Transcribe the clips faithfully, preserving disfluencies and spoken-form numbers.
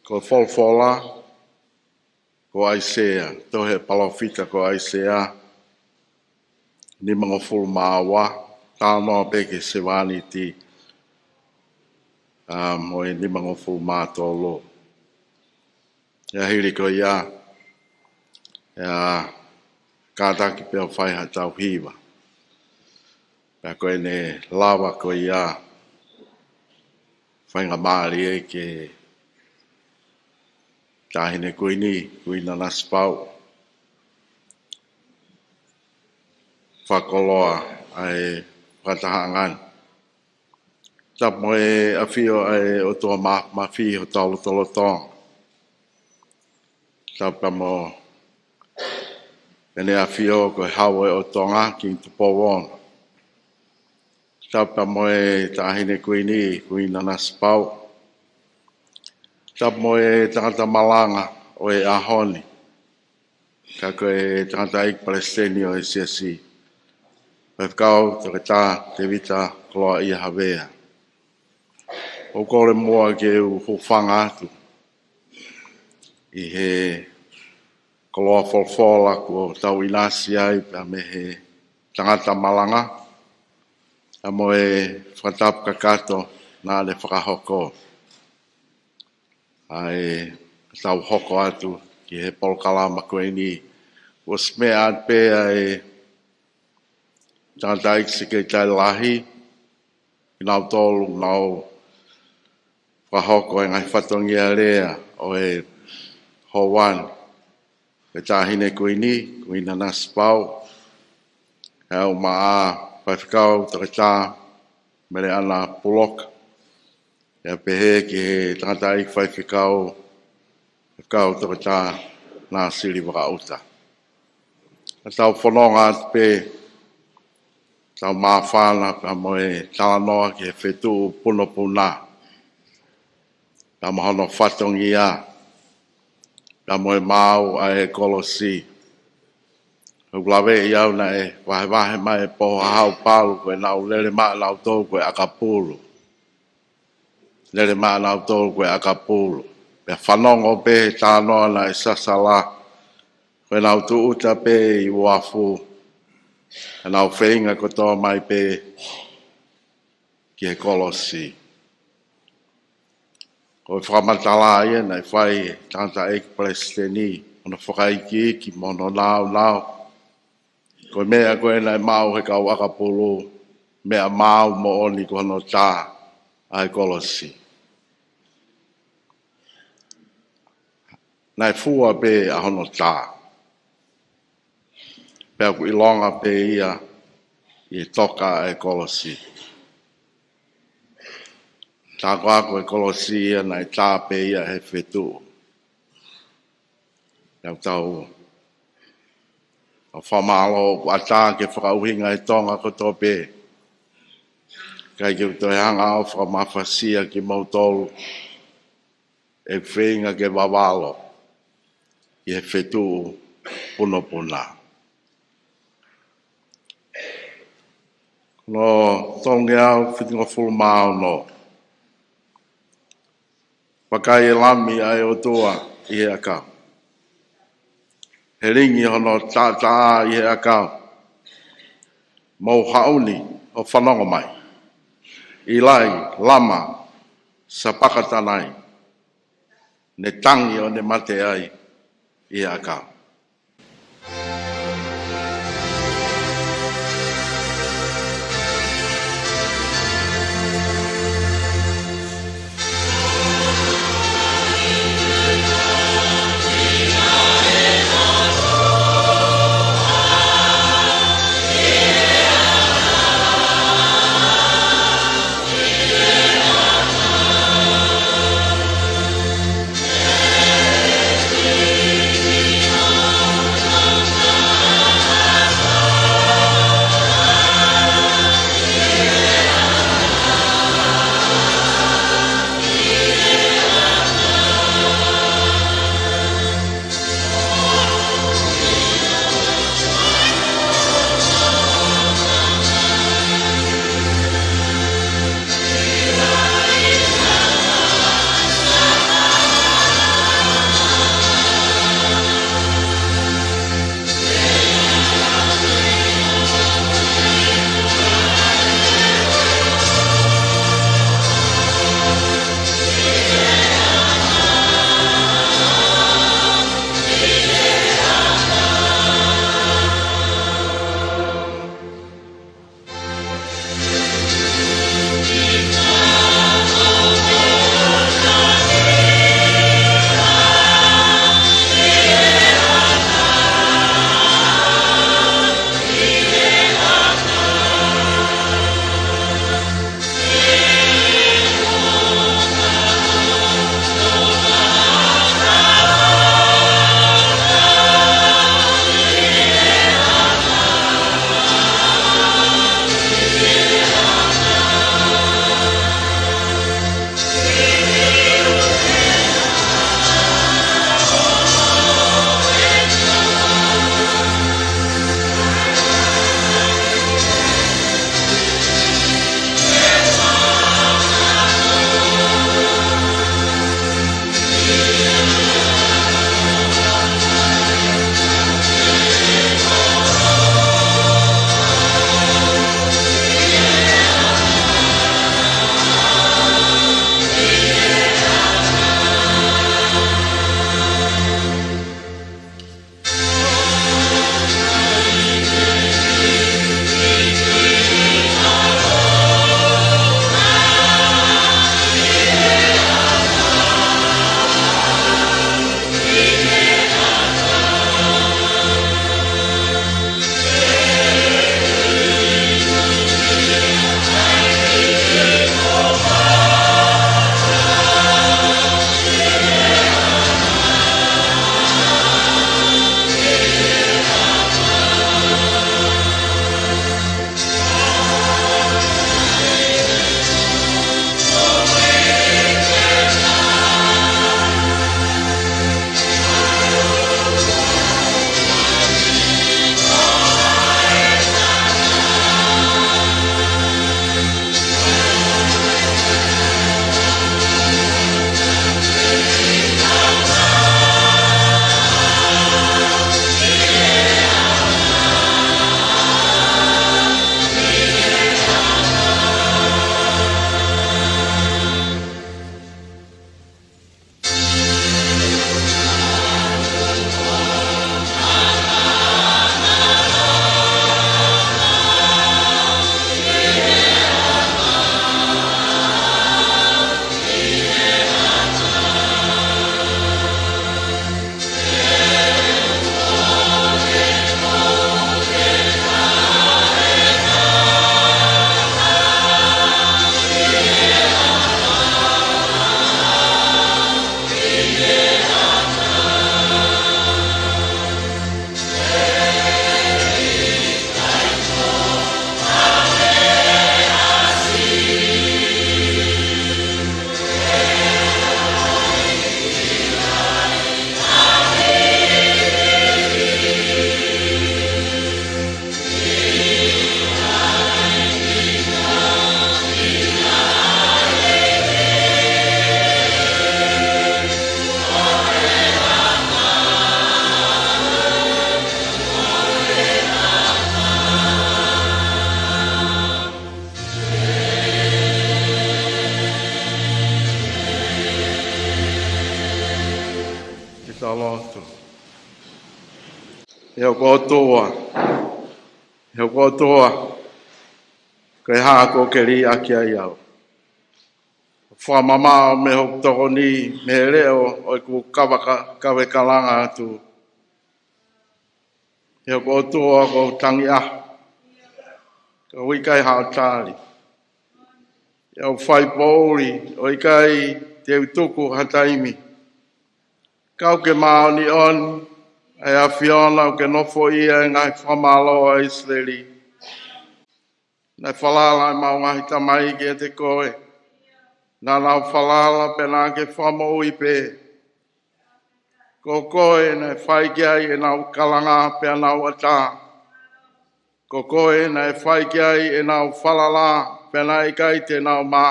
Ko e folofola, ko ʻAisea, tohi ʻa e palōfita ko ʻAisea, nimangofulu mā ua, talanoa pē ki he sevāniti, ʻa, mo e nimangofulu mā tolu. ʻI he hili ko ia, ʻe kātaki pē ʻo fai haʻatau hiva. Pea ko ʻene lava ko ia, faingamālie ki he Taʻahine Kuini, Kuini Nanasipauʻu. Fakakoloa ʻa e fakatahaʻanga ni. Tapu mo e ʻafio ʻa e ʻOtua Māfimafi ʻi hotau lotolotonga. Tapu pea mo ʻene ʻafio ko e Hau ʻo e ʻOtu Tonga, Kingi Tupou Ono. Tapu pea mo e Taʻahine Kuini, Kuini Nanasipauʻu. Tapu mo e tangata malanga ʻo e ʻaho ni, ka ko e tangataʻeiki palesiteni ʻo e siasi, Faifekau Toketā Tēvita Koloaʻia Havea. ʻOku ou kole muʻa ke u hūfanga atu ʻi he koloa folofola kuo tau ʻinasi ai pea mei he tangata malanga, ʻa mo e fakatapu kakato naʻa ne fakahoko ʻa e tau hoko atu ki he polokalama ko eni. Kuo ʻosi meʻa atu pē ʻa e tangataʻeiki sekelitali lahi, kinautolu nau fakahoko e ngaahi fatongia lea ʻo e houa ni, ko e Taʻahine Kuini, Kuini Nanasipauʻu, ʻa e ʻumaʻā Faifekau Toketā Meleana Puloka, pea pehē ki he tangataʻeiki faifekau, Faifekau Toketā Nāsili Vakaʻuta. Ka tau fononga atu pē, tau māfana pea mo e talanoa ki he fetuʻu punopuna, pea mo hono fatongia, pea mo e maau ʻa e kolosi. ʻOku ou laveʻi au naʻe vahevahe mai ʻe Pouhahau Palu ko ʻenau lele mai ʻanautolu ko e ʻakapulu. Lele mai ʻanautolu ko e ʻakapulu. Pea fanongo pē he talanoa naʻe sasala, ko ʻenau tūʻuta pē ʻi uafu, ʻenau feinga kotoa mai pē ki he kolosi. Ko e fakamatala ia naʻe fai ʻe he tangataʻeiki palesiteni, hono fakaikiiki mo hono naunau. Ko e meʻa ko ē naʻe maʻu ʻe he kau ʻakapulu, meʻa maau moʻoni ko hono tā ʻa e kolosi. Naʻe fua pē ʻa hono tā. Pea ʻoku ʻilonga pē ia ʻi he toka ʻa e kolosi. Tā ko ā ko e kolosi ia naʻe tā pē ia he fetuʻu. Naʻa tau ʻa fakamālō ʻoku ʻatā ke fakaʻuhinga ʻe Tonga kotoa pē. Kae ʻikai ke u toe hanga ʻo fakamafasia kimoutolu ʻeku feinga ke vavalo ʻi he fetuʻu punopuna. Ko hono tolungeau fitungofulu mā ono. Vakai, ʻe Lami ʻa e ʻOtua ʻi he ʻakau. Helingi hono taʻataʻa ʻi he ʻakau. Mou haʻu ni ʻo fanongo mai. ʻIlai, Lama, Sapakatanai. Ne tangi ʻo ne mate ai ʻi he ʻakau. Ke tau lotu. ʻE hoku ʻOtua, ʻe hoku ʻOtua, ko e hā kuo ke liʻaki ai au? Fakamamaʻo mei hoku tokoni, mei he leʻo ʻo ʻeku kaveka-, kavekalanga atu. ʻE hoku ʻOtua, ko e tangi ʻaho, ka ʻoku ʻikai haʻo tali. ʻE au fai poʻuli, ʻoku ʻikai te u tuku ha taimi. Ka ʻoku ke māʻoniʻoni, ʻe ʻAfiona, ʻoku ke nofoʻia ʻa e ngaahi fakamālō ʻa ʻIsileli. Naʻe falala ʻemau ngaahi tamai kiate koe. Naʻa nau falala pea naʻa ke fakamoʻui pē. Ko koe naʻe fai ki ai ʻenau kalanga pea nau ʻatā. Ko koe naʻe fai ki ai ʻenau falala pea naʻe ʻikai te nau mā.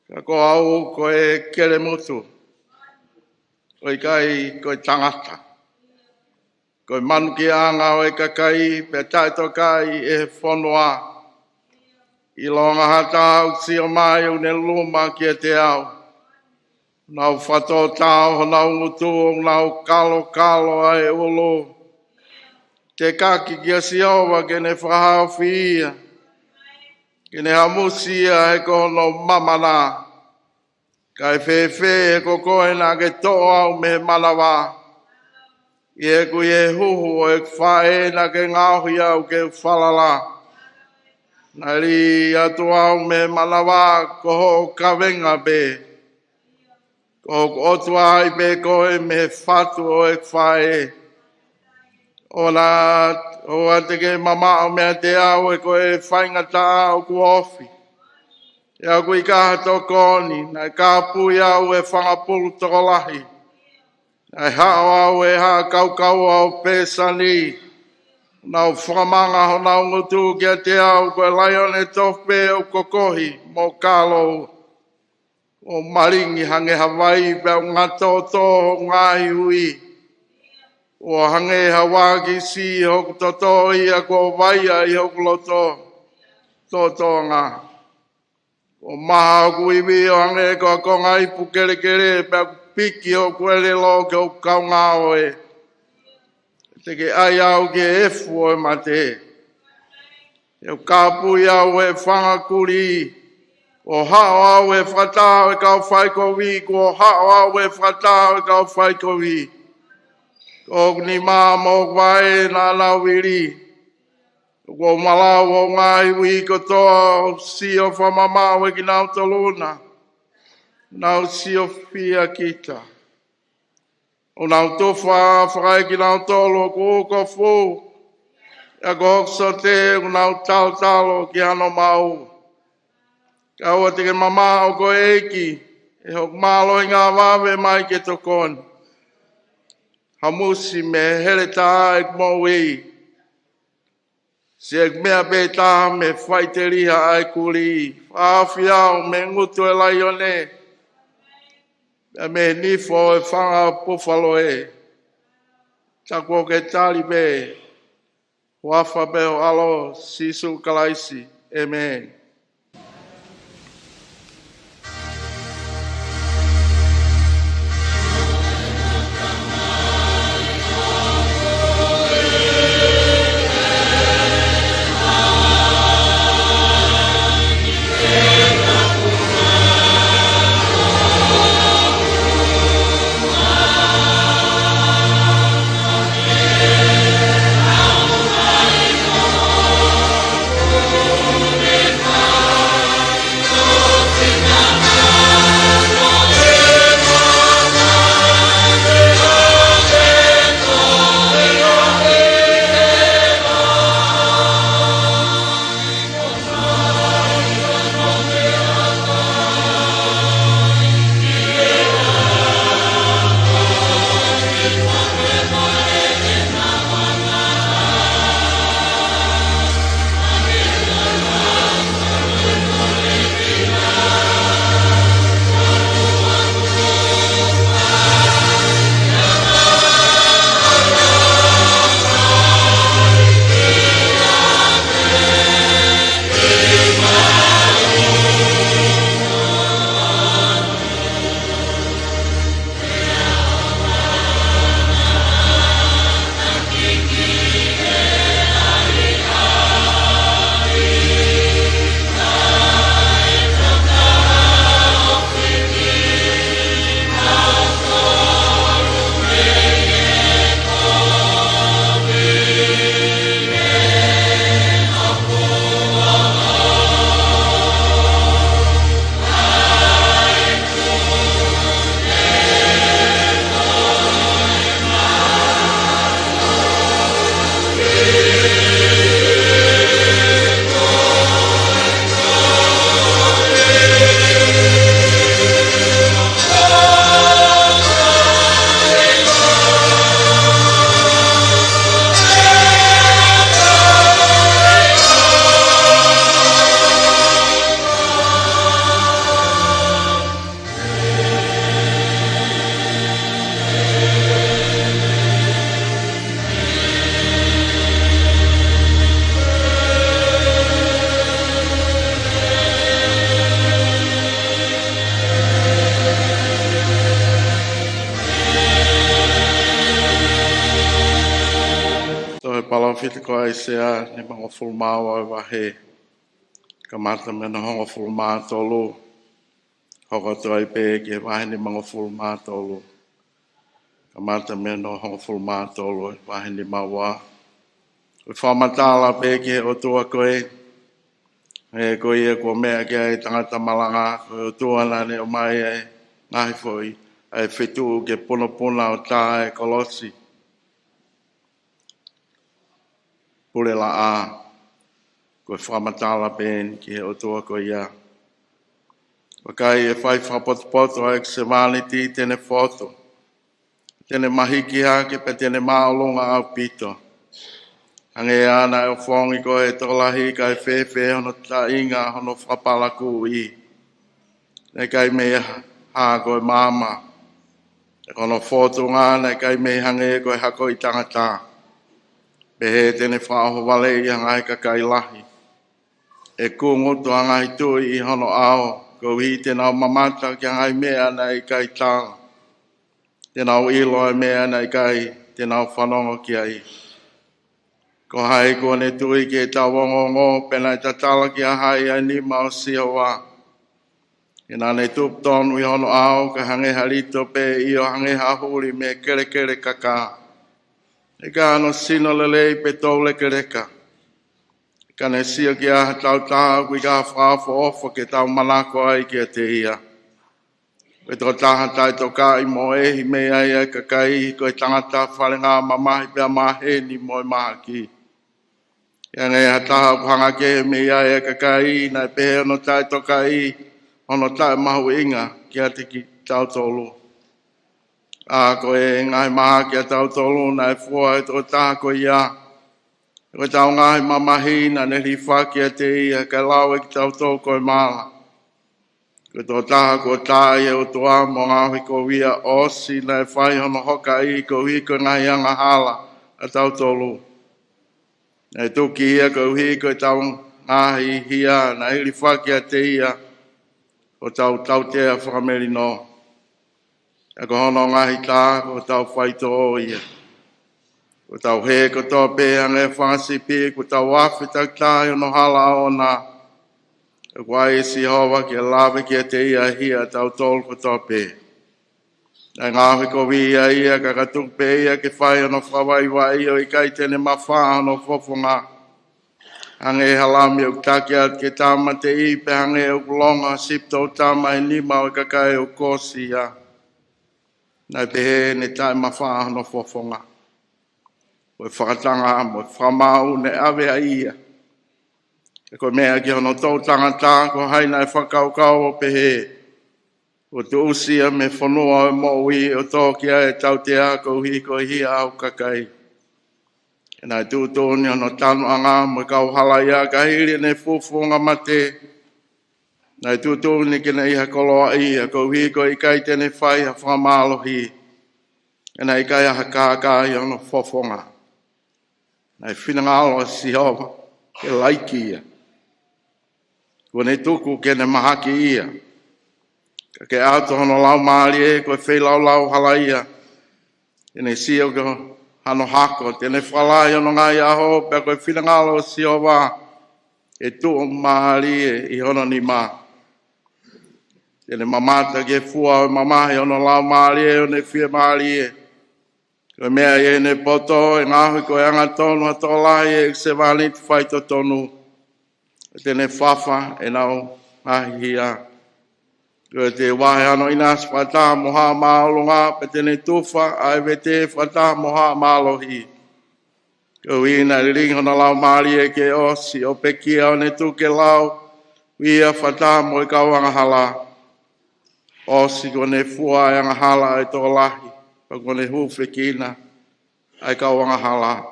Ka ko au ko e kelemutu, ʻoku ʻikai ko e tangata. Ko e manukiʻanga ʻo e kakai pea taʻetokaʻi ʻe he fonua. ʻIlonga ha taha ʻoku sio mai ʻoku ne luma kiate au. Nau fakatōtao honau ngutu, ʻoku nau kalokalo ʻa e ʻulu. Tekaki kia Sihova ke ne fakahaofi ia, ke ne hamusi ia he ko hono mamana. Kae fēfē he ko koe naʻa ke toʻo au mei he manava, ʻi heʻeku ʻi he huhu ʻo ʻeku faʻē naʻa ke ngaohi au ke u falala. Naʻe lī atu au mei he manava ko hoʻo kavenga pē. Ko hoku ʻOtua ai pē koe mei he fatu ʻo ʻeku faʻē. ʻOua, ʻoua te ke mamaʻo meiate au he ko e faingataʻa ʻoku ofi. ʻE au ʻikai ha tokoni, naʻe kāpui au ʻe he fanga pulu tokolahi. Naʻe haʻo au ʻe he haʻa kaukaua ʻo Pesani. Nau fakamanga honau ngutu kiate au, ko e laione tofu pē ʻoku kokohi mo kālou. ʻo malingi hangē ha vai, pea ʻoku ngatoʻotoʻo hoku ngaahi ui. ʻO hangē ha uākisi ʻi hoku toto, ʻa ia kuo vaia ʻi hoku loto toʻotoʻonga. ʻO maha hoku ivi ʻo hangē ko ha konga ipu kelekele, pea kuo piki hoku ʻelelo ki hoku kaungāngāue. Te ke ʻai au ki he efu ʻo e mate. ʻE kāpui au ʻe he fanga kulī, ʻo haʻo au ʻe he fakataha ʻo e kau faikovi, kuo haʻo au ʻe he fakataha ʻo e kau faikovi. Ko hoku nima mo hoku vaʻe naʻa nau vili. Kuo malau hoku ngaahi ui kotoa, ʻo sio fakamamaʻu ʻe kinautolu na. Nau siofia kita. ʻO nau tufa fakaekinautolu ʻoku uko fou, ʻa ia ko hoku sote ʻoku nau talotalo ki hano maʻu. Kae ʻoua te ke mamaʻo koe ʻEiki, ʻe hoku mālohinga vave mai ke tokoni. Hamusi mei he heletā ʻeku moʻui. Sio ki he meʻa pē taha mei he faʻiteliha ʻa e kulī. Fakahaofi au mei he ngutu ʻo e laione, pea mei he nifo ʻo e fanga pufalo ē. Tā kuo ke tali pē, huafa pē ho ʻAlo, Sīsū Kalaisi. ʻĒmeni. Tohi palōfita ko ʻAisea nimangofulu mā ua ʻo e vahe. Kamata mei hono hongofulu mā tolu, hoko atu ai pē ki he vahe nimangofulu mā tolu. Kamata mei hono hongofulu mā tolu ʻo e vahe nima ua. Ko e fakamatala pē ki he ʻOtua ko ē, ʻa ia ko ia kuo meʻa ki ai e tangata malanga, ko e ʻOtua naʻa ne ʻomai ʻa e ngaahi foʻi, ʻa e fetuʻu ke punapuna ʻo tā e kolosi. Pule laʻā, ko e fakamatala pē eni ki he ʻOtua ko ia. Vakai, ʻe fai fakapotopoto ʻa ʻeku sevāniti, te ne fotu, te ne mahiki hake, pea te ne māʻolunga ʻaupito. Hangē ʻa ia naʻe ʻofongi ko ē ʻe he tokolahi, kae fēfē hono taʻinga hono fakapalakūʻi. naʻe ʻikai mei hā ko e maama, ʻa hono fōtunga naʻe ʻikai mei hangē ko e hako ʻo e tangata. Pehē te ne fakaʻohovaleʻi ʻa e ngaahi kakai lahi. ʻE kungutu ʻa e ngaahi tuʻi ʻi hono ʻao, koeʻuhi te nau mamata ki he ngaahi meʻa naʻe ʻikai tala, te nau ʻilo ʻa e meʻa naʻe ʻikai te nau fanongo ki ai. Ko hai kuo ne tui ki heʻetau ongoongo, pe naʻe tatala kia hai ʻa e nima ʻo Sihova? He naʻa ne tupu tonu ʻi hono ʻao, kae hangē ha lito, pea ʻio, hangē ha huli mei he kelekele kakā. ʻIkai hano sino lelei pe toulekeleka. Ka ne sio ki ai ha taha ʻoku ʻikai fakaʻofoʻofa ke tau manako ai kiate ia. Ko e tokotaha taʻetokaʻi mo ʻehi mei ai ʻa e kakai, ko e tangata falengamamahi pea maheni mo e mahaki. He hangē ha taha ʻoku hanga kehe mei ai ʻa e kakai, naʻe pehē hono taʻetokaʻi, hono taʻemahuʻinga kiate kitautolu. ʻA, ko e ngaahi mahaki ʻatautolu naʻe fua ʻe he tokotaha ko ia. Ko ʻetau ngaahi mamahi naʻa ne hilifaki kiate ia, kae lau ʻe kitautolu ko e mala. Ko e tokotaha kuo tā ʻe he ʻOtua mo ngaohikovia, ʻosi naʻe fai hono hokaʻi koeʻuhi ko e ngaahi angahala ʻatautolu. Naʻe tuki ia koeʻuhi ko ʻetau ngaahi hia, naʻe hilifaki kiate ia hotau tautea fakamelino. ʻA, ko hono ngaahi tā ko hotau faitoʻo ia. Kuo tau hē kotoa pē hangē ha fanga sipi, kuo tau afe takitaha ʻi hono hala ʻoʻona. ʻOku ʻai ʻe Sihova ke lave kiate ia ʻa e hia ʻatautolu kotoa pē. Naʻe ngaohikovia ia, ka ka tuku pē ia ke fai hono fakavaivai, ʻo ʻikai te ne mafaʻa hono fofonga. Hangē ha lami ʻoku taki atu ki he tāmateʻi, pea hangē ʻoku longo ha sipi toutama ʻi he nima ʻo e kakai ʻoku kosi ia. Naʻe pehē ne taʻemafaʻa hono fofonga. Ko e fakatanga mo e fakamaau naʻe ʻave ʻa ia. He ko e meʻa ki hono toʻu tangata, ko hai naʻe fakakaukau ʻo pehē, kuo tuʻusi ia mei he fonua ʻo e moʻui, ʻo tō ki ai e tautea koeʻuhi ko e hia ʻa hoku kakai? He naʻe tuʻutuʻuni hono tanuʻanga mo e kau halaia, ka hili ʻene fufunga mate, naʻe tuʻutuʻuni ke ne ʻi ha koloaʻia, koeʻuhi ko e ʻikai te ne fai ha fakamālohi. He naʻe ʻikai ha kākā ʻi hono fofonga. Naʻe finangalo ʻa Sihova ke laiki ia. Kuo ne tuku ke ne mahaki ia. Ka ke ʻatu hono laumālie ko e feilaulau halaia. Te ne sio ki hano hako, te ne fakalahi hono ngaahi ʻaho, pea ko e finangalo ʻo Sihova ʻe tuʻumālie ʻi hono nima. Te ne mamata ki he fua ʻo e mamahi ʻo hono laumālie, ʻo ne fiemālie. Ko e meʻa ʻi heʻene poto ʻe ngaohi ko e angatonu ha tokolahi ʻi heʻeku sevāniti faitotonu. Te ne fafa ʻenau ngaahi hia. Ko e te vahe hano ʻinasi fakataha mo haʻa māʻolunga, pea te ne tufa ʻa e vete fakataha mo haʻa mālohi. Koeʻuhi naʻe lilingi hono laumālie ke ʻosi, ʻo pekia ʻo ne tuku ke lau ia fakataha mo e kau angahala. ʻOsi kuo ne fua ʻa e angahala ʻa e tokolahi, pea kuo ne hūfekina ʻa e kau angahala.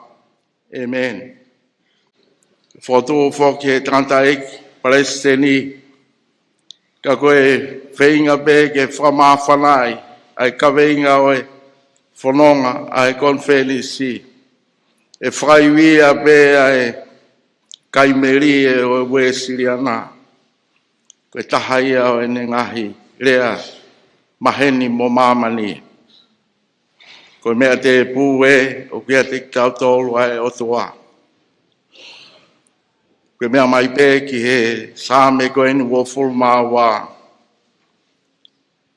ʻĒmeni. Fokotuʻu foki ʻe he tangataʻeiki palesiteni, ka ko e feinga pē ke fakamāfanaʻi ʻa e kaveinga ʻo e fononga ʻa e konifelenisi. ʻE fakaivia pē ʻa e kai melie ʻo e Uēsiliana. Ko e taha ia ʻo ʻene ngaahi lea maheni mo māmani. Ko e meʻa tēpū ē, ʻoku ʻiate kitautolu ʻa e ʻOtua. Ko e meʻa mai pē ki he Saame ko eni uofulu mā ua,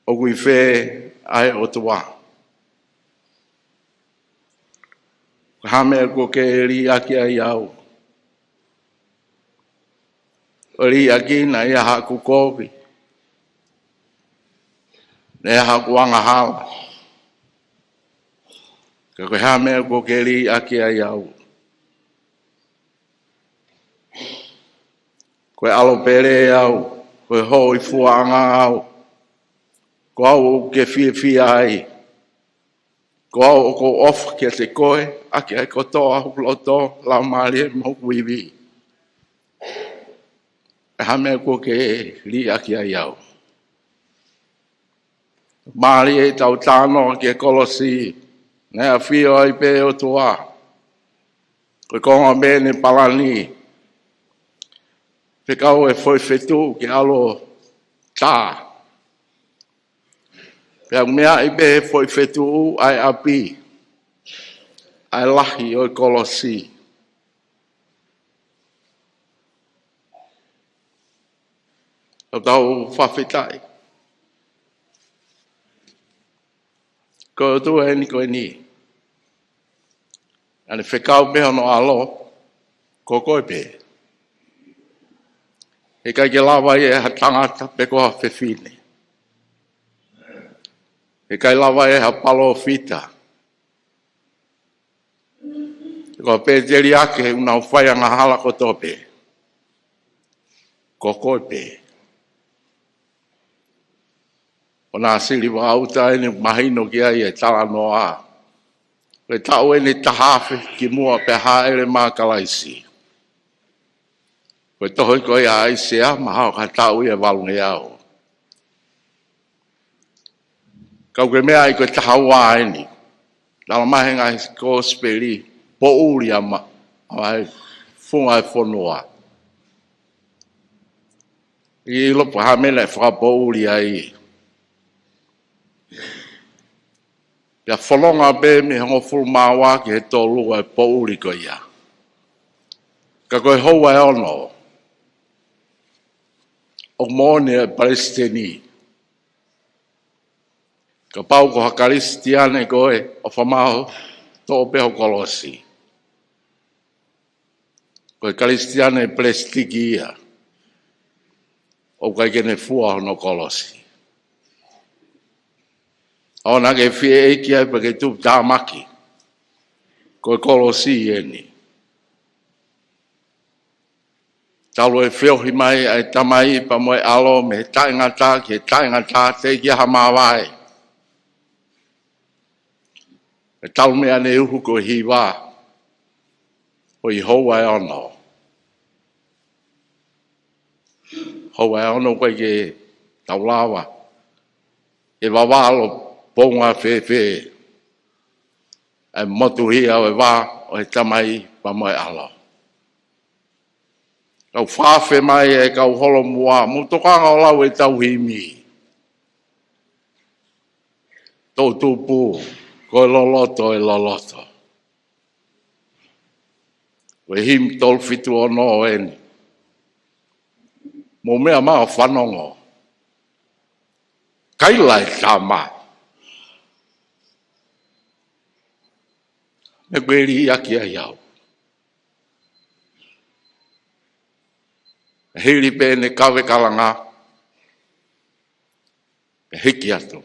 ʻoku ʻi fē ʻa e ʻOtua? Ko e hā e meʻa kuo ke liʻaki ai au? ʻO liʻaki naʻe ʻi ai haʻaku kovi, naʻe ʻi ai haʻaku angahala. Ka ko e hā e meʻa kuo ke liʻaki ai au? Ko e ʻalo pele au, ko e hōifuaʻanga au, ko au ʻoku ke fiefia ai. Ko au ʻoku ou ʻofa kiate koe, ʻaki ʻa e kotoa hoku loto, laumālie mo hoku ivi. Ko e hā e meʻa kuo ke liʻaki ai au? Mālie ʻetau talanoa ki he kolosi, naʻe ʻafio ai pē ʻOtua. Ko e konga pē ʻene palani. Fekau e foʻi fetuʻu ke ʻalu ʻo tā. Pea meaʻi pē he foʻi fetuʻu ʻa e ʻapi, ʻa e lahi ʻo e kolosi. Tau fakafetaʻi. Ko e ʻOtua eni ko eni. Naʻa ne fekau pē hono ʻAlo, ko koe pē. Heʻikai ke lava ia ʻe ha tangata pe ko ha fefine. Heʻikai lava ia ʻe ha palōfita. Ko e pēteliake he ʻoku nau fai angahala kotoa pē. Ko koe pē. ʻO naʻa sili vāuta eni mahino ki ai e talanoa. Ko e taʻu eni taha afe kimuʻa pea hāʻele mai ʻa Kalaisi. Ko e tohi ko ia ʻa ʻAisea, mahalo ko e taʻu ia ʻe valungeau. Ka ʻoku ke meaʻi ko e taha ua eni. Talamai he ngaahi kosipeli, poʻuli ʻa ma-, ʻa e funga e fonua. ʻIlo pe ko e hā e meʻa naʻe fakapoʻuli ai. Pea fononga pē mei he hongofulu mā ua ki he tolu ʻa e poʻuli ko ia. Ka ko e houa ʻe ono, ʻoku moʻoni e palesiteni. Kapau ko ha Kalisitiane koe, ʻofa mau, toʻo pē ho kolosi. Ko e Kalisitiane palesitiki ia. ʻOku ʻikai ke ne fua hono kolosi. ʻOua naʻa ke fie ʻeiki ai pea ke tuputāmaki. Ko e kolosi eni. Talu e feohi mai ʻa e Tamai pea mo e ʻAlo mei he taʻengata ki he taʻengata, teʻeki ai ha māvae. ʻE talu meʻa ne uhu ko e hiva. Ko e houa ʻe ono. Houa ʻe ono ʻoku ʻikai ke tau lava ke vavalo pounga fēfē ʻa e motuhia ʻo e vā ʻo e Tamai pea mo e ʻAlo. Kau fafe mai e kau holomua, mou tokanga ʻo lau ʻetau himi. Toʻu tupu, ko e loloto, e loloto. Ko e himi tolu fitu ono eni. Mou meʻa mai ʻo fanongo. Kaila e tama. Meʻa ko e liʻaki ai au. Hili pē ʻene kave kalanga. Pea hiki atu.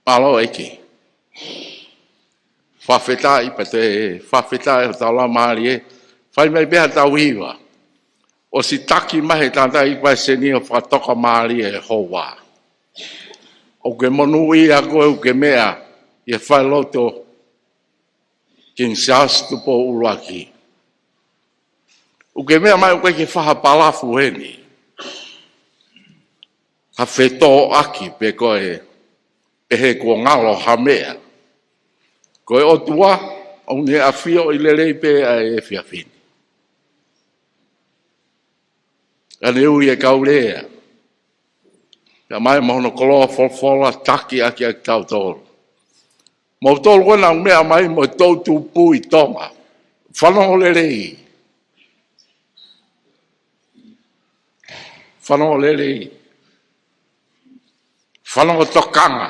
Mālō ʻEiki. Fakafetaʻi pea toe fakafetaʻi hotau laumālie. Fai mai pē haʻatau hiva. ʻOsi taki mai he tangataʻeiki palesiteni ʻo fakatoka mālie e houa. ʻOku ke monūʻia koe ʻoku ke meʻa ʻi he falelotu King Charles Tupou ʻUluaki. ʻOku ke meʻa mai ʻoku ʻikai ke fai ha palafu heni. Ha fetōʻaki pe ko e pehē kuo ngalo ha meʻa. Ko e ʻOtua, ʻoku ne ʻafioʻi lelei pē ʻa e efiafi ni. Ka ne ui e kau lea. Pea mai mo hono koloa folofola taki ʻaki ʻa kitautolu. Moutolu ko ena ʻoku meʻa mai mo e toʻu tupu ʻi Tonga. Fanongo lelei. Fanongo lelei. Fanongo tokanga.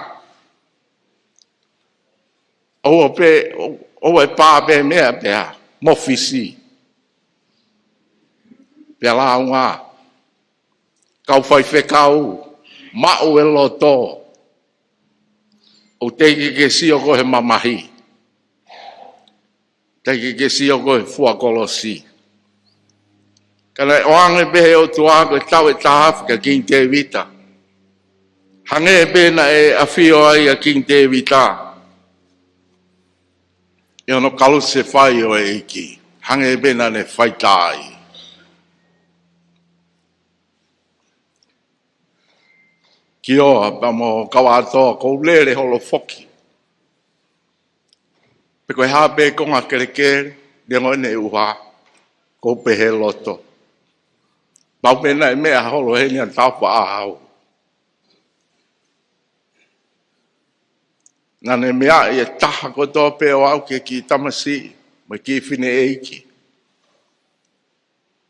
ʻOua pē, ʻoua ʻe pā pē meʻa pea mo fisi. Pea lāunga. Kau faifekau, maʻu e loto. ʻOku teʻeki ke sio koe he mamahi. Teʻeki ke sio koe he fua kolosi. Ka naʻe ʻoange pē he ʻOtua ko e taʻu ʻe taha afe kia King Tēvita. Hangē pē naʻe ʻafio ai ʻa King Tēvita ʻi hono kalusefai ʻo e ʻEiki. Hangē pē naʻa ne faitāʻi. Kioa pea mo Kauatoa, ʻoku ou lele holo foki. Pe ko e hā pē konga kelekele, neongo ʻene ʻuha, ʻoku ou pehē loto. Pau pē naʻe meʻa holo heni ʻa Taufaʻāhau. Naʻá ne meaʻi e taha kotoa pē ʻo aʻu ki he kiʻi tamasiʻi, mo e kiʻi fineʻeiki.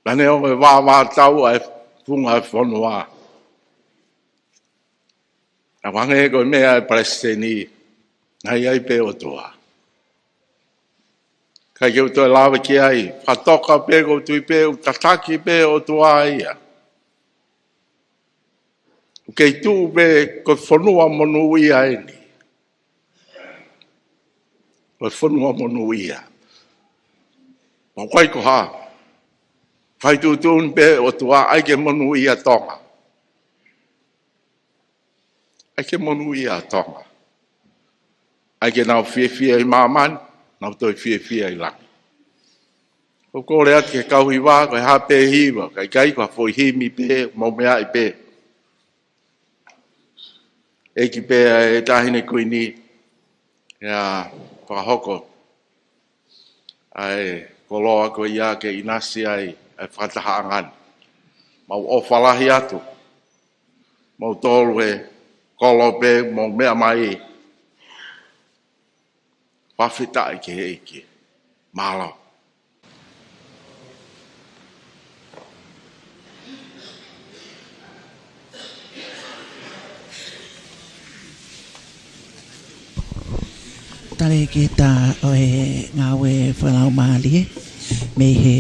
Naʻá ne ongo e vāvātau ʻa e funga e fonua. Naʻe hangē ko e meʻa ʻa e palesiteni, naʻe ʻi ai pē ʻOtua. ʻIkai ke u toe lave ki ai, fakatoka pē ʻoku ou tui pē ʻoku tataki pē ʻOtua ia. ʻOku kei tuʻu pē ko e fonua monūʻia eni. Ko e fonua monūʻia. Pea ʻoku ʻikai ko ha. Fai tuʻutuʻuni pē ʻOtua ʻai ke monūʻia Tonga. ʻAi ke monūʻia Tonga. ʻAi ke nau fiefia ʻi māmani, nau toe fiefia ʻi langi. ʻOku ou kole atu ki he kau hiva, ko e hā pē hiva, ka ʻikai ko ha foʻi himi pē, mou meaʻi pē. ʻEiki pē ʻa e Taʻahine Kuini, ia fakahoko ʻa e koloa ko ia ke ʻinasi ai ʻa e fakatahaʻanga ni. Mau ʻofa lahi atu. Mou tolu he kolo pē, mou meʻa mai. Fakafetaʻi ki he ʻEiki. Mālō. Talēkita ʻo e ngāue fakalaumālie mei he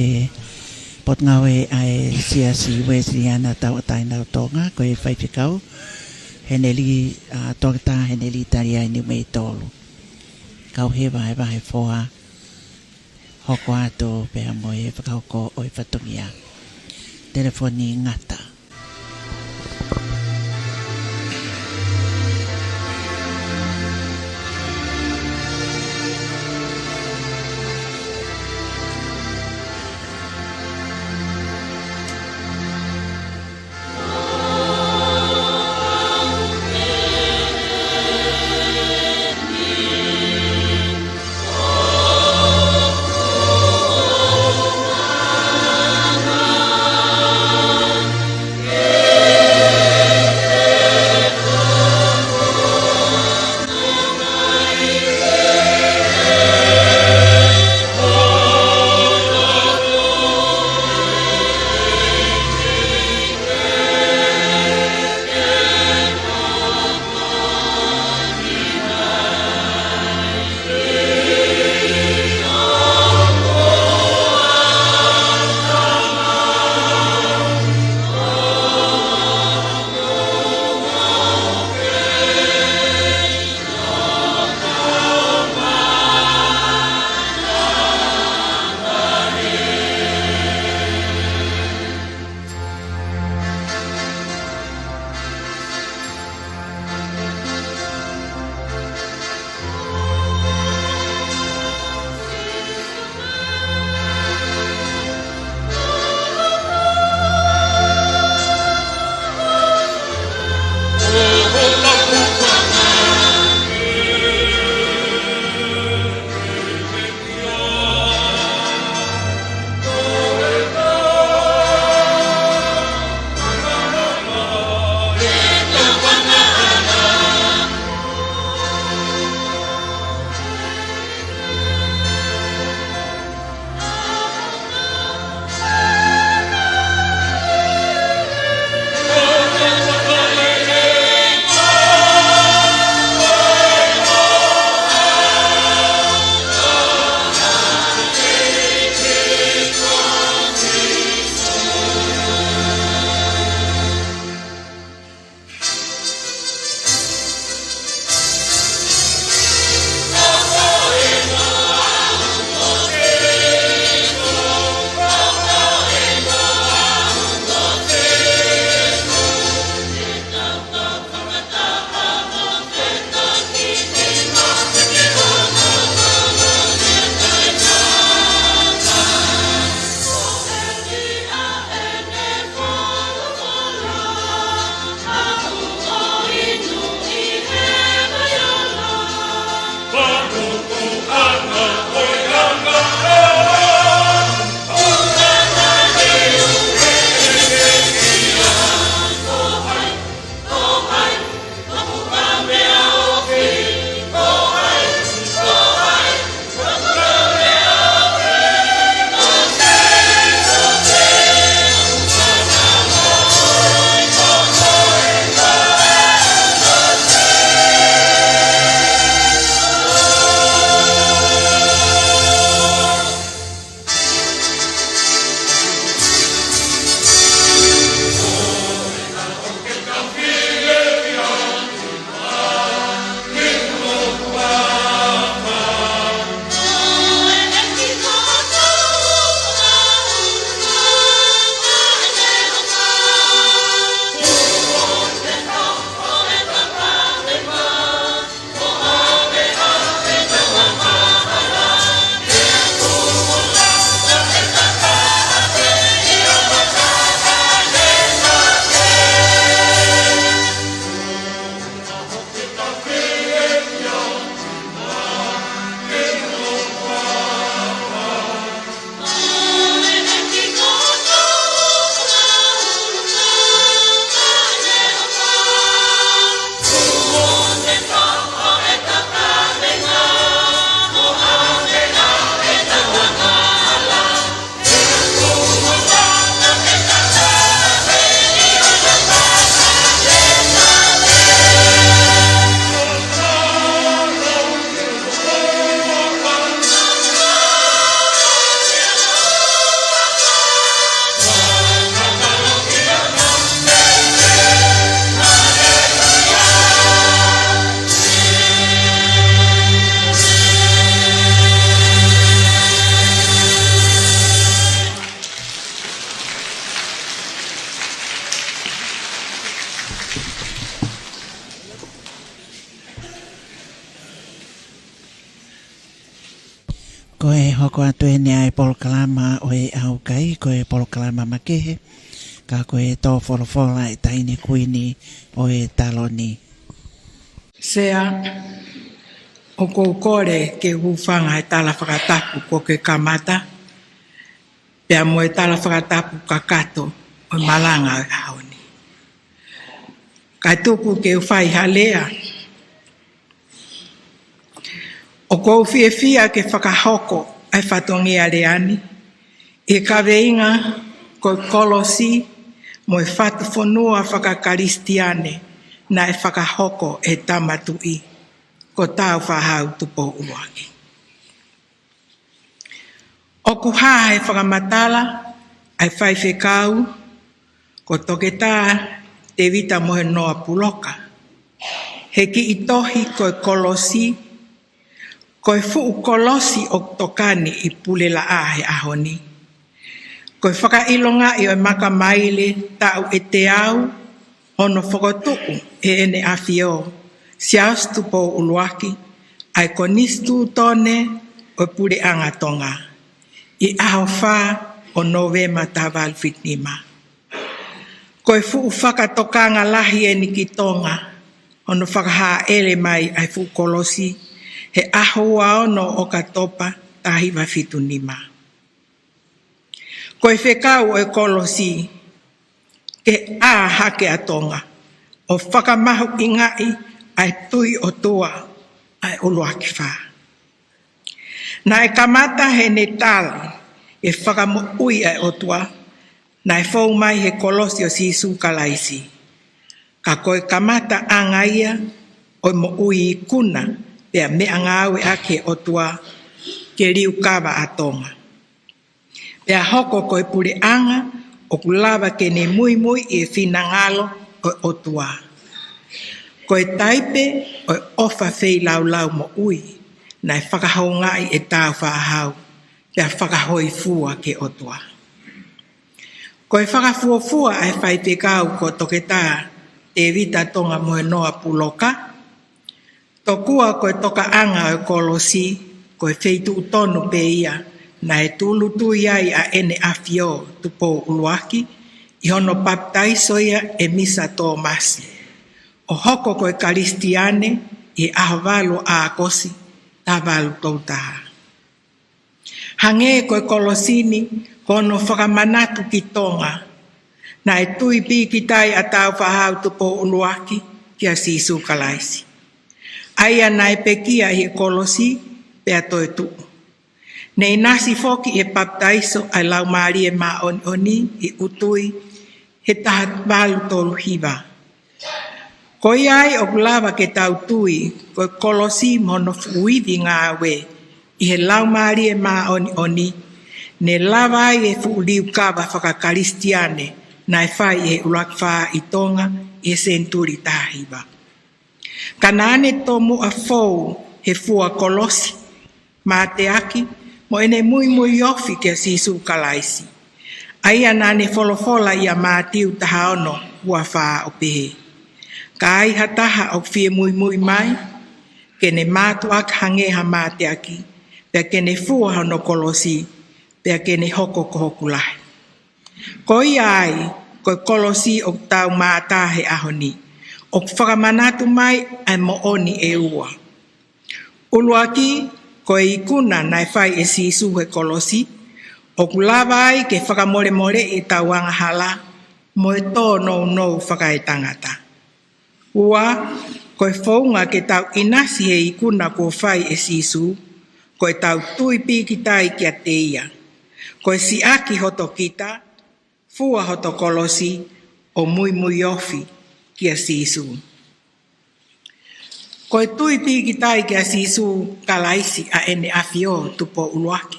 Potungāue ʻa e Siasi Uēsiliana Tauʻatāina ʻo Tonga, ko e Faifekau Heneli, ʻa, Toketā Heneli Taliai Niumeitolu. Kau he vahevahe foha, hoko atu pea mo e fakahoko ʻo e fatongia. Telefoni ngata. Ko e hoko atu eni ʻa e polokalama ʻo e ʻaukai, ko e polokalama makehe, ka ko e tō folofola ʻa e Taʻahine Kuini ʻo e Taloni. Sea, ʻoku ou kole ke u hūfanga he tala fakatapu kuo ke kamata, pea mo e tala fakatapu kakato ʻo e malanga ʻo e ʻaho ni. Kae tuku ke u fai ha lea. ʻOku ou fiefia ke fakahoko ʻa e fatongia lea ni, ʻi he kaveinga ko e kolosi mo e fatu fonua fakakalisitiane naʻe fakahoko ʻe he Tama Tuʻi, ko Tāufaʻāhau Tupou ʻUluaki. ʻOku hā he fakamatala ʻa e faifekau ko Toketā Tēvita Mohenoa Puloka, he kiʻi tohi ko e kolosi, ko e fuʻu kolosi ʻoku tokanga ʻi Pulelaʻā he ʻaho ni. Ko e fakaʻilongaʻi ʻo e makamaile taʻu ʻe teau hono fokotuʻu ʻe ʻEne ʻAfio, Siaosi Tupou ʻUluaki, ʻa e Konisitūtone ʻo e Puleʻanga Tonga, ʻi he ʻaho fā ʻo Nōvema taha valu fitu nima. Ko e fuʻu fakatokanga lahi eni ki Tonga, hono fakahāʻele mai ʻa e fuʻu kolosi, he ʻaho ua ono ʻo ʻOkatopa taha hiva fitu nima. Ko e fekau ʻo e kolosi, ke ʻā hake ʻa Tonga, ʻo fakamahuʻingaʻi ʻa e tui ʻOtua ʻa e ʻUluaki Fā. Naʻe kamata heʻene tali e fakamoʻui ʻa e ʻOtua, naʻe fou mai he kolosi ʻo Sīsū Kalaisi. Ka ko e kamataʻanga ia ʻo e moʻui ikuna, pea meʻangāueʻaki ʻe he ʻOtua ke liukava ʻa Tonga. Pea hoko ko e puleʻanga ʻoku lava ke ne muimui ʻi he finangalo ʻo e ʻOtua. Ko e taipe ʻo e ʻofa feilaulau moʻui naʻe fakahoungaʻi ʻe Tāufaʻāhau, pea fakahōifua ki he ʻOtua. Ko e fakafuofua ʻa e faifekau ko Toketā Tēvita Tonga Mohenoa Puloka, tokua ko e tokaʻanga ʻo e kolosi, ko e feituʻu tonu pē ia naʻe tūʻulutui ai ʻa ʻEne ʻAfio Tupou ʻUluaki, ʻi hono papitaiso ia ʻe Misa Tōmasi, ʻo hoko ko e Kalisitiane ʻi he ʻaho valu ʻo ʻAokosi, taha valu tolu taha. Hangē ko e kolosi ni ko hono fakamanatu ki Tonga, naʻe tui pīkitai ʻa Tāufaʻāhau Tupou ʻUluaki kia Sīsū Kalaisi, ʻa ia naʻe pekia ʻi he kolosi pea toetuʻu. Ne ʻinasi foki ʻi he papitaiso ʻa e Laumālie Māʻoniʻoni ʻi ʻUtui he taha valu tolu hiva. Ko ia ai ʻoku lava ke tau tui ko e kolosi mo hono fuʻu ivi ngāue ʻi he Laumālie Māʻoniʻoni, ne lava ai e fuʻu liukava fakakalisitiane naʻe fai ʻe he ʻUluaki Fā ʻi Tonga ʻi he senituli taha hiva. Ka naʻa ne tomuʻa fou he fua kolosi, mateaki, mo ʻene muimui ofi kia Sīsū Kalaisi, ʻa ia naʻa ne folofola ʻia Mātiu taha ono, ua fā ʻo pehē: Ka ai ha taha ʻoku fie muimui mai, ke ne mātuʻaki hangē ha mateaki, pea ke ne fua hono kolosi, pea ke ne hoko ko hoku lahi. Ko ia ai, ko e kolosi ʻoku tau mātā he ʻaho ni, ʻoku fakamanatu mai ʻa e moʻoni ʻe ua. ʻUluaki, ko e ikuna naʻe fai ʻe Sīsū he kolosi, ʻoku lava ai ke fakamolemoleʻi ʻetau angahala mo e tōnounou fakaetangata. Ua, ko e founga ke tau ʻinasi he ikuna kuo fai ʻe Sīsū, ko ʻetau tui pīkitai kiate ia. Ko e siʻaki hoto kita, fua hoto kolosi, ʻo muimui ofi kia Sīsū. Ko e tui pīkitai kia Sīsū Kalaisi ʻa ʻEne ʻAfio Tupou ʻUluaki,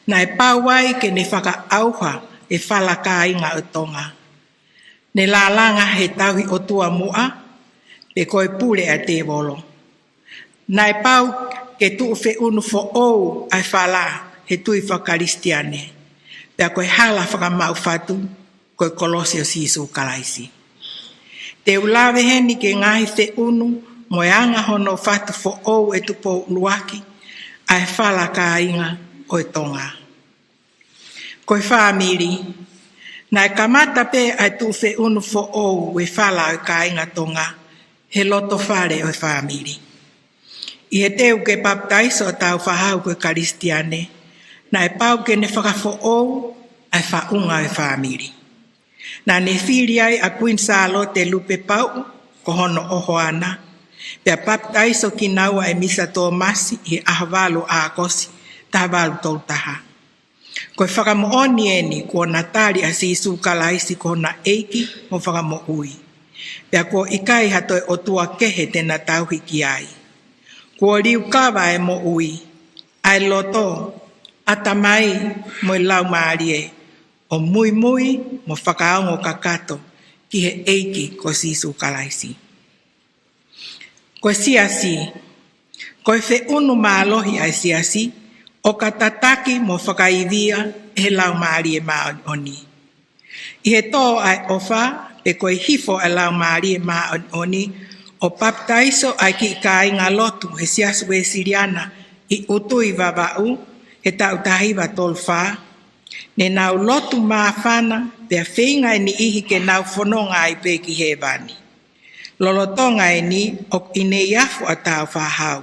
naʻe pau ai ke ne fakaʻauha e falakāinga ʻo Tonga. Ne lālanga he tauhi ʻotua muʻa, pe ko e pule ʻa e tēvolo. Naʻe pau ke tuʻu feʻunu foʻou ʻa e fala he tui fakakalisitiane, pea ko e hala fakamaʻu fatu ko e kolosi ʻo Sīsū Kalaisi. Te u lave heni ki he ngaahi feʻunu mo e anga hono fatu foʻou ʻe Tupou ʻUluaki ʻa e falakāinga ʻo e Tonga. Ko e fāmili, naʻe kamata pē ʻa e tuʻu feʻunu foʻou ʻo e fala ʻo e kāinga Tonga he loto fale ʻo e fāmili. ʻI he teu ke papitaiso ʻa Tāufaʻāhau ko e Kalisitiane, naʻe pau ke ne fakafoʻou ʻa e faʻunga ʻo e fāmili. Naʻa ne fili ai ʻa Kuini Sālote Lupepauʻu ko hono ʻohoana, pea papitaiso kinaua ʻe Misa Tōmasi ʻi he ʻaho valu ʻo ʻAokosi, taha valu tolu taha. Ko e fakamoʻoni eni kuo na tali ʻa Sīsū Kalaisi ko hona ʻEiki mo Fakamoʻui. Pea kuo ʻikai ha toe ʻotua kehe te na tauhi ki ai. Kuo liukava ʻa e moʻui, ʻa e loto, ʻatamai mo e laumālie, ʻo muimui mo fakaongo kakato ki he ʻEiki ko Sīsū Kalaisi. Ko e siasi, ko e feʻunu mālohi ʻa e siasi, ʻo ka tataki mo fakaivia ʻe he Laumālie Māʻoniʻoni. ʻI he tō ʻa e ʻofa, pe ko e hifo ʻa e Laumālie Māʻoniʻoni, ʻo papitaiso ʻa e kiʻi kāingalotu he Siasi Uēsiliana ʻi ʻUtui, Vavaʻu, he taʻu taha hiva tolu fā, ne nau lotu māfana, pea feinga ʻe niʻihi ke nau fononga ai pē ki hēvani. Lolotonga eni ʻoku ʻi Neiafu ʻa Tāufaʻāhau.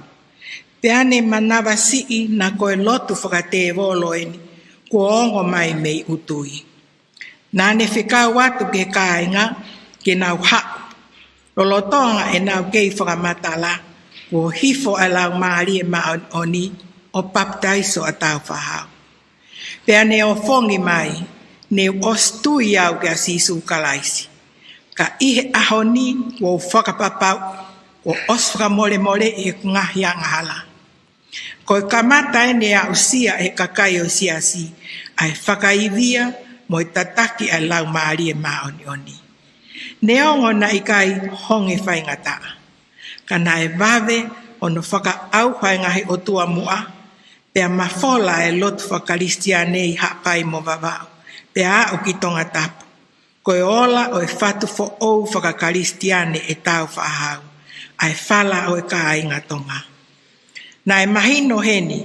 Pea ne manavasiʻi naʻa ko e lotu fakatēvolo eni kuo ongo mai mei ʻUtui. Naʻa ne fekau atu ki he kāinga ke nau haʻu. Lolotonga ʻenau kei fakamatala, kuo hifo ʻa e Laumālie Māʻoniʻoni ʻo papitaiso ʻa Tāufaʻāhau. Pea ne ofongi mai, ne u ʻosi tui au kia Sīsū Kalaisi. Ka ʻi he ʻaho ni, kuo u fakapapauʻi kuo ʻosi fakamolemoleʻi ʻeku ngaahi angahala. Ko e kamata eni ʻa e aʻusia ʻe he kakai ʻo e siasi ʻa e fakaivia mo e tataki ʻa e Laumālie Māʻoniʻoni. Neongo naʻe ʻikai honge faingataʻa, ka naʻe vave hono fakaʻauha e ngaahi ʻotua muʻa, pea mafola e lotu fakakalisitiane ʻi Haʻapai mo Vavaʻu, pea aʻu ki Tongatapu. Ko e ola ʻo e fatu foʻou fakakalisitiane ʻe Tāufaʻāhau, ʻa e fala ʻo e kāinga Tonga. Naʻe mahino heni,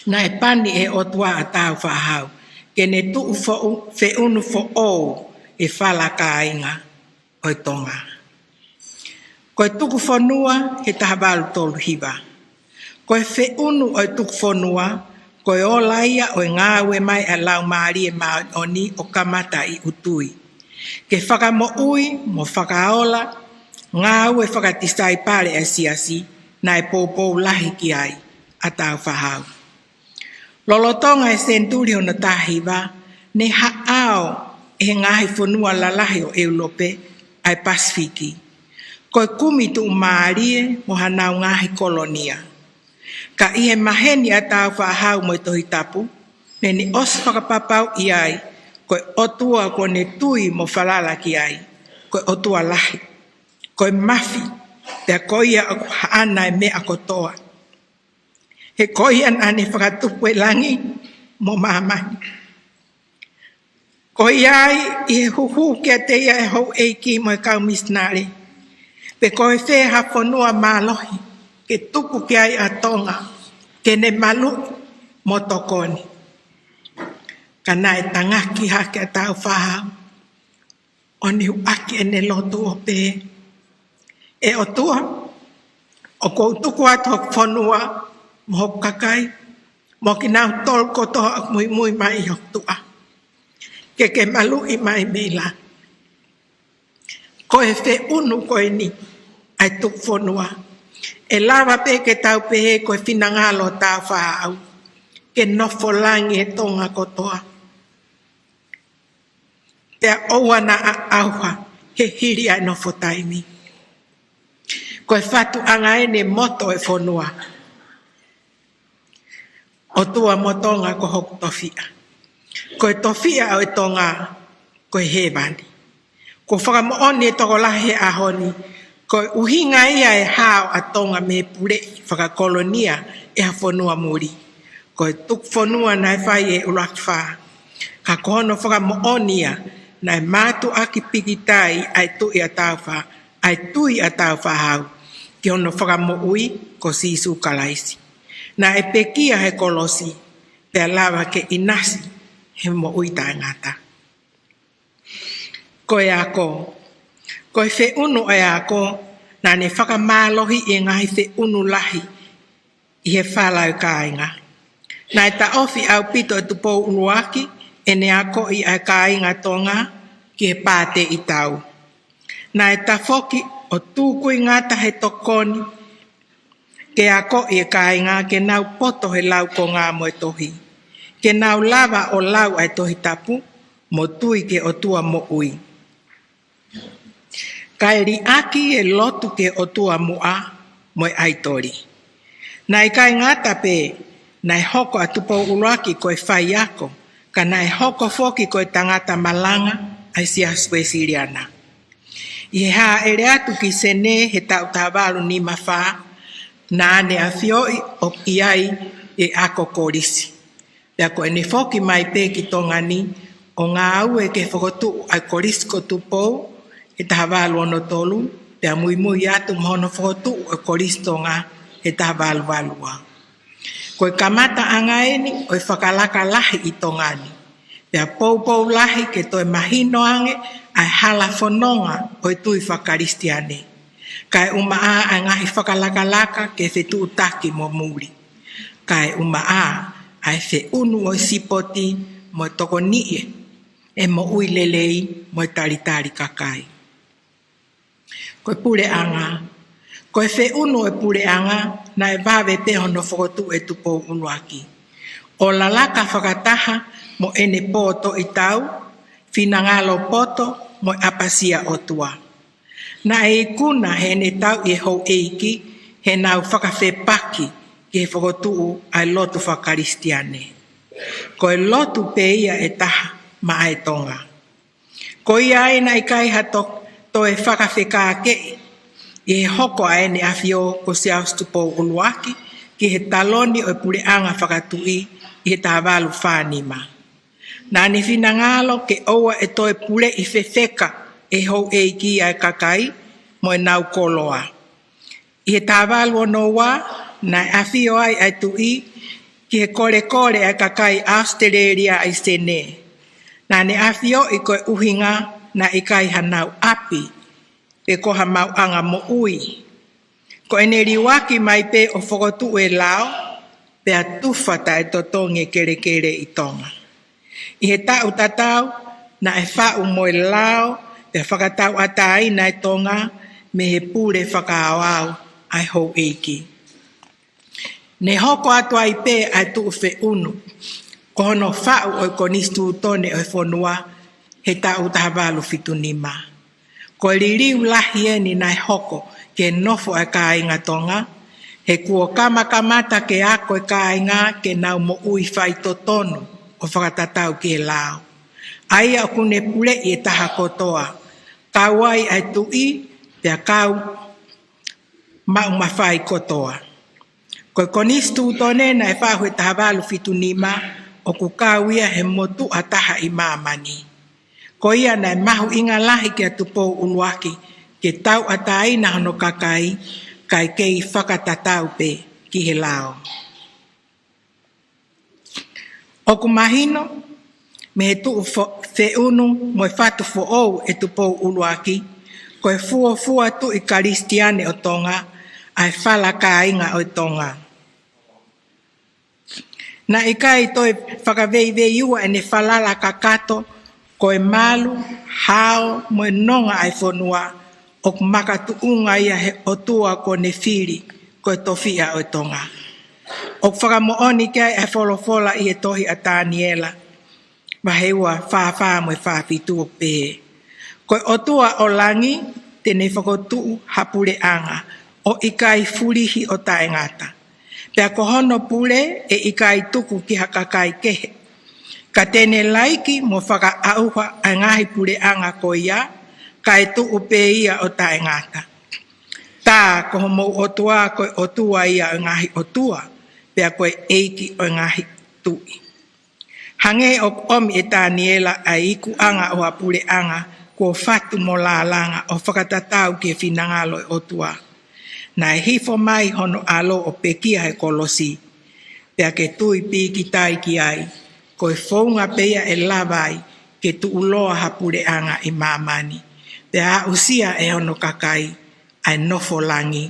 naʻe pani ʻe he ʻOtua ʻa Tāufaʻāhau ke ne tuʻu foʻu-, feʻunu foʻou e fala kāinga ʻo e Tonga. Ko e tuku fonua he taha valu tolu hiva. Ko e feʻunu ʻo e tuku fonua, ko e ola ia ʻo e ngāue mai ʻa e Laumālie Māʻoniʻoni ʻo kamata ʻi ʻUtui. Ke fakamoʻui mo fakaola ngāue fakatisaipale ʻa e siasi naʻe poupou lahi ki ai ʻa Tāufaʻāhau. Lolotonga e senituli hono taha hiva, ne haʻao ʻe he ngaahi fonua lalahi ʻo ʻEulope ʻa e Pasifiki. Ko e kumi tuʻumālie mo hanau ngaahi kolonia. Ka ʻi he maheni ʻa Tāufaʻāhau mo e Tohi Tapu, ne ne ʻosi fakapapauʻi ai, ko e ʻOtua kuo ne tui mo falala ki ai, ko e ʻOtua lahi, ko e mafi, pea ko ia ʻoku haʻana e meʻa kotoa. He ko ia naʻa ne fakatupu e langi mo māmani. Ko ia ai ʻi he huhu kiate ia ʻe he houʻeiki mo e kau misinale, pe ko e fē ha fonua mālohi ke tuku ki ai ʻa Tonga, ke ne maluʻi mo tokoni. Ka naʻe tangaki hake ʻa Tāufaʻāhau, ʻo ne ʻuʻaki ʻene lotu ʻo pehē: ʻE ʻOtua, ʻoku ou tuku atu hoku fonua mo hoku kakai, mo kinautolu kotoa ʻoku muimui mai ʻi hoku tuʻa, ke ke maluʻi mai mei langi. Ko e feʻunu ko eni ʻa e tuku fonua. ʻE lava pē ke tau pehē ko e finangalo ʻo Tāufaʻāhau ke nofo langi e Tonga kotoa. Pea ʻoua naʻa ʻauha he hili ʻa e nofo taimi. Ko e fatuʻanga eni e moto e fonua. ʻOtua mo Tonga ko hoku tofiʻa. Ko e tofiʻa ʻo e Tonga ko e hēvani. Kuo fakamoʻoni e tokolahi he ʻaho ni, ko e ʻuhinga ia e hao ʻa Tonga mei he puleʻi fakakolonia ʻe ha fonua muli. Ko e tuku fonua naʻe fai ʻe ʻUluaki Fā. Ka ko hono fakamoʻoni ia, naʻe mātuʻaki pikitai ʻa e tui ʻa Tāufa-, ʻa e tui ʻa Tāufaʻāhau ki hono Fakamoʻui ko Sīsū Kalaisi. Naʻe pekia he kolosi, pea lava ke ʻinasi he moʻui taʻengata. Ko e ako. Ko e feʻunu ʻa e ako, naʻa ne fakamālohiʻi e ngaahi feʻunu lahi ʻi he fala ʻo e kāinga. Naʻe taʻofi ʻaupito ʻe Tupou ʻUluaki ʻene akoʻi ʻa e kāinga Tonga ki he pāteʻi tau. Naʻe tafoki ʻo tūkuingata he tokoni ke akoʻi e kāinga ke nau poto he laukonga mo e tohi, ke nau lava ʻo lau ʻa e Tohi Tapu mo tui ki he ʻOtua moʻui, kae liʻaki e lotu ki he ʻOtua muʻa mo e ʻaitoli. Naʻe ʻikai ngata pē naʻe hoko ʻa Tupou ʻUluaki ko e faiako, ka naʻe hoko foki ko e tangata malanga ʻa e Siasi Uēsiliana. ʻI he hāʻele atu ki Senē he taʻu taha valu nima fā, naʻa ne ʻafioʻi ʻoku ʻi ai e ako kolisi. Pea ko ʻene foki mai pē ki Tonga ni ʻo ngāue ke fokotuʻu ʻa e Kolisi ko Tupou he taha valu ono tolu, pea muimui atu mo hono fokotuʻu ʻo e Kolisi Tonga he taha valu valu ua. Ko e kamataʻanga eni ʻo e fakalaka lahi ʻi Tonga ni. Pea poupou lahi ke toe mahino ange ʻa e hala fononga ʻo e tui fakakalisitiane. Kae ʻumaʻā ʻa e ngaahi fakalakalaka ke fetuʻutaki mo muli. Kae ʻumaʻā ʻa e feʻunu ʻo e sipoti mo e tokoniʻi e moʻui lelei mo e talitali kakai. Ko e puleʻanga. Ko e feʻunu ʻo e puleʻanga naʻe vave pē hono fokotuʻu ʻe Tupou ʻUluaki, ʻo lalaka fakataha mo ʻene pōtoʻi tau, finangalo poto mo e ʻapasia ʻOtua. Naʻe ikuna heʻene tauʻi e houʻeiki heʻenau fakafepaki ki he fokotuʻu ʻa e lotu fakakalisitiane. Ko e lotu pē ia ʻe taha maʻa e Tonga. Ko ia ai naʻe ʻikai ha to-, toe fakafekākeʻi ʻi he hoko ʻa ʻEne ʻAfio ko Siaosi Tupou ʻUluaki ki he taloni ʻo e puleʻanga fakatuʻi ʻi he taha valu fā nima. Naʻa ne finangalo ke ʻoua ʻe toe puleʻi fefeka ʻe he houʻeiki ʻa e kakai mo ʻenau koloa. ʻI he taha valu ono ua, naʻe ʻafio ai ʻa e Tuʻi ki he kolekole ʻa e kakai ʻAositelēlia ʻi Senē. Naʻa ne ʻafioʻi ko e ʻuhinga naʻe ʻikai hanau ʻapi pe ko ha maʻuʻanga moʻui. Ko ʻene liuaki mai pē ʻo fokotuʻu e lao, pea tufa taʻetotongi e kelekele ʻi Tonga. ʻI he taʻu tatau, naʻe faʻu mo e lao, pea fakatauʻatāina e Tonga mei he pule fakaaoao ʻa e houʻeiki. Ne hoko atu ai pē ʻa e tuʻu feʻunu, ko hono faʻu ʻo e konisitūtone ʻo e fonua he taʻu taha valu fitu nima. Ko e liliu lahi eni naʻe hoko ki he nofo ʻa e kāinga Tonga, he kuo kamakamata ke ako e kāinga ke nau moʻui faitotonu ʻo fakatatau ki he lao. ʻA ia ʻoku ne puleʻi e taha kotoa, kau ai ʻa e Tuʻi, pea kau maʻu mafai kotoa. Ko e konisitūtone naʻe faʻu he taha valu fitu nima, ʻoku kau ia he motuʻa taha ʻi māmani. Ko ia naʻe mahuʻinga lahi kia Tupou ʻUluaki ke tauʻatāina hono kakai, kae kei fakatatau pē ki he lao. ʻOku mahino mei he tuʻu fo-, feʻunu mo e fatu foʻou ʻe Tupou ʻUluaki, ko e fuofua tuʻi Kalisitiane ʻo Tonga ʻa e fala kāinga ʻo e Tonga. Naʻe ʻikai toe fakaveiveiua ʻene falala kakato, ko e malu, hao, mo e nonga ʻa e fonua, ʻoku makatuʻunga ia he ʻOtua kuo ne fili, ko e tofiʻa ʻo e Tonga. ʻOku fakamoʻoni ki ai ʻa e folofola ʻi he tohi ʻa Taniela, vahe ua, fā fā mo e fā fitu, ʻoku pehē: Ko e ʻOtua ʻo langi te ne fokotuʻu ha puleʻanga ʻo ʻikai fulihi ʻo taʻengata. Pea ko hono pule ʻe ʻikai tuku ki ha kakai kehe. Ka te ne laiki mo fakaʻauha ʻa e ngaahi puleʻanga ko ia, kae tuʻu pē ia ʻo taʻengata. Tā ko homou ʻOtua ko e ʻOtua ia ʻo e ngaahi ʻotua, pea ko e ʻEiki ʻo e ngaahi tuʻi. Hangē ʻoku ʻomi ʻe Taniela ʻa e ikuʻanga ʻo ha puleʻanga kuo fatu mo lālanga ʻo fakatatau ki he finangalo ʻo e ʻOtua. Naʻe hifo mai hono ʻAlo ʻo pekia he kolosi, pea ke tui pīkitai ki ai, ko e founga pē ia ʻe lava ai ke tuʻuloa ha puleʻanga ʻi māmani, pea aʻusia ʻe hono kakai ʻa e nofo langi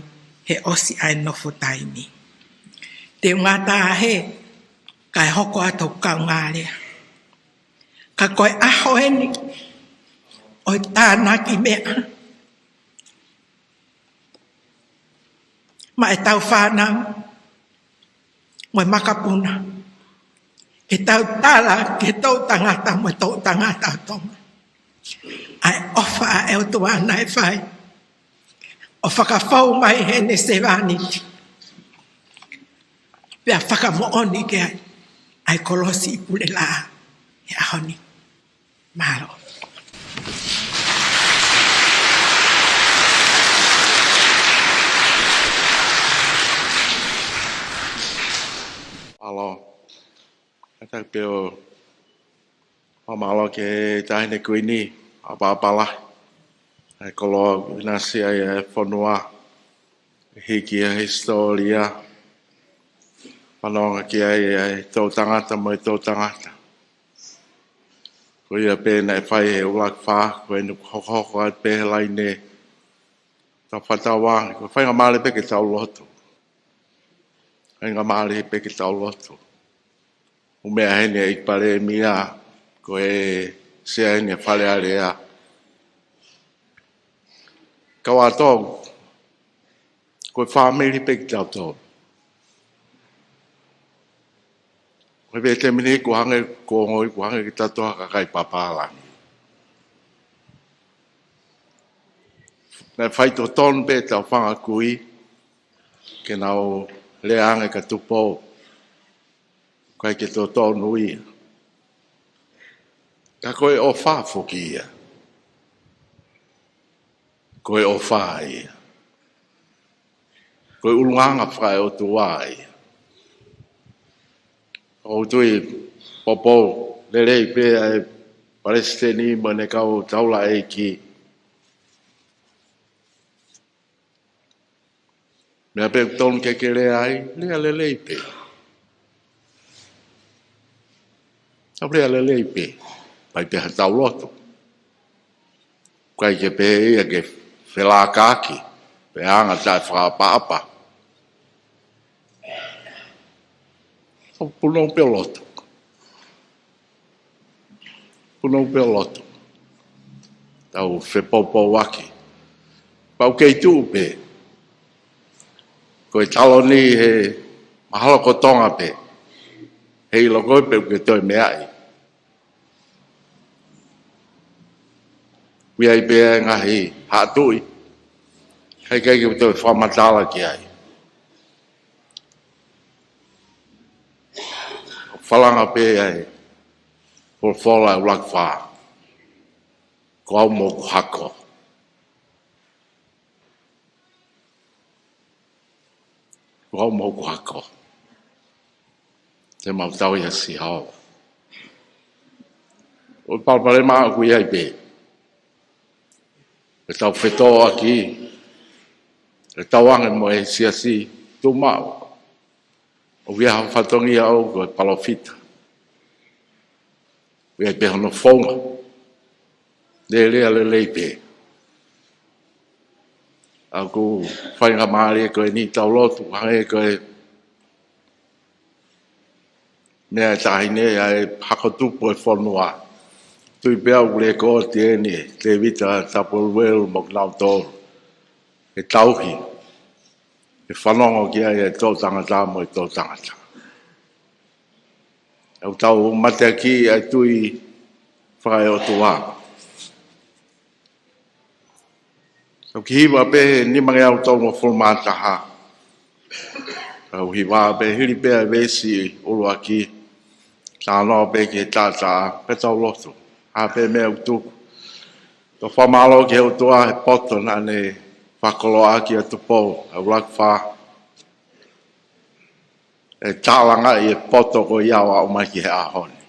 he ʻosi ʻa e nofo taimi. Te u ngata hē, kae hoko atu hoku kaungālea. Ka ko e ʻaho eni ʻo e tānaki meʻa maʻa ʻetau fānau mo e makapuna, ke tau tala ki he toʻutangata mo e toʻutangata ʻo Tonga ʻa e ʻofa ʻa e ʻOtua naʻe fai ʻo fakafou mai heʻene sevāniti, pea fakamoʻoni ki ai ʻa e kolosi ʻi Pulelaʻā he ʻaho ni. Mālō. Mālō. Kātaki pē ʻo fakamālō ki he Taʻahine Kuini, ʻApapala, ʻa e koloa ʻoku ʻinasi ai ʻa e fonua, hiki ʻa e hisitōlia, fanongo ki ai ʻa e toʻutangata mo e toʻutangata. Ko ia pē naʻe fai he ʻUluaki Fā, ko ʻene hokohoko atu pē he laine, tau fakatauange, ko e faingamālie pē ke tau lotu. Faingamālie pē ke tau lotu. ʻUmea heni ʻEiki Palēmia, ko e Sea heni ʻa e Fale Alea. Kau ʻa Tonga, ko e fāmili pē kitautolu. Ko e vete mini kuo hangē, kuo ngoi kuo hangē kitautolu ha kakai papālangi. Naʻe faitotonu pē ʻetau fanga kui ke nau lea ange kia Tupou, ʻikai ke totonu ia. Ka ko e ʻofa foki ia. Ko e ʻofa ia. Ko e ʻulungaanga fakaʻotua ia. ʻOku ou tui poupou lelei pē ʻa e Palesiteni mo ʻene kau taulaʻeiki. Meʻa pē ʻoku totonu ke ke lea ai, lea lelei pē. Tau lea lelei pē, fai pē haʻatau lotu. ʻIkai ke pehē ia ke felākaʻaki, pe anga taʻefakaʻapaʻapa. Tau punou pē ʻo lotu. Punou pē ʻo lotu. Tau fepoupouaki. Pau kei tuʻu pē. Ko e taloni he mahalo ko Tonga pē. He ʻilo ko ē pe ʻoku ke toe meaʻi. ʻOku ʻi ai pē ʻa e ngaahi haʻa tuʻi. Kae ʻikai ke toe fakamatala ki ai. Falanga pē ʻa e folofola ʻa e ʻUluaki Fā. Ko au mo hoku hako. Ko au mo hoku hako. Te mau tauhi ʻa Sihova. ʻO palopalema ʻoku ʻi ai pē. ʻEtau fetōʻaki, ʻetau ange mo e siasi, tuʻu maʻu. ʻOku ʻi ai ha fatongia ʻoku ʻi ai e palōfita. ʻOku ʻi ai pē hono founga. Lea lelei pē. ʻOku faingamālie ko eni ʻetau lotu, hangē ko e meʻa ʻa e taʻahine ʻa e hako tupu ʻo e fonua. Tui pē au ʻoku lekooti eni ʻe Tēvita Tapueluelu mo kinautolu. ʻE tauhi, ʻe fanongo ki ai ʻa e toʻutangata mo e toʻutangata. ʻOku tau mateakiʻi ʻa e tui fakaʻotua. ʻOku hiva pē he nimangeau tolungofulu mā taha. ʻOku hiva pē hili pē ʻa e veesi ʻuluaki. Talanoa pē ki he taʻataʻa, pea tau lotu. Hā pē meʻa ʻoku tuku. Tau fakamālō ki he ʻOtua he poto naʻa ne fakakoloaʻaki ʻa Tupou, ʻa e ʻUluaki Fā. ʻE tālangaʻi e poto ko ia ʻo aʻu mai ki he ʻaho ni.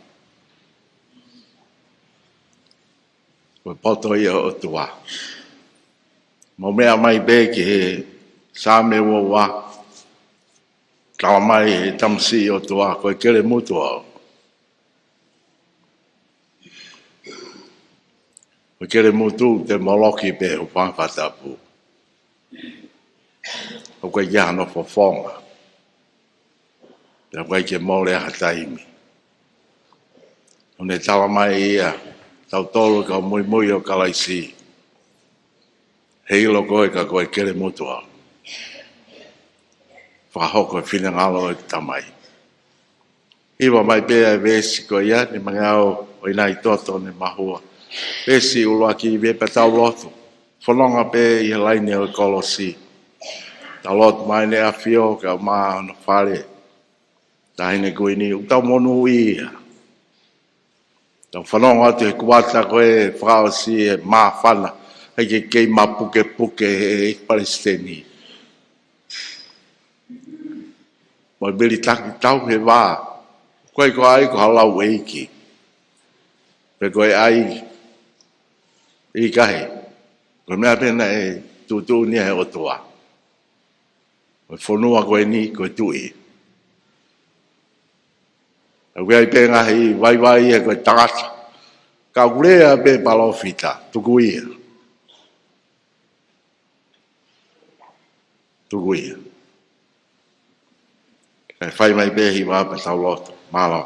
Ko e poto ia ʻo e ʻOtua. Mou meʻa mai pē ki he Saame ua ua. Talamai ʻe he tamasiʻi ʻOtua, ko e kelemutu au. Ko e kelemutu te moloki pē hūfanga he fakatapu. ʻOku ʻikai ke ʻi ai hano fofonga. Pea ʻoku ʻikai ke mole ha taimi. ʻOku ne talamai ʻe ia, tautolu kau muimui ʻo Kalaisi. Heiʻilo koe ka ko e kelemutu au. Fakahoko e finangalo ʻo e Tamai. Hiva mai pē ʻa e veesi ko ia, Nimangeau ʻo ʻInaʻi Toto ne mahua. Veesi ʻuluaki, ʻi he pea tau lotu. Fononga pē ʻi he laine ʻo e kolosi. Tau lotu mai ne ʻafio kae ʻumaʻā hono fale. Taʻahine kuini, ʻoku tau monūʻia. Tau fanongo atu he kuata ko ē fakaʻosi e māfana, ʻikai ke kei mapukepuke ʻe he palesiteni. Mo e vili taki tau he vā, ko e ko ai ko ha lau ʻeiki. Pe ko e ʻai ʻi kahi. Ko e meʻa pē naʻe tuʻutuʻuni ʻe he ʻOtua. Ko e fonua ko eni, ko e tuʻi. ʻOku ʻi ai pē ngaahi vaivai ʻe ko e tangata. Ka ʻoku lea pē palōfita, tuku ia. Tuku ia. Kae fai mai pē hiva pea tau lotu. Mālō.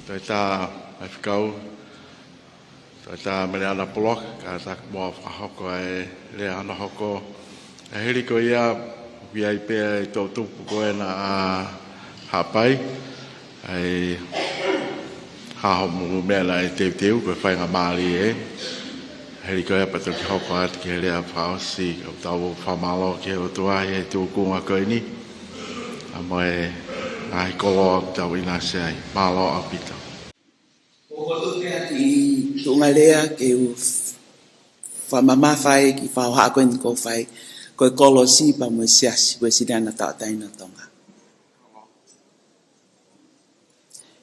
Toe tā ʻa e fekau, toe tā Meleana Polok, ka ta mo fakahoko ʻa e lea hono hoko. ʻE hili ko ia, ʻoku ʻi ai pē ʻa e toʻutupu ko ena ʻa Haʻapai, ʻa e hā hoʻomo meʻa naʻe teuteu, ko e faingamālie ē. Hili ko ia pea toki hoko atu ki he lea fakaʻosi, ka tau fakamālō ki he ʻOtua ʻi he tūkunga ko eni. ʻA mo e ngaahi koloa ʻoku tau ʻinasi ai. Mālō ʻaupito. ʻOku ou tui pē ʻa e tuʻunga lea ke u fakamamafa ai ki he fakahohaʻa ko eni ʻoku fai, ko e kolosi pea mo e siasi Uēsiliana Tauʻatāina ʻo Tonga.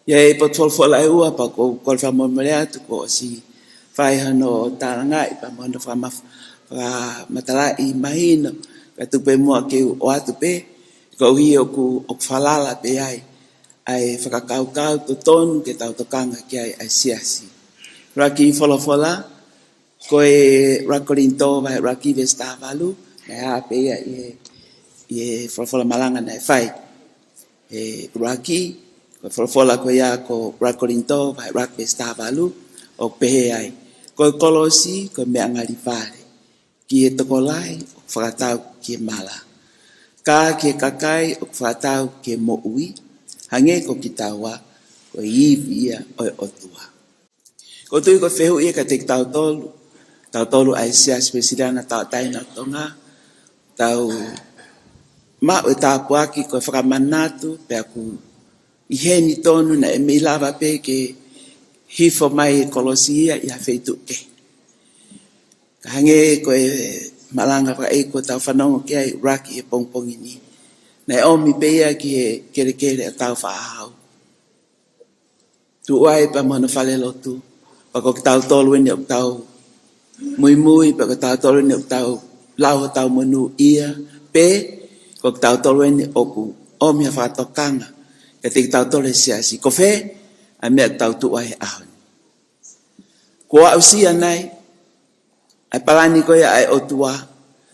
ʻI he potu folofola ʻe ua pea ʻoku ou kole fakamolemole atu kuo ʻosi fai hano tālangaʻi pea mo hano fakamaf-, fakamatalaʻi mahino, ka tuku pē muʻa ke u ʻoatu pē, koeʻuhi ʻoku, ʻoku falala pē ai ʻa e fakakaukau totonu ke tau tokanga ki ai ʻa e siasi. ʻUluaki folofola, ko e ʻuluaki Kolinitō vahe ʻuluaki veesi taha valu, naʻe hā pē ia ʻi he, ʻi he folofola malanga naʻe fai. ʻE ʻuluaki, ko e folofola ko ia ko e ʻuluaki Kolinitō vahe ʻuluaki veesi taha valu, ʻoku pehē ai: Ko e kolosi, ko e meʻa ngalivale ki he tokolahi ʻoku fakatau ki he mala, ka ki he kakai ʻoku fakatau ki he moʻui, hangē ko kitaua, ko e ivi ia ʻo e ʻOtua. ʻOku ou tui ko e fehuʻi ia kiate kitautolu, tautolu ʻa e Siasi Uēsiliana Tauʻatāina ʻo Tonga, tau maʻu e tāpuaki ko e fakamanatu pea ʻoku ʻi heni tonu naʻe mei lava pē ke hifo mai e kolosi ia ʻi ha feituʻu kehe. Ka hangē ko e malanga fakaʻeiki kuo tau fanongo ki ai ʻuluaki he pongipongi ni, naʻe ʻomi pē ia ki he kelekele ʻo Tāufaʻāhau. Tuʻu ai pea mo hono falelotu, pea ko kitautolu eni ʻoku tau muimui, pea ko kitautolu eni ʻoku tau lau hotau monūʻia, pe ko kitautolu eni ʻoku ʻomi ha fakatokanga kiate kitautolu he siasi, ko fē ʻa e meʻa ʻoku tau tuʻu ai he ʻaho ni. Kuo aʻusia nai ʻa e palani ko ia ʻa e ʻOtua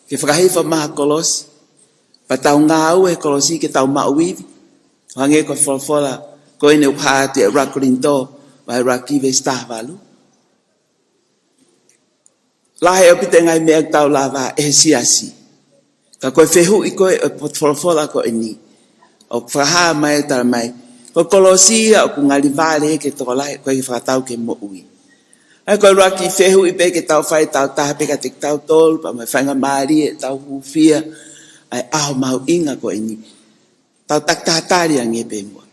ke fakahifo mai ha kolosi, pea tau ngāue he kolosi ke tau maʻu ivi, ʻo hangē ko e folofola ko eni ʻoku hā atu ʻi he ʻuluaki Kolinitō vahe ʻuluaki veesi taha valu? Lahi ʻaupito e ngaahi meʻa ʻoku tau lava ʻe he siasi. Ka ko e fehuʻi ko ē ʻo e potu folofola ko eni, ʻoku fakahā mai, tala mai, ko e kolosi ia ʻoku ngalivale ki he tokolahi, ʻoku ʻikai ke fakatau ki he moʻui. ʻA ia ko e ʻuluaki fehuʻi pē ke tau fai, tau taha pē kiate kitautolu, pea mo e faingamālie ʻetau hūfia ʻa e ʻaho mahuʻinga ko eni, tau takitaha tali ange pē muʻa.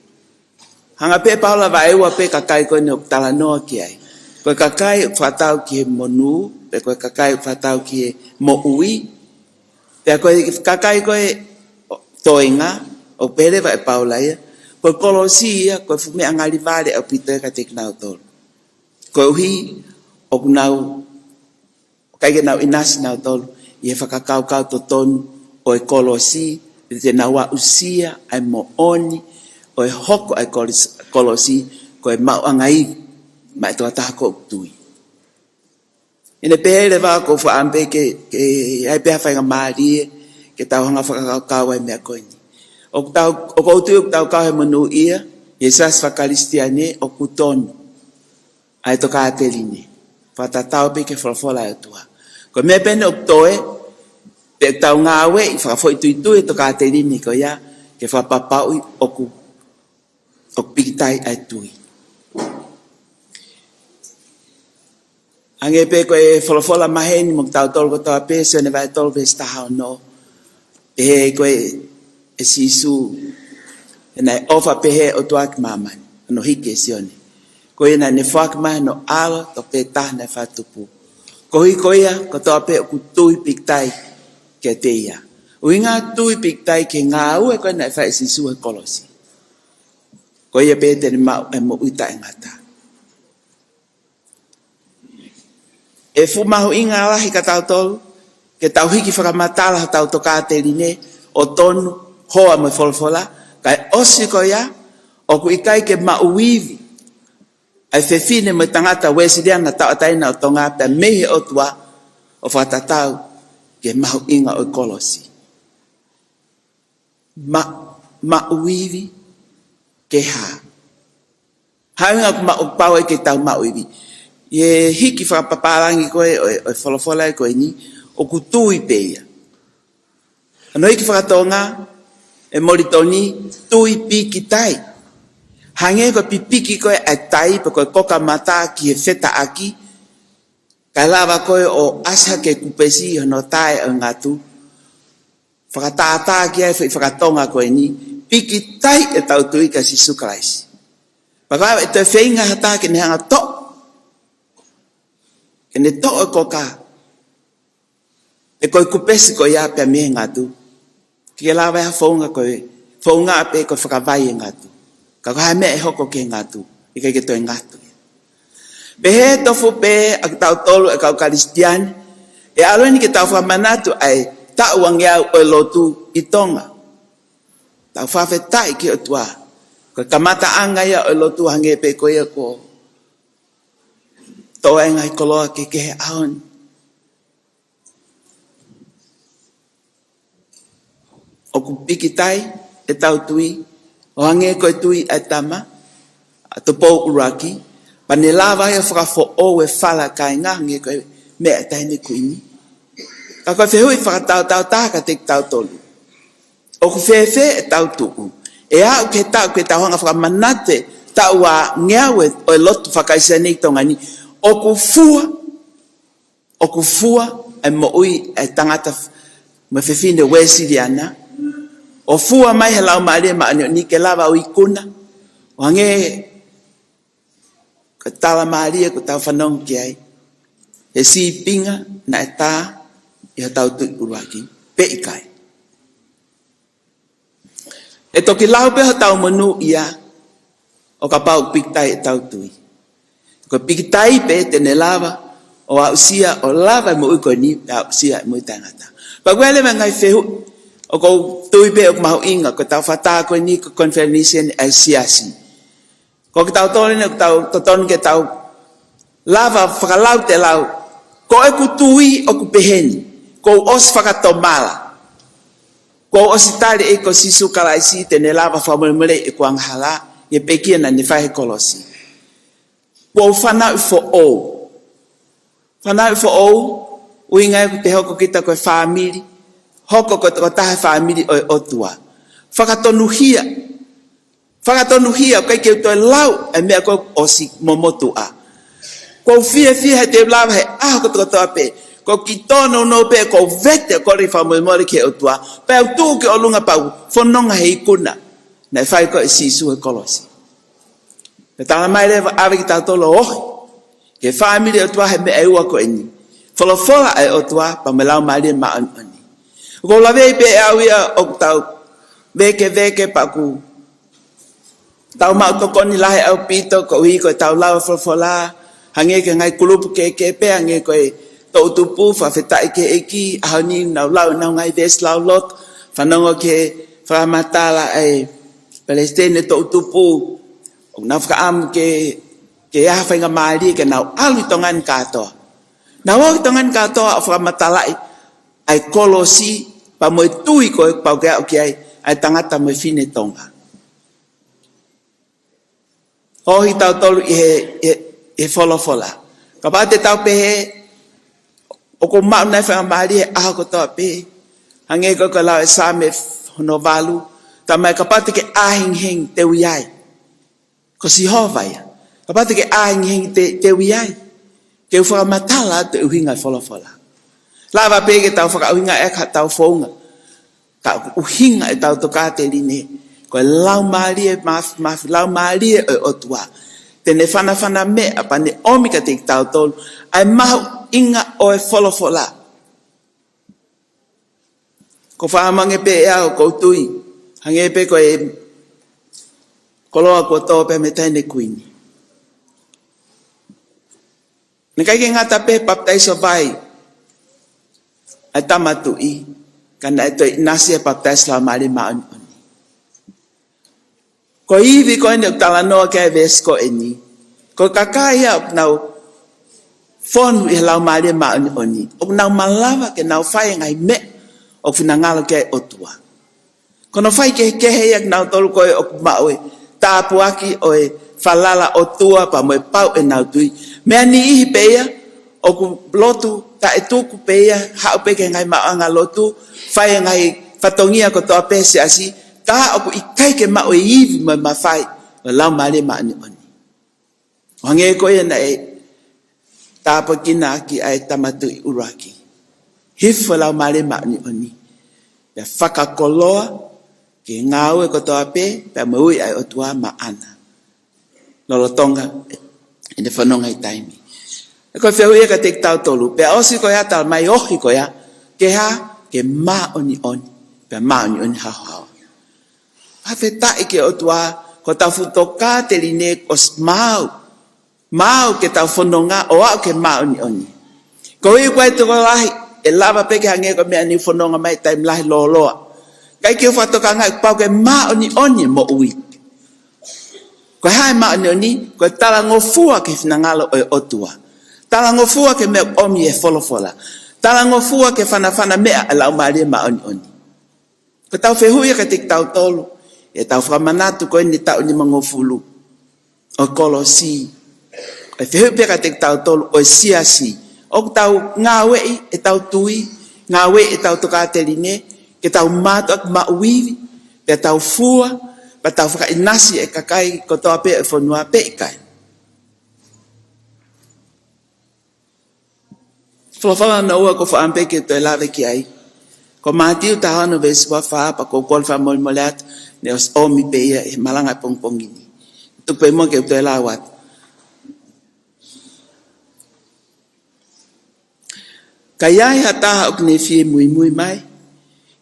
Hanga pē ʻe Paula ʻo vaeua pē kakai ko eni ʻoku talanoa ki ai. Ko e kakai ʻoku fakatau ki he monū, pe ko e kakai ʻoku fakatau ki he moʻui. Pea ko e kakai ko ē toenga, ʻoku pehē leva ʻe Paula ia, ko e kolosi ia, ko e fuʻu meʻa ngalivale ʻaupito ia kiate kinautolu. Koeʻuhi ʻoku nau ʻikai ke nau ʻinasi nautolu ʻi he fakakaukau totonu ʻo e kolosi, te nau aʻusia ʻa e moʻoni ʻo e hoko ʻa e kolis-, kolosi ko e maʻuʻanga ivi maʻa e tokotaha ʻoku tui. ʻI heʻene pehē leva, ʻoku ou fakaʻamu pē ke, ke ʻi ai pē ha faingamālie ke tau hanga ʻo fakakaukau ʻa e meʻa ko eni. ʻOku tau, ʻoku ou tui ʻoku tau kau he monūʻia ʻi he siasi faka-Kalisitiane ʻoku tonu ʻa e tokāteline, fakatatau pē ki he folofola ʻa e ʻOtua. Ko e meʻa pē eni ʻoku toe, pea tau ngāueʻi fakafoʻituitui e tokāteline ko ia ke fakapapauʻi ʻoku, ʻoku pikitai ʻa e tui. Hangē pē ko e folofola maheni mo kitautolu kotoa pē, Sione vahe tolu veesi taha ono. Pehē ko ē ʻe Sīsū, he naʻe ʻofa pehē ʻa e ʻOtua ki māmani, hono hiki ʻe Sione, ko ia naʻa ne foaki mai hono ʻAlo tofu pē taha naʻe fakatupu, koeʻuhi ko ia kotoa pē ʻoku tui pikitai kiate ia. ʻUhinga tui pikitai ki he ngāue ko ē naʻe fai ʻe Sīsū he kolosi, ko ia pē te ne maʻu e moʻui taʻengata. ʻE fuʻu mahuʻinga lahi kia tautolu ke tau hiki fakamatala hotau tokāteline ʻo tonu, hoa mo e folofola, kae ʻosi ko ia, ʻoku ʻikai ke maʻu ivi ʻa e fefine mo e tangata Uēsiliana Tauʻatāina ʻo Tonga pea mei he ʻOtua ʻo fakatatau ki he mahuʻinga ʻo e kolosi. Ma-, maʻu ivi ke hā? Hā e ʻuhinga ʻoku ma-, ʻoku pau ai ke tau maʻu ivi? ʻI he hiki fakapapālangi ko ē ʻo e, ʻo e folofola ko eni, ʻoku tui pē ia. Hono hiki fakatonga ʻe Molitoni, tui pikitai. Hangē ko e pipiki ko ē ʻa e tai pe ko e koka mata ki he fetaʻaki, kae lava ko ē ʻo ʻasi hake e kupesi ʻi hono tae ʻo e ngatu. Fakatātā ki ai e foʻi fakatonga ko eni, pikitai ʻetau tui kia Sīsū Kalaisi. Pea kapau ʻe toe feinga ha taha ke ne hanga ʻo toʻo, ke ne toʻo e koka, pe ko e kupesi ko ia pea mei he ngatu, ke lava ʻe ha founga ko e, founga pē ko e fakavai e ngatu. Ka ko e hā e meʻa ʻe hoko ki he ngatu, ʻikai ke toe ngatu ia. Pehē tofu pē ʻa kitautolu ʻa e kau Kalisitiane, ʻe ʻalu eni ke tau fakamanatu ʻa e taʻu uangeau ʻo e lotu ʻi Tonga. Tau fakafetaʻi ki he ʻOtua. Ko e kamataʻanga ia ʻo e lotu, hangē pē ko ia ko, toʻo e ngaahi koloa kehekehe he ʻaho ni. ʻOku pikitai ʻetau tui, ʻo hangē ko e tui ʻa e tama, ʻa Tupou ʻUluaki, pea ne lava ia ʻo fakafoʻou e fala ʻa e kāinga hangē ko e meʻa ʻa e taʻahine kuini. Ka ko e fehuʻi fakatautautaha kiate kitautolu, ʻoku fēfē ʻetau tuʻu? ʻE aʻu ki he taʻu ke tau hanga ʻo fakamanatu e taʻu ua ngeau ʻo e lotu faka-Kalisitiane ʻi Tonga ni, ʻoku fua, ʻoku fua e moʻui ʻa e tangata f-, mo e fefine Uēsiliana, ʻo fua mai he Laumālie Māʻoniʻoni ke lava ʻo ikuna, ʻo hangē ko e tala mālie ʻoku tau fanongo ki ai, he sīpinga naʻe tā ʻi hotau Tupou ʻUluaki, pe ʻikai? ʻE toki lau pē hotau monūʻia ʻo kapau ʻoku pikitai ʻetau tui. Ko e pikitai pē te ne lava ʻo aʻusia, ʻo lava e moʻui ko eni, pea aʻusia e moʻui taʻengata. Pea ʻoku ʻi ai leva e ngaahi fehuʻi, ʻoku ou tui pē ʻoku mahuʻinga, ko ʻetau fakatātā ko eni ko e konifelenisi ʻa e siasi. Ko kitautolu eni ʻoku tau totonu ke tau lava ʻo fakalautelau, ko ʻeku tui ʻoku pehē ni, kuo u ʻosi fakatomala, kuo u ʻosi tali ʻe au ko Sīsū Kalaisi te ne lava ʻo fakamolemoleʻi ʻeku angahala, ʻi he pekia naʻa ne fai he kolosi. Kuo u fanauʻi foʻou. Fanauʻi foʻou, ʻuhinga ia ʻoku te hoko kita ko e fāmili, hoko ko e tokotaha e fāmili ʻo e ʻOtua. Fakatonuhia, fakatonuhia, ʻoku ʻikai ke u toe lau e meʻa kuo u ʻosi momotuʻa. Kuo u fiefia he te u lava he ʻaho kotoa kotoa pē, ko e kiʻi tōnounou pē, kuo u vete ʻo kole fakamolemole ki he ʻOtua, pea u tuʻu ki ʻolunga pea u fononga he ikuna naʻe fai ko ē ʻe Sīsū he kolosi. Pea talamai leva ʻave kitautolu ʻo ohi ki he fāmili ʻo e ʻOtua he meʻa ʻe ua ko eni: folofola ʻa e ʻOtua pea mo e Laumālie Māʻoniʻoni. ʻOku ou laveʻi pē ʻe au ia ʻoku tau vēkeveke pea ʻoku tau maʻu tokoni lahi ʻaupito koeʻuhi ko ʻetau lau e folofola, hangē ko e ngaahi kulupu kehekehe pē, hangē ko e toʻutupu, fakafetaʻi ki he ʻEiki, ʻaho ni nau lau ʻenau ngaahi veesi lauloto, fanongo ki he fakamatala ʻa e palesiteni toʻutupu, ʻoku nau fakaʻamu ke, ke ʻi ai ha faingamālie ke nau ʻalu ʻi Tonga ni kātoa. Nau ʻalu ʻi Tonga ni kātoa ʻo fakamatalaʻi ʻa e kolosi pea mo e tui ko ē ʻoku pau ke aʻu ki ai ʻa e tangata mo e fefine Tonga. Ohi kitautolu ʻi he, he, he folofola. Kapau te tau pehē, ʻoku ou maʻu nai faingamālie he ʻaho kotoa pē, hangē ko e lau ʻa e Saame hono valu, talamai kapau te ke ʻā hengihengi te u ʻi ai. Ko Sihova ia. Kapau te ke ʻā hengihengi te, te u ʻi ai. Ke u fakamatala atu e ʻuhinga e folofola. Lava pē ke tau fakaʻuhinga ʻaki haʻatau founga. Ka ʻoku ʻuhinga ʻetau tokāteline ko e Laumālie Māfimafi, Laumālie ʻo e ʻOtua. Te ne fanafana meʻa pea ne ʻomi kiate kitautolu ʻa e mahuʻinga ʻo e folofola. ʻOku ou fakamange pē ʻe au, ʻoku ou tui, hangē pē ko e koloa kuo tō pē mei he taʻahine kuini. Naʻe ʻikai ke ngata pē he papitaiso vai ʻa e Tama Tuʻi, ka naʻe toe ʻinasi e papitaiso Laumālie Māʻoniʻoni. Ko e ivi ko eni ʻoku talanoa ki ai e veesi ko eni, ko e kakai ia ʻoku nau fonu ʻi he Laumālie Māʻoniʻoni, ʻoku nau malava ke nau fai e ngaahi meʻa ʻoku finangalo ki ai e ʻOtua. Ko hono faikehekehe ia kinautolu ko ē ʻoku maʻu e tāpuaki ʻo e falala ʻOtua pea mo e pau ʻenau tui. Meʻa niʻihi pē ia ʻoku lotu taʻetuku pē ia, haʻu pē ki he ngaahi maʻuʻanga lotu, fai e ngaahi fatongia kotoa pē he siasi, ka ʻoku ʻikai ke maʻu e ivi mo e mafai ʻo e Laumālie Māʻoniʻoni. ʻO hangē ko ia naʻe tāpuakiʻaki ai e Tama Tuʻi ʻUluaki. Hifo e Laumālie Māʻoniʻoni, pea fakakoloa ki he ngāue kotoa pē, pea mo e ui ʻa e ʻOtua maʻana lolotonga ʻene fononga ʻi taimi. Ē, ko e fehuʻi ia kiate kitautolu, pea ʻosi ko ia, talamai ohi ko ia, ke hā? Ke māʻoniʻoni, pea māʻoniʻoni haohaoa. Fakafetaʻi ki he ʻOtua, ko hotau fuʻu tokāteline ʻosi maau, maau ke tau fononga ʻo aʻu ki he māʻoniʻoni. Koeʻuhi ko e tokolahi ʻe lava pē ke hangē ko e meʻa ni fononga mai taimi lahi lōloa. ʻIkai ke u fakatokangaʻi kuo pau ke māʻoniʻoni e moʻui. Ko e hā e māʻoniʻoni? Ko e talangofua ki he finangalo ʻo e ʻOtua. Talangofua ki he meʻa ʻoku ʻomi ʻe he folofola. Talangofua ki he fanafana meʻa ʻa e Laumālie Māʻoniʻoni. Ko ʻetau fehuʻi ia kiate kitautolu, ʻetau fakamanatu ko eni taʻu nimangofulu ʻo e kolosi. ʻE fehuʻi pē kiate kitautolu ʻo e siasi. ʻOku tau ngāueʻi ʻetau tui, ngāueʻi ʻetau tokāteline, ke tau mātuʻaki maʻu ivi, pea tau fua, pea tau fakaʻinasi e kakai kotoa pē ʻo e fonua pe ʻikai. Folofola hono ua ʻoku ou fakaʻamu pē ke u toe lave ki ai. Ko Mātiu taha ono veesi ua fā, pea ʻoku ou kole fakamolemole atu, ne ʻosi ʻomi pē ia ʻi he malanga ʻapongipongi ni. Tuku pē muʻa ke u toe lau atu. Ka ʻi ai ha taha ʻoku ne fie muimui mai,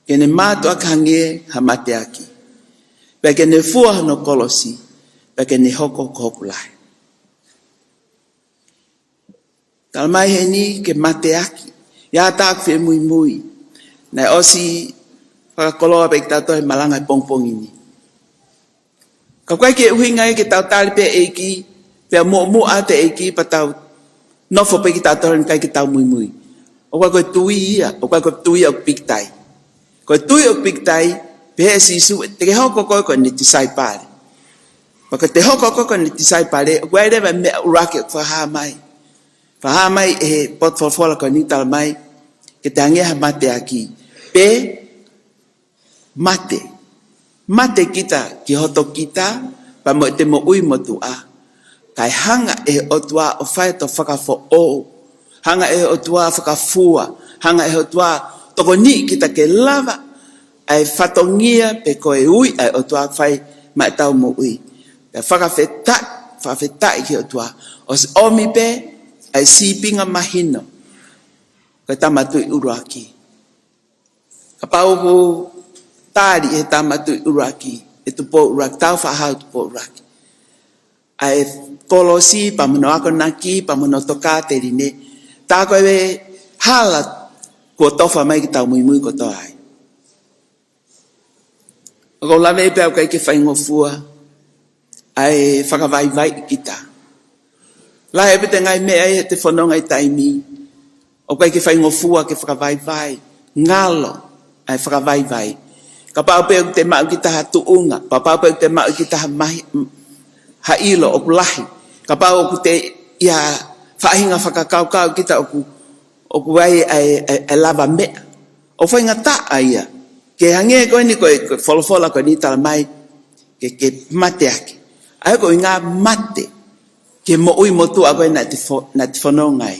ke ne mātuʻaki hangē ha mateaki. Pea ke ne fua hono kolosi, pea ke ne hoko ko hoku lahi. Tala mai heni ke mateaki. ʻI ai ha taha ʻoku fie muimui. Naʻe ʻosi fakakoloa pē kitautolu he malanga ʻapongipongi ni. Ka ʻoku ʻikai ke ʻuhinga ia ke tau tali pē ʻEiki, pea muʻomuʻa ʻa e ʻEiki pea tau nofo pē kitautolu ni ʻikai ke tau muimui. ʻOku ʻikai ko e tui ia, ʻoku ʻikai ko e tui ia ʻoku pikitai. Ko e tui ʻoku pikitai, pehē ʻe Sīsū, te ke hoko koe ko ʻene tisaipale. Pea ko ʻete hoko koe ko ʻene tisaipale, ʻoku ʻi ai leva e meʻa ʻuluaki ʻoku fakahā mai. Fakahā mai ʻe he potu folofola ko eni tala mai, ke te hangē ha mateaki. Pe mate. Mate kita ki hoto kita, pea mo ʻete moʻui motuʻa. Kae hanga ʻe he ʻOtua ʻo fai ʻetau fakafoʻou. Hanga ʻe he ʻOtua fakafua. Hanga ʻe he ʻOtua tokoniʻi kita ke lava ʻa e fatongia pe ko e ui ʻa e ʻOtua fai maʻa ʻetau moʻui. Pea fakafetaʻi, fakafetaʻi ki he ʻOtua. ʻOsi ʻomi pē ʻa e sīpinga mahino. Ko e Tama Tuʻi ʻUluaki. Kapau ʻoku tali ʻe he Tama Tuʻi ʻUluaki, ʻe Tupou ʻUluaki, Tau Faʻahau Tupou ʻUluaki, ʻa e kolosi pea mo hono akonaki pea mo hono tokāteline, tā ko e hala kuo tofa mai ke tau muimui kotoa ai. ʻOku ou lave pē au ʻikai ke faingofua ʻa e fakavaivai kita. Lahi pē ʻete ngaahi meʻa ʻi heʻete fononga ʻi taimi, ʻoku ʻikai ke faingofua ke fakavaivai, ngalo ʻa e fakavaivai. Kapau pē ʻoku te maʻu kita ha tuʻunga, kapau pē ʻoku te maʻu kita ha mahi, ha ʻilo ʻoku lahi, kapau ʻoku te ʻi ha faʻahinga fakakaukau kita ʻoku, ʻoku ʻi ai ʻa e, ʻa e, ʻa e lavameʻa. ʻOku faingataʻa ia. Ke hangē ko eni ko e, ko e folofola ko eni tala mai, ke, ke mateaki. ʻA ia ko e ʻuhinga mate, ke moʻui motuʻa ko ē naʻa te fo-, naʻa te fononga ai.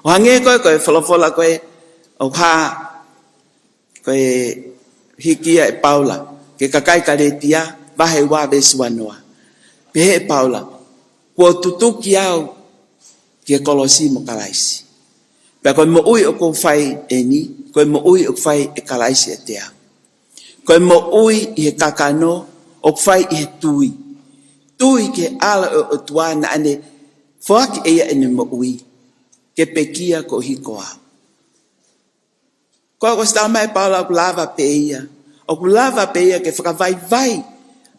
ʻO hangē ko e, ko e folofola ko ē, ʻoku hā, ko e hiki ia ʻe Paula ki he kakai Kalētia, vahe ua veesi ua noa. Pehē ʻe Paula, kuo tutuki au ki he kolosi mo Kalaisi. Pea ko e moʻui ʻoku ou fai eni, ko e moʻui ʻoku fai ʻe Kalaisi ʻiate au. Ko e moʻui ʻi he kakano, ʻoku fai ʻi he tui. Tui ki he ʻAlo ʻo e ʻOtua naʻa ne foaki ʻe ia ʻene moʻui, ke pekia koeʻuhi ko au. Ko e ʻoku ʻosi tala mai ʻe Paula ʻoku lava pē ia. ʻOku lava pē ia ke fakavaivai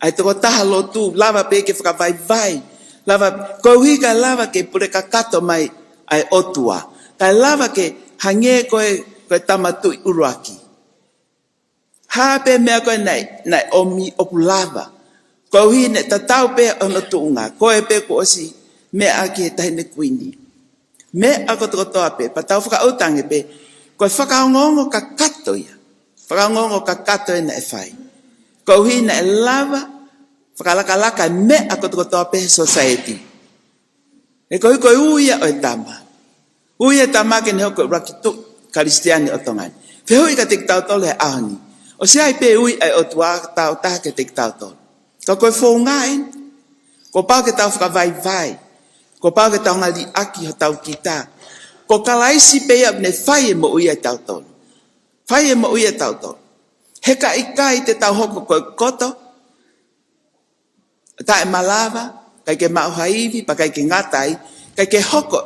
ʻa e tokotaha lotu, lava pē ke fakavaivai. Lava, koeʻuhi kae lava ke pule kakato mai ʻa e ʻOtua. Kae lava ke hangē ko e, ko e Tama Tuʻi ʻUluaki. Hā pē meʻa ko ē naʻe, naʻe ʻomi ʻoku lava. Koeʻuhi naʻe tatau pē hono tuʻunga, ko e pē kuo ʻosi meʻa ki he Taʻahine Kuini. Meʻa kotokotoa pē, pea tau fakaʻuta ange pē, ko e fakaongoongo kakato ia. Fakaongoongo kakato ia naʻe fai. Koeʻuhi naʻe lava, fakalakalaka e meʻa kotokotoa pē he society. He koeʻuhi ko e ui ia ʻo e Tama. Ui e Tama ke ne hoko ko e ʻuluaki tuʻi Kalisitiane ʻo Tonga ni. Fehuʻi kiate kitautolu he ʻaho ni. ʻOsi ʻi ai pē ui ʻa e ʻOtua taautaha kiate kitautolu. Ka ko e founga eni. Kuo pau ke tau fakavaivai. Kuo pau ke tau ngaliʻaki hotau kita. Ko Kalaisi pē ia ʻoku ne fai e moʻui ʻa tautolu. Fai e moʻui ʻa tautolu. He ka ʻikai te tau hoko ko e koto taʻemalava, ʻikai ke maʻu ha ivi, pea ʻikai ke ngata ai, ʻikai ke hoko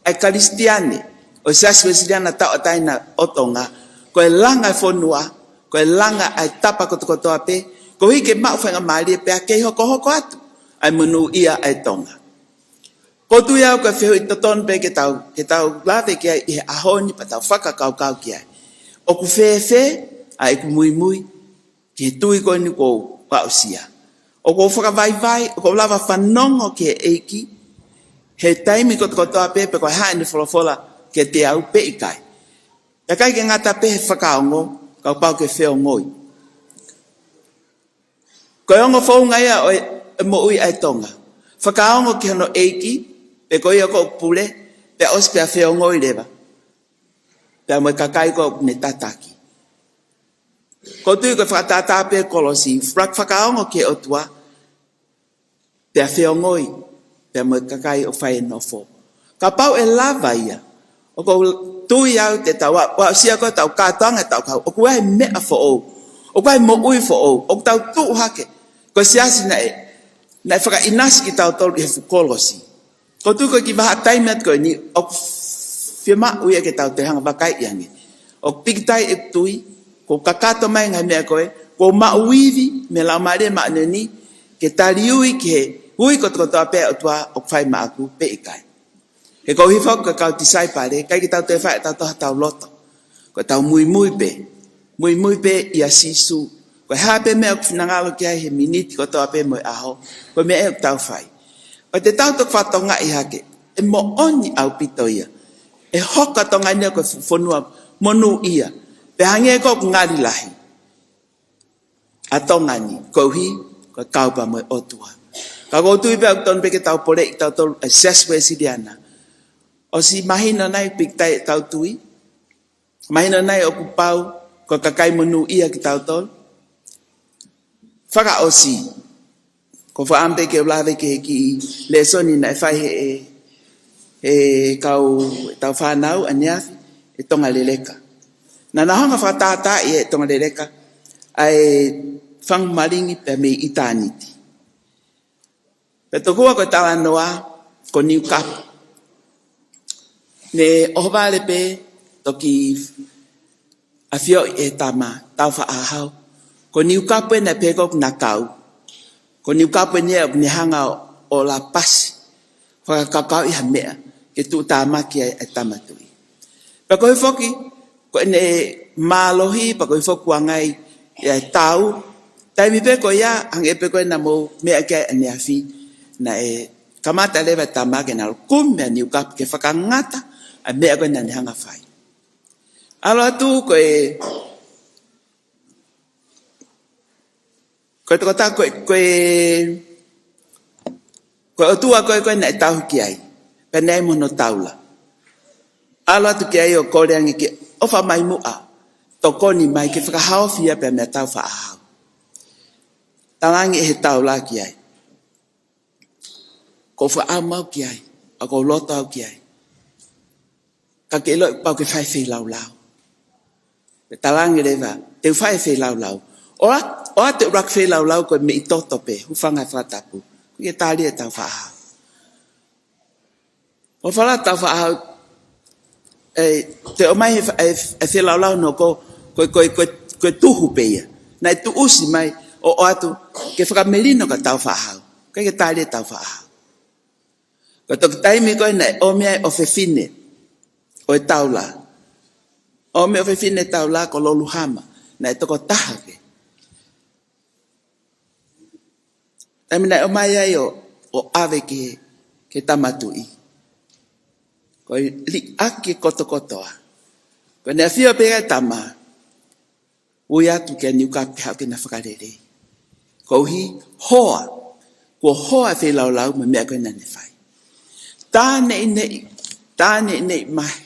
ʻa e Kalisitiane ʻo e Siasi Uēsiliana Tauʻatāina ʻo Tonga ko e langa e fonua, ko e langa ʻa e tapa kotokotoa pē, koeʻuhi ke maʻu faingamālie pea kei hokohoko atu ʻa e monūʻia ʻa e Tonga. ʻOku ou tui au ko e fehuʻi totonu pē ke tau, ke tau lave ki ai ʻi he ʻaho ni pea tau fakakaukau ki ai. ʻOku fēfē ʻa ʻeku muimui ki he tui ko eni kuo u aʻusia? ʻOku ou fakavaivai, ʻoku ou lava fanongo ki he ʻEiki he taimi kotokotoa pē, pe ko e hā ʻene folofola kiate au pe ʻikai? ʻIkai ke ngata pē he fakaongo, ka kuo pau ke feongoi. Ko e ongo founga ia ʻo e, e moʻui ʻa e Tonga. Fakaongo ki hono ʻEiki, pe ko ia ko e pule, pea ʻosi pea feongoi leva pea mo e kakai ko ē ʻoku ne tataki. ʻOku ou tui ko e fakatātā pē kolosi, fak-, fakaongo ki he ʻOtua, pea feongoi pea mo e kakai ʻoku fai e nofo. Kapau ʻe lava ia, ʻoku ou tui au te tau a-, aʻusia ko ē ʻetau kātoanga, ʻetau kau, ʻoku ʻi ai e meʻa foʻou, ʻoku ʻi ai e moʻui foʻou, ʻoku tau tuʻu hake ko e siasi naʻe, naʻe fakaʻinasi kitautolu ʻi he fuʻu kolosi. ʻOku ou tui ko e kiʻi vahaʻa taimi atu ko eni, ʻoku fiemaʻu ia ke tau toe hanga ʻo vakaiʻi ange. ʻOku pīkitai ʻeku tui, kuo kakato mai e ngaahi meʻa ko ē, kuo maʻu ivi mei he Laumālie Māʻoniʻoni, ke taliui ki he ui kotokotoa pē ʻa e ʻOtua ʻoku fai maʻaku pe ʻikai. He koeʻuhi foki ko e kau tisaipale, ʻikai ke tau toe fai ʻe tautolu haʻatau loto. Ko ʻetau muimui pē. Muimui pē ʻia Sīsū. Ko e hā pē meʻa ʻoku finangalo ki ai he miniti kotoa pē mo e ʻaho, ko e meʻa ʻoku tau fai. ʻOku te tau toki fakatokangaʻi hake, ʻe moʻoni ʻaupito ia. ʻE hoko ʻa Tonga ni ia ko e fu-, fonua monūʻia. Pea hangē ko ē ʻoku ngali lahi ʻa Tonga ni, koeʻuhi ko e kau pea mo e ʻOtua. Ka ʻoku ou tui pē ʻoku totonu pē ke tau poleʻi kitautolu ʻa e Siasi Uēsiliana. ʻOsi mahino nai pīkitai ʻetau tui? Mahino nai ʻoku pau ko e kakai monūʻia kitautolu? Fakaʻosi, ʻoku ou fakaʻamu pē ke u lave ki he kiʻi lēsoni naʻe fai he, he kau, ʻetau fānau ʻaneafi, ʻe Tonga Leleka. Naʻa nau hanga ʻo fakatātaaʻi ʻe Tonga Leleka ʻa e Fanga Malingi pea mei ʻItāniti. Pea tokua ko e talanoa ko Niukapu. Ne ʻohovale pē, toki ʻafioʻi ʻe he tama, Tāufaʻāhau, ko Niukapu ē naʻe pehē ko ē ʻoku na kau. Ko Niukapu eni ʻoku ne hanga ʻo, ʻo lapasi, fakakaukauʻi ha meʻa ke tuʻutāmaki ai ʻa e Tama Tuʻi. Pea koeʻuhi foki ko ʻene mālohi, pea koeʻuhi foki kuo ngali ʻi ai e tau. Taimi pē ko ia, hangē pē ko ē naʻa mou meʻa ki ai ʻaneafi, naʻe kamata leva e tama ke na ʻalu ʻo kumi ʻa Niukapu ke fakangata ʻa e meʻa ko ē naʻa ne hanga ʻo fai. ʻAlu atu ko e, ko e tokotaha ko e, ko e, ko e ʻotua ko ē, ko ē naʻe tauhi ki ai, pea naʻe ʻi ai mo hono taula. ʻAlu atu ki ai ʻo kole ange ke ʻofa mai muʻa, tokoni mai ke fakahaofi ia pea meia Tāufaʻāhau. Talaange ʻe he taula ki ai, ʻoku ou fakaʻamu au ki ai, ʻoku ou loto au ki ai, ka ke ʻiloʻi pau ke fai e feilaulau. Pea talaange leva, te u fai e feilaulau. ʻOatu, ʻoatu e ʻuluaki feilaulau ko e meʻi toto pē, hūfanga he fakatapu. Ko ia tali ʻe Tāufaʻāhau. ʻO fala Tāufaʻāhau, ʻe, te ʻomai e fa-, e, e feilaulau hono hoko, ko e, ko e, ko e, ko e tuhu pē ia. Naʻe tuʻusi mai ʻo ʻoatu ke fakamelino kia Tāufaʻāhau. Ko ia tali ʻe Tāufaʻāhau. Ko e toki taimi ko ē naʻe ʻomi ai e ʻofefine ʻo e taula. ʻOmi e ʻofefine taula ko Loluhama, naʻe tokotaha pē. Taimi naʻe ʻomai ai ʻo, ʻo ʻave ki he, ki he Tama Tuʻi, ko e liʻaki kotokotoa. Ko ʻene ʻafio pē ʻa e tama, ui atu kia Niukapu ke haʻu ke na fakalelei. Koeʻuhi hoa, kuo hoa e feilaulau mo e meʻa ko ē naʻa ne fai. Tā neʻineʻi, tā neʻineʻi mahe,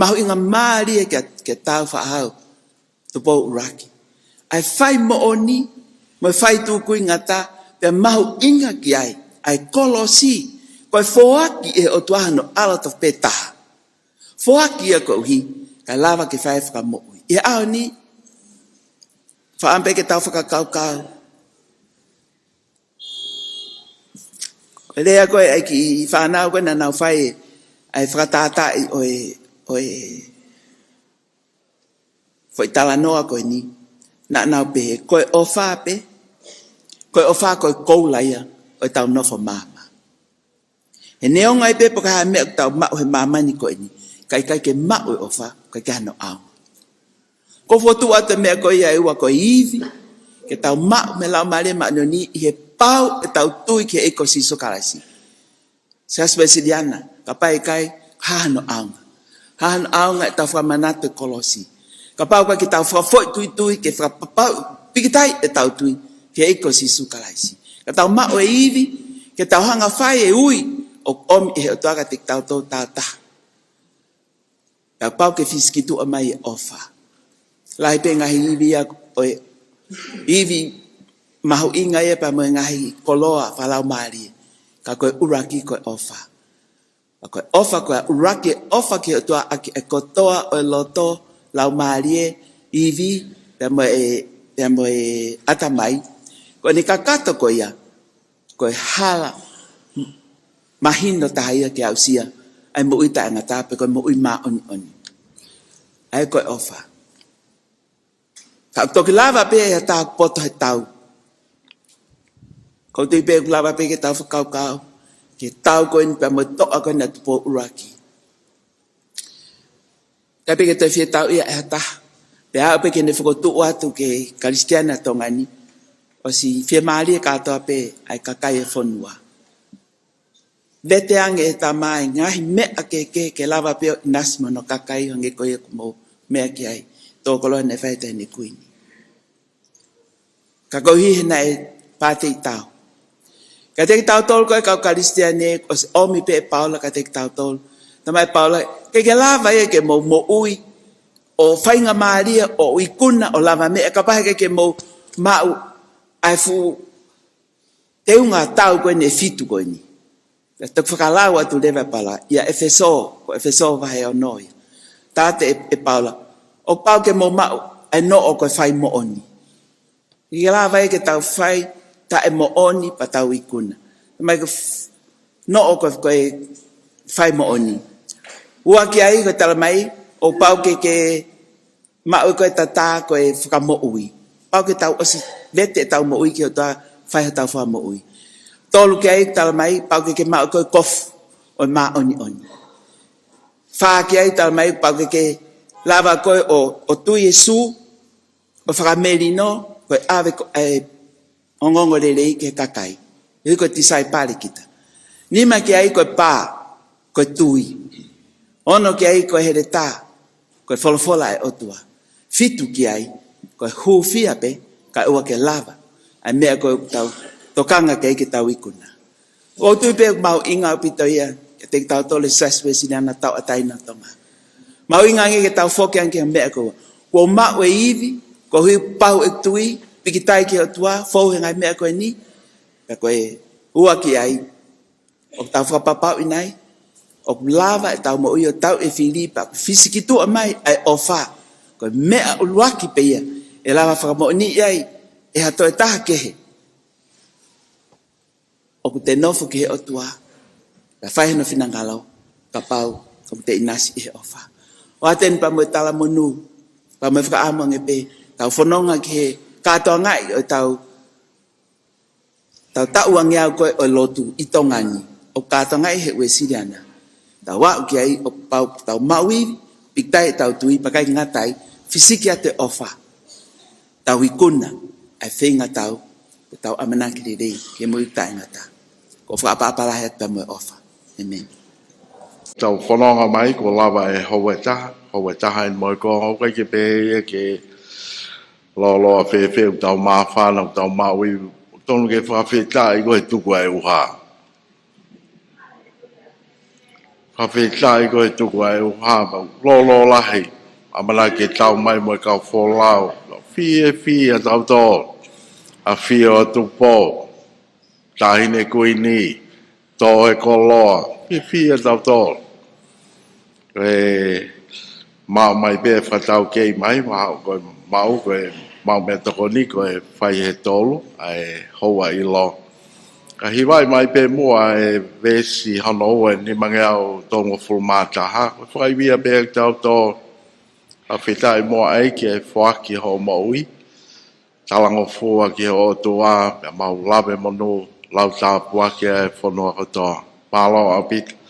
mahuʻinga mālie kia, kia Tāufaʻāhau Tupou ʻUluaki. ʻA e fai moʻoni, mo e fai tukuingata, pea mahuʻinga ki ai ʻa e kolosi, ko e foaki ʻe he ʻOtua hono ʻAlo tofu pē taha. Foaki ia koeʻuhi kae lava ke fai e fakamoʻui. ʻI he ʻaho ni, fakaʻamu pē ke tau fakakaukau. Ko e lea ko ē ʻa e kiʻi fānau ko ē naʻa nau fai ʻa e fakatātaaʻi ʻo e, ʻo e foʻi talanoa ko eni, naʻa nau pehē, ko e ʻofa pē, ko e ʻofa ko e koula ia ʻo ʻetau nofo maama. He neongo ai pē pe ko e hā e meʻa ʻoku tau maʻu he māmani ko eni, ka ʻikai ke maʻu e ʻofa, ʻikai ke ʻi ai hano ʻaonga. ʻOku ou fokotuʻu atu e meʻa ko ia ʻe ua, ko e ivi ke tau maʻu mei he Laumālie Māʻoniʻoni ʻi he pau ʻetau tui ki he ʻEiki ko Sīsū Kalaisi. Siasi Uēsiliana, kapau ʻe ʻikai, hā hano ʻaonga? Hā hano ʻaonga ʻetau fakamanatu e kolosi, kapau ʻe ʻikai ke tau fakafoʻituitui ke fakapapauʻi, pikitai ʻetau tui ki he ʻEiki ko Sīsū Kalaisi? Ka tau maʻu e ivi ke tau hanga ʻo fai e ui ʻoku ʻomi ʻe he ʻOtua kiate kitautolu tāutaha. Pea pau ke fisikituʻa mai e ʻofa. Lahi pē ngaahi ivi ia ʻo e ivi mahuʻinga ia pea mo e ngaahi koloa fakalaumālie. Ka ko e ʻuluaki ko e ʻofa. Ka ko e ʻofa, ko e ʻuluaki e ʻofa ki he ʻOtua ʻaki e kotoa ʻo e loto, laumālie, ivi, pea mo e, pea mo e ʻatamai. Ko ʻene kakato ko ia, ko e hala mahino taha ia ke aʻusia ʻa e moʻui taʻengata pe ko e moʻui māʻoniʻoni. ʻA ia ko e ʻofa. Ka ʻoku toki lava pē ʻe ha taha ʻoku poto he tau. ʻOku ou tui pē ʻoku lava pē ke tau fakakaukau ki he tau ko eni pea mo e toʻa ko eni ʻa Tupou ʻUluaki. Kae pehē ke toe fie tauʻi ia ʻe ha taha, pea aʻu pē ke ne fokotuʻu atu ki he Kalisitiane ʻa Tonga ni, ʻosi fiemālie kātoa pē ʻa e kakai e fonua. Vete ange ʻe he Tamai e ngaahi meʻa kehekehe ke lava pē ʻo ʻinasi mo hono kakai, hangē ko ia kuo mou meʻa ki ai, tō koloa naʻe fai ʻe he Taʻahine Kuini. Ka koeʻuhi he naʻe pātei tau. Kiate kitautolu ko e kau Kalisitiane, ʻosi ʻomi pē ʻe Paula kiate kitautolu. Talamai ʻe Paula, ʻikai ke lava ia ke mou moʻui ʻo faingamālie ʻo ikuna ʻo lavameʻa kapau he ʻikai ke mou maʻu ʻa e fuʻu teunga tau ko eni ʻe fitu ko eni. Pea toki fakalau atu leva ʻe Paula ʻia ʻEfesō, ko ʻEfesō vahe ono ia. Tala atu ʻe, ʻe Paula, ʻoku pau ke mou maʻu ʻa e noʻo ko e fai moʻoni. ʻIkai ke lava ia ke tau fai taʻemoʻoni pea tau ikuna. Talamai ko e f-, noʻo ko e, ko e fai moʻoni. Ua ki ai ko e talamai, ʻoku pau ke, ke maʻu ko e tatā ko e fakamoʻui. Pau ke tau ʻosi vete ʻetau moʻui ki he ʻOtua, fai hotau fakamoʻui. Tolu ki ai talamai, pau ke, ke maʻu ko e kofu ʻo e māʻoniʻoni. Fā ki ai talamai, pau ke, ke lava ko e ʻo, ʻo tui Sīsū, ʻo fakamelino, ko e ʻave ko e ongoongolelei ki he kakai. He ko e tisaipale kita. Nima ki ai ko e pā, ko e tui. Ono ki ai ko e heletā, ko e folofola ʻa e ʻOtua. Fitu ki ai, ko e hūfia pē, kae ʻoua ke lava ʻa e meʻa ko ē ʻoku tau tokanga ki ai ke tau ikuna. ʻOku ou tui pē ʻoku mahuʻinga ʻaupito ia kiate kitautolu e Siasi Uēsiliana tauʻatāina ʻo Tonga. Mahuʻinga ange ke tau foki ange ki he meʻa ko ē. Kuo maʻu e ivi, koeʻuhi pau e tui, pikitai ki he ʻOtua, fou he ngaahi meʻa ko eni. Pea ko e ua ki ai, ʻoku tau fakapapauʻi nai ʻoku lava ʻetau moʻui ʻo tau ʻe fili pea ʻoku fisikituʻa mai ʻa e ʻofa. Ko e meʻa ʻuluaki pē ia ʻe lava fakamoʻoniʻi ai ʻe ha toe taha kehe ʻoku te nofo ki he ʻOtua, pea fai hono finangalo, kapau ʻoku te ʻinasi ʻi he ʻofa. ʻOatu eni pea mo e talamonū, pea mo e fakaʻamu ange pē, tau fononga ki he kātoangaʻi ʻo ʻetau, ʻetau taʻu ange au ko ē ʻo e lotu ʻi Tonga ni, ʻoku kātoangaʻi ʻe he Uēsiliana. Tau aʻu ki ai ʻoku pau ke tau maʻu ivi, pikitai ʻetau tui, pea ʻikai ngata ai, fisiki atu e ʻofa. Tau ikuna ʻa e feingatau, ke tau ʻamanaki lelei ki he moʻui taʻengata. ʻOku ou fakaʻapaʻapa lahi atu pea mo e ʻofa. ʻĒmeni. Tau fononga mai, kuo lava e houa ʻe taha, houa ʻe taha eni mo e konga, ʻoku ʻikai ke pehē ia ke lōloa fēfē ʻoku tau māfana, ʻoku tau maʻu ivi, ʻoku tonu ke fakafetaʻi ko e tuku ʻa e ʻuha. Fakafetaʻi ko e tuku ʻa e ʻuha, pea ʻoku lōloa lahi, ʻamanaki ke tau mai mo e kau folau, fiefia tautolu, ʻafio ʻa Tupou, Taʻahine Kuini, tō e koloa, fiefia tautolu. ʻE maʻu mai pē fakataukei mai, maʻu ko e maʻu, ko e maʻu meʻatokoni, ko e fai he tolu, ʻa e houa ʻilo. Ka hivaʻi mai pē muʻa e veesi hono ua ʻe nimangeau tolungofulu mā taha, ko e fakaivia pē ʻa kitautolu, fakafetaʻi muʻa ʻEiki ʻa e foaki hoʻo moʻui, talangofua ki he ʻOtua, pea mau lave monū, lau tāpuaki ʻa e fonua kotoa. Mālō ʻaupito.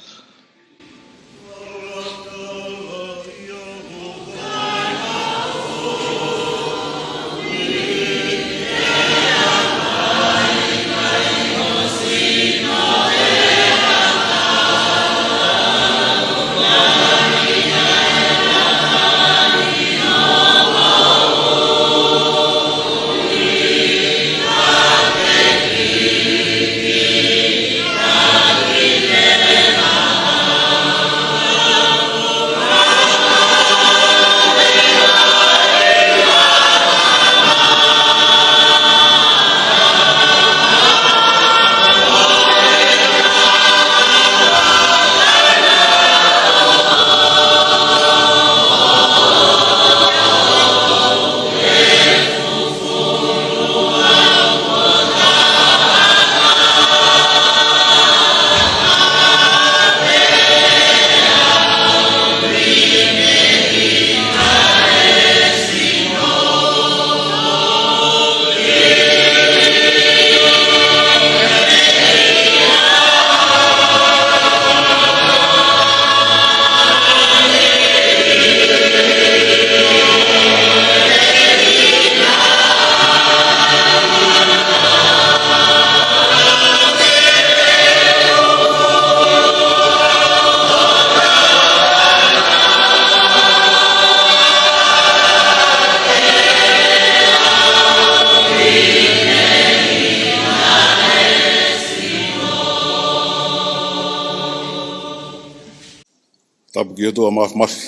Tapu ki he ʻOtua Māfimafi.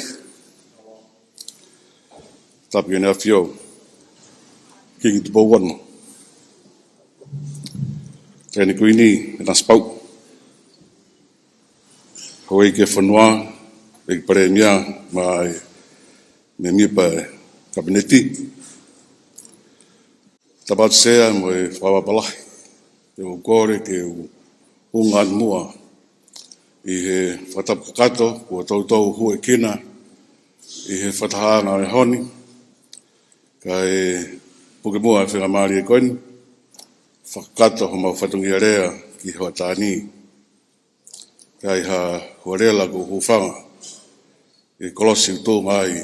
Tapu ki Heʻene ʻAfio, Kingi Tupou Ono, Taʻahine Kuini ʻEnasi Pau, Houʻeiki ʻo e fonua, ʻEiki Palēmia, mo e mēmipa ʻo e Kapineti. Tapu atu Sea mo e Fakataha Lahi, ʻoku ou kole ke u hūfanga atu muʻa ʻi he fakatapu kakato kuo toutou hū ʻaki ʻi he fakatahaʻanga ʻo e ʻaho ni, kae puke muʻa e faingamālie ko eni, fakakakato homau fatongia lea ki he hoʻatā ni, kae ʻi ha hualela ʻoku ou hūfanga ʻi he kolosi ʻoku tuʻunga ai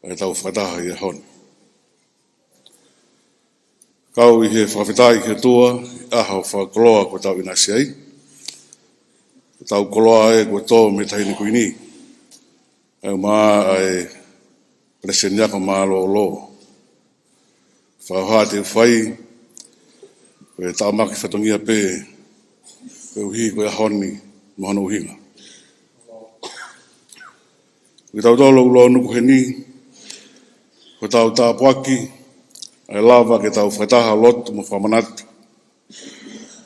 ʻetau fakataha ʻi he ʻaho ni. Kau ʻi he fakafetaʻi ki he ʻOtua, ʻi he ʻaho fakakoloa kuo tau ʻinasi ai. Ko ʻetau koloa ē kuo tō mei he Taʻahine Kuini, ʻa ia ʻoku maʻu ai e palesiteni ako mālōlō. Fakahohaʻa te u fai, ko e tāmaki fatongia pē, koeʻuhi ko e ʻaho ni mo hono ʻuhinga. Ko kitautolu ʻoku lōnuku heni, ko hotau tāpuaki, ʻa e lava ke tau fakataha lotu mo fakamanatu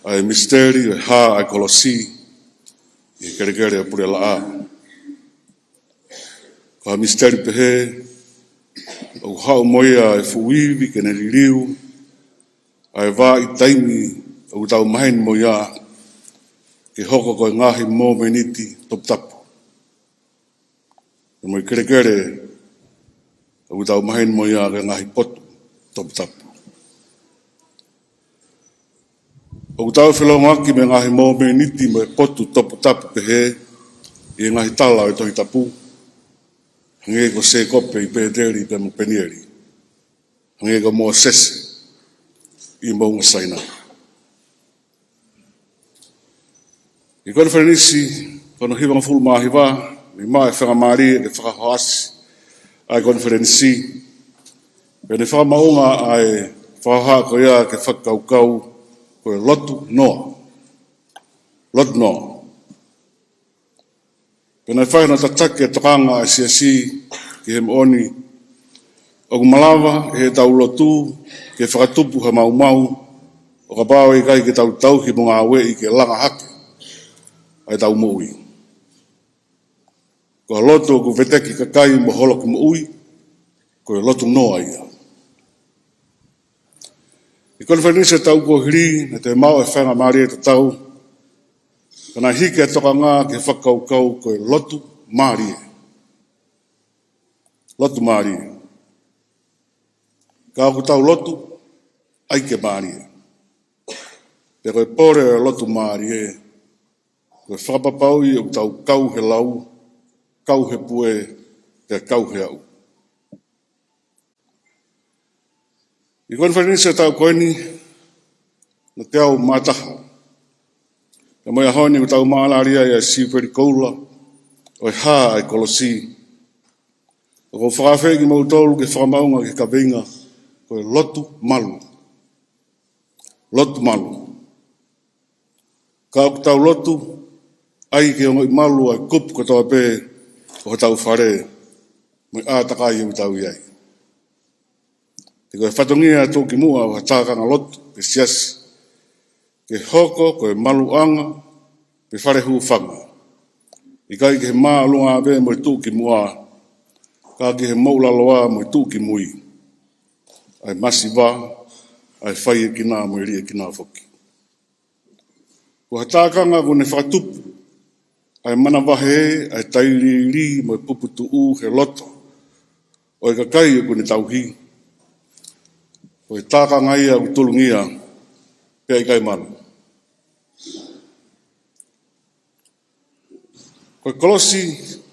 ʻa e misiteli ʻo e hā ʻa e kolosi ʻi he kelekele ʻo Pulelaʻā. Ko ha misiteli pehē, ʻoku haʻu mo ia e fuʻu ivi ke ne liliu ʻa e vahaʻa taimi ʻoku tau maheni mo ia ke hoko ko e ngaahi mōmeniti toputapu, pea mo e kelekele ʻoku tau maheni mo ia ko e ngaahi potu toputapu. ʻOku tau felōngoaki mo e ngaahi mōmeniti mo e potu toputapu pehē ʻi he ngaahi tala ʻo e Tohi Tapu, hangē ko Sēkope ʻi Pēteli pea mo Penieli, hangē ko Mōsese ʻi Moʻunga Sainai. ʻI he konifelenisi ko hono hivangofulu mā hiva, naʻe maʻu e faingamālie ke fakahohaʻasi ʻa e konifelenisi, pea ne fakamaʻunga ʻa e fakahohaʻa ko ia ki he fakakaukau ko e lotu noa. Lotu noa. Pea naʻe fai hono tataki e tokanga ʻa e Siasi ki he moʻoni ʻoku malava ʻe heʻetau lotu ke fakatupu ha maumau ʻo kapau ʻe ʻikai ke tau tauhi mo ngāueʻi ke langa hake ʻa ʻetau moʻui. Ko e lotu ʻoku veteki kakai mo holoki moʻui, ko e lotu noa ia. ʻI he konifelenisi ʻo e taʻu kuo hili, naʻe toe maʻu e faingamālie tatau, ka naʻe hiki e tokanga ki he fakakaukau ko e lotu mālie. Lotu mālie. Ka ʻoku tau lotu, ʻai ke mālie. Pea ko e pole ʻo e lotu mālie, Ko e fakapapauʻi ʻoku tau kau he lau, kau he pue, pea kau he aʻu. ʻI he konifelenisi ʻo e taʻu ko eni, naʻa tau mā taha. Pea mo e ʻaho ni ʻoku tau mālali ai ʻa e sīpeli koula ʻo e hā ʻa e kolosi. ʻOku ou fakaafeʻi kimoutolu ke fakamaʻunga ki he kaveinga ko e lotu malu. Lotu malu. Ka ʻoku tau lotu ai ke ongoʻi malu ʻa e kupu kotoa pē ʻo hotau fale mo e ʻātakai ʻoku tau ʻi ai. He ko e fatongia ʻo e tuʻukimuʻa ʻo ha tākanga lotu pe siasi, ke hoko ko e maluʻanga pe fale hūfanga. ʻIkai ke māʻolunga pē mo e tuʻukimuʻa, ka ke moʻulaloa mo e tuʻukimui. ʻA e masiva, ʻa e faiekina mo e liʻekina foki. Ko ha tākanga ʻoku ne fakatupu ʻa e manavahē, ʻa e tailiili mo e puputuʻu he loto ʻo e kakai ʻoku ne tauhi. Ko e tākanga ia ʻoku tolongia pea ʻikai malu. Ko e kolosi,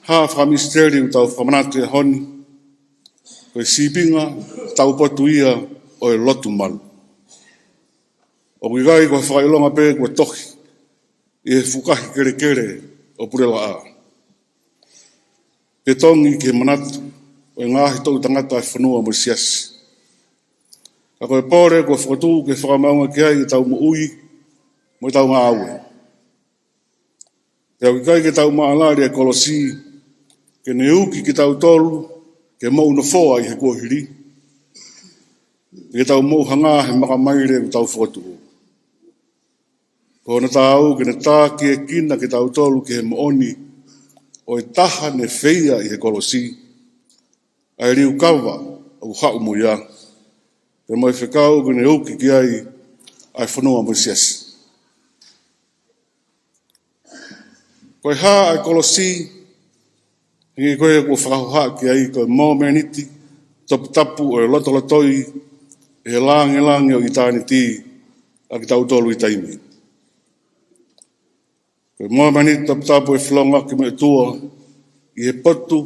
hā fakamisiteli ʻoku tau fakamanatu he ʻaho ni, ko e sīpinga taupotu ia ʻo e lotu malu. ʻOku ʻikai ko e fakaʻilonga pē kuo tohi ʻi he fukahi kelekele ʻo Pulelaʻā, pe tongi ki he manatu ʻo e ngaahi toʻu tangata ʻo e fonua mo e siasi. Ka ko e pole kuo fokotuʻu ke fakamaʻunga ki ai ʻetau moʻui mo ʻetau ngāue. Pea ʻoku ʻikai ke tau mālali ʻa e kolosi ke ne uki kitautolu ke mou nofoa ʻi he kuohili, ke tau mou hanga he makamaile ʻoku tau fokotuʻu. Ko hono taau ke ne takiekina kitautolu ki he moʻoni ʻo e taha ne feia ʻi he kolosi, ʻa e liukava ʻoku haʻu mo ia, pea mo e fekau ke ne uki ki ai ʻa e fonua mo e siasi. Ko e hā ʻa e kolosi, hangē ko ia kuo fakahohaʻa ki ai, ko e mōmeniti toputapu ʻo e lotolotoi ʻe he langilangi ʻo ʻitāniti ʻa kitautolu ʻi taimi. Ko e mōmeniti toputapu ʻo e felōngoaki mo e ʻOtua ʻi he potu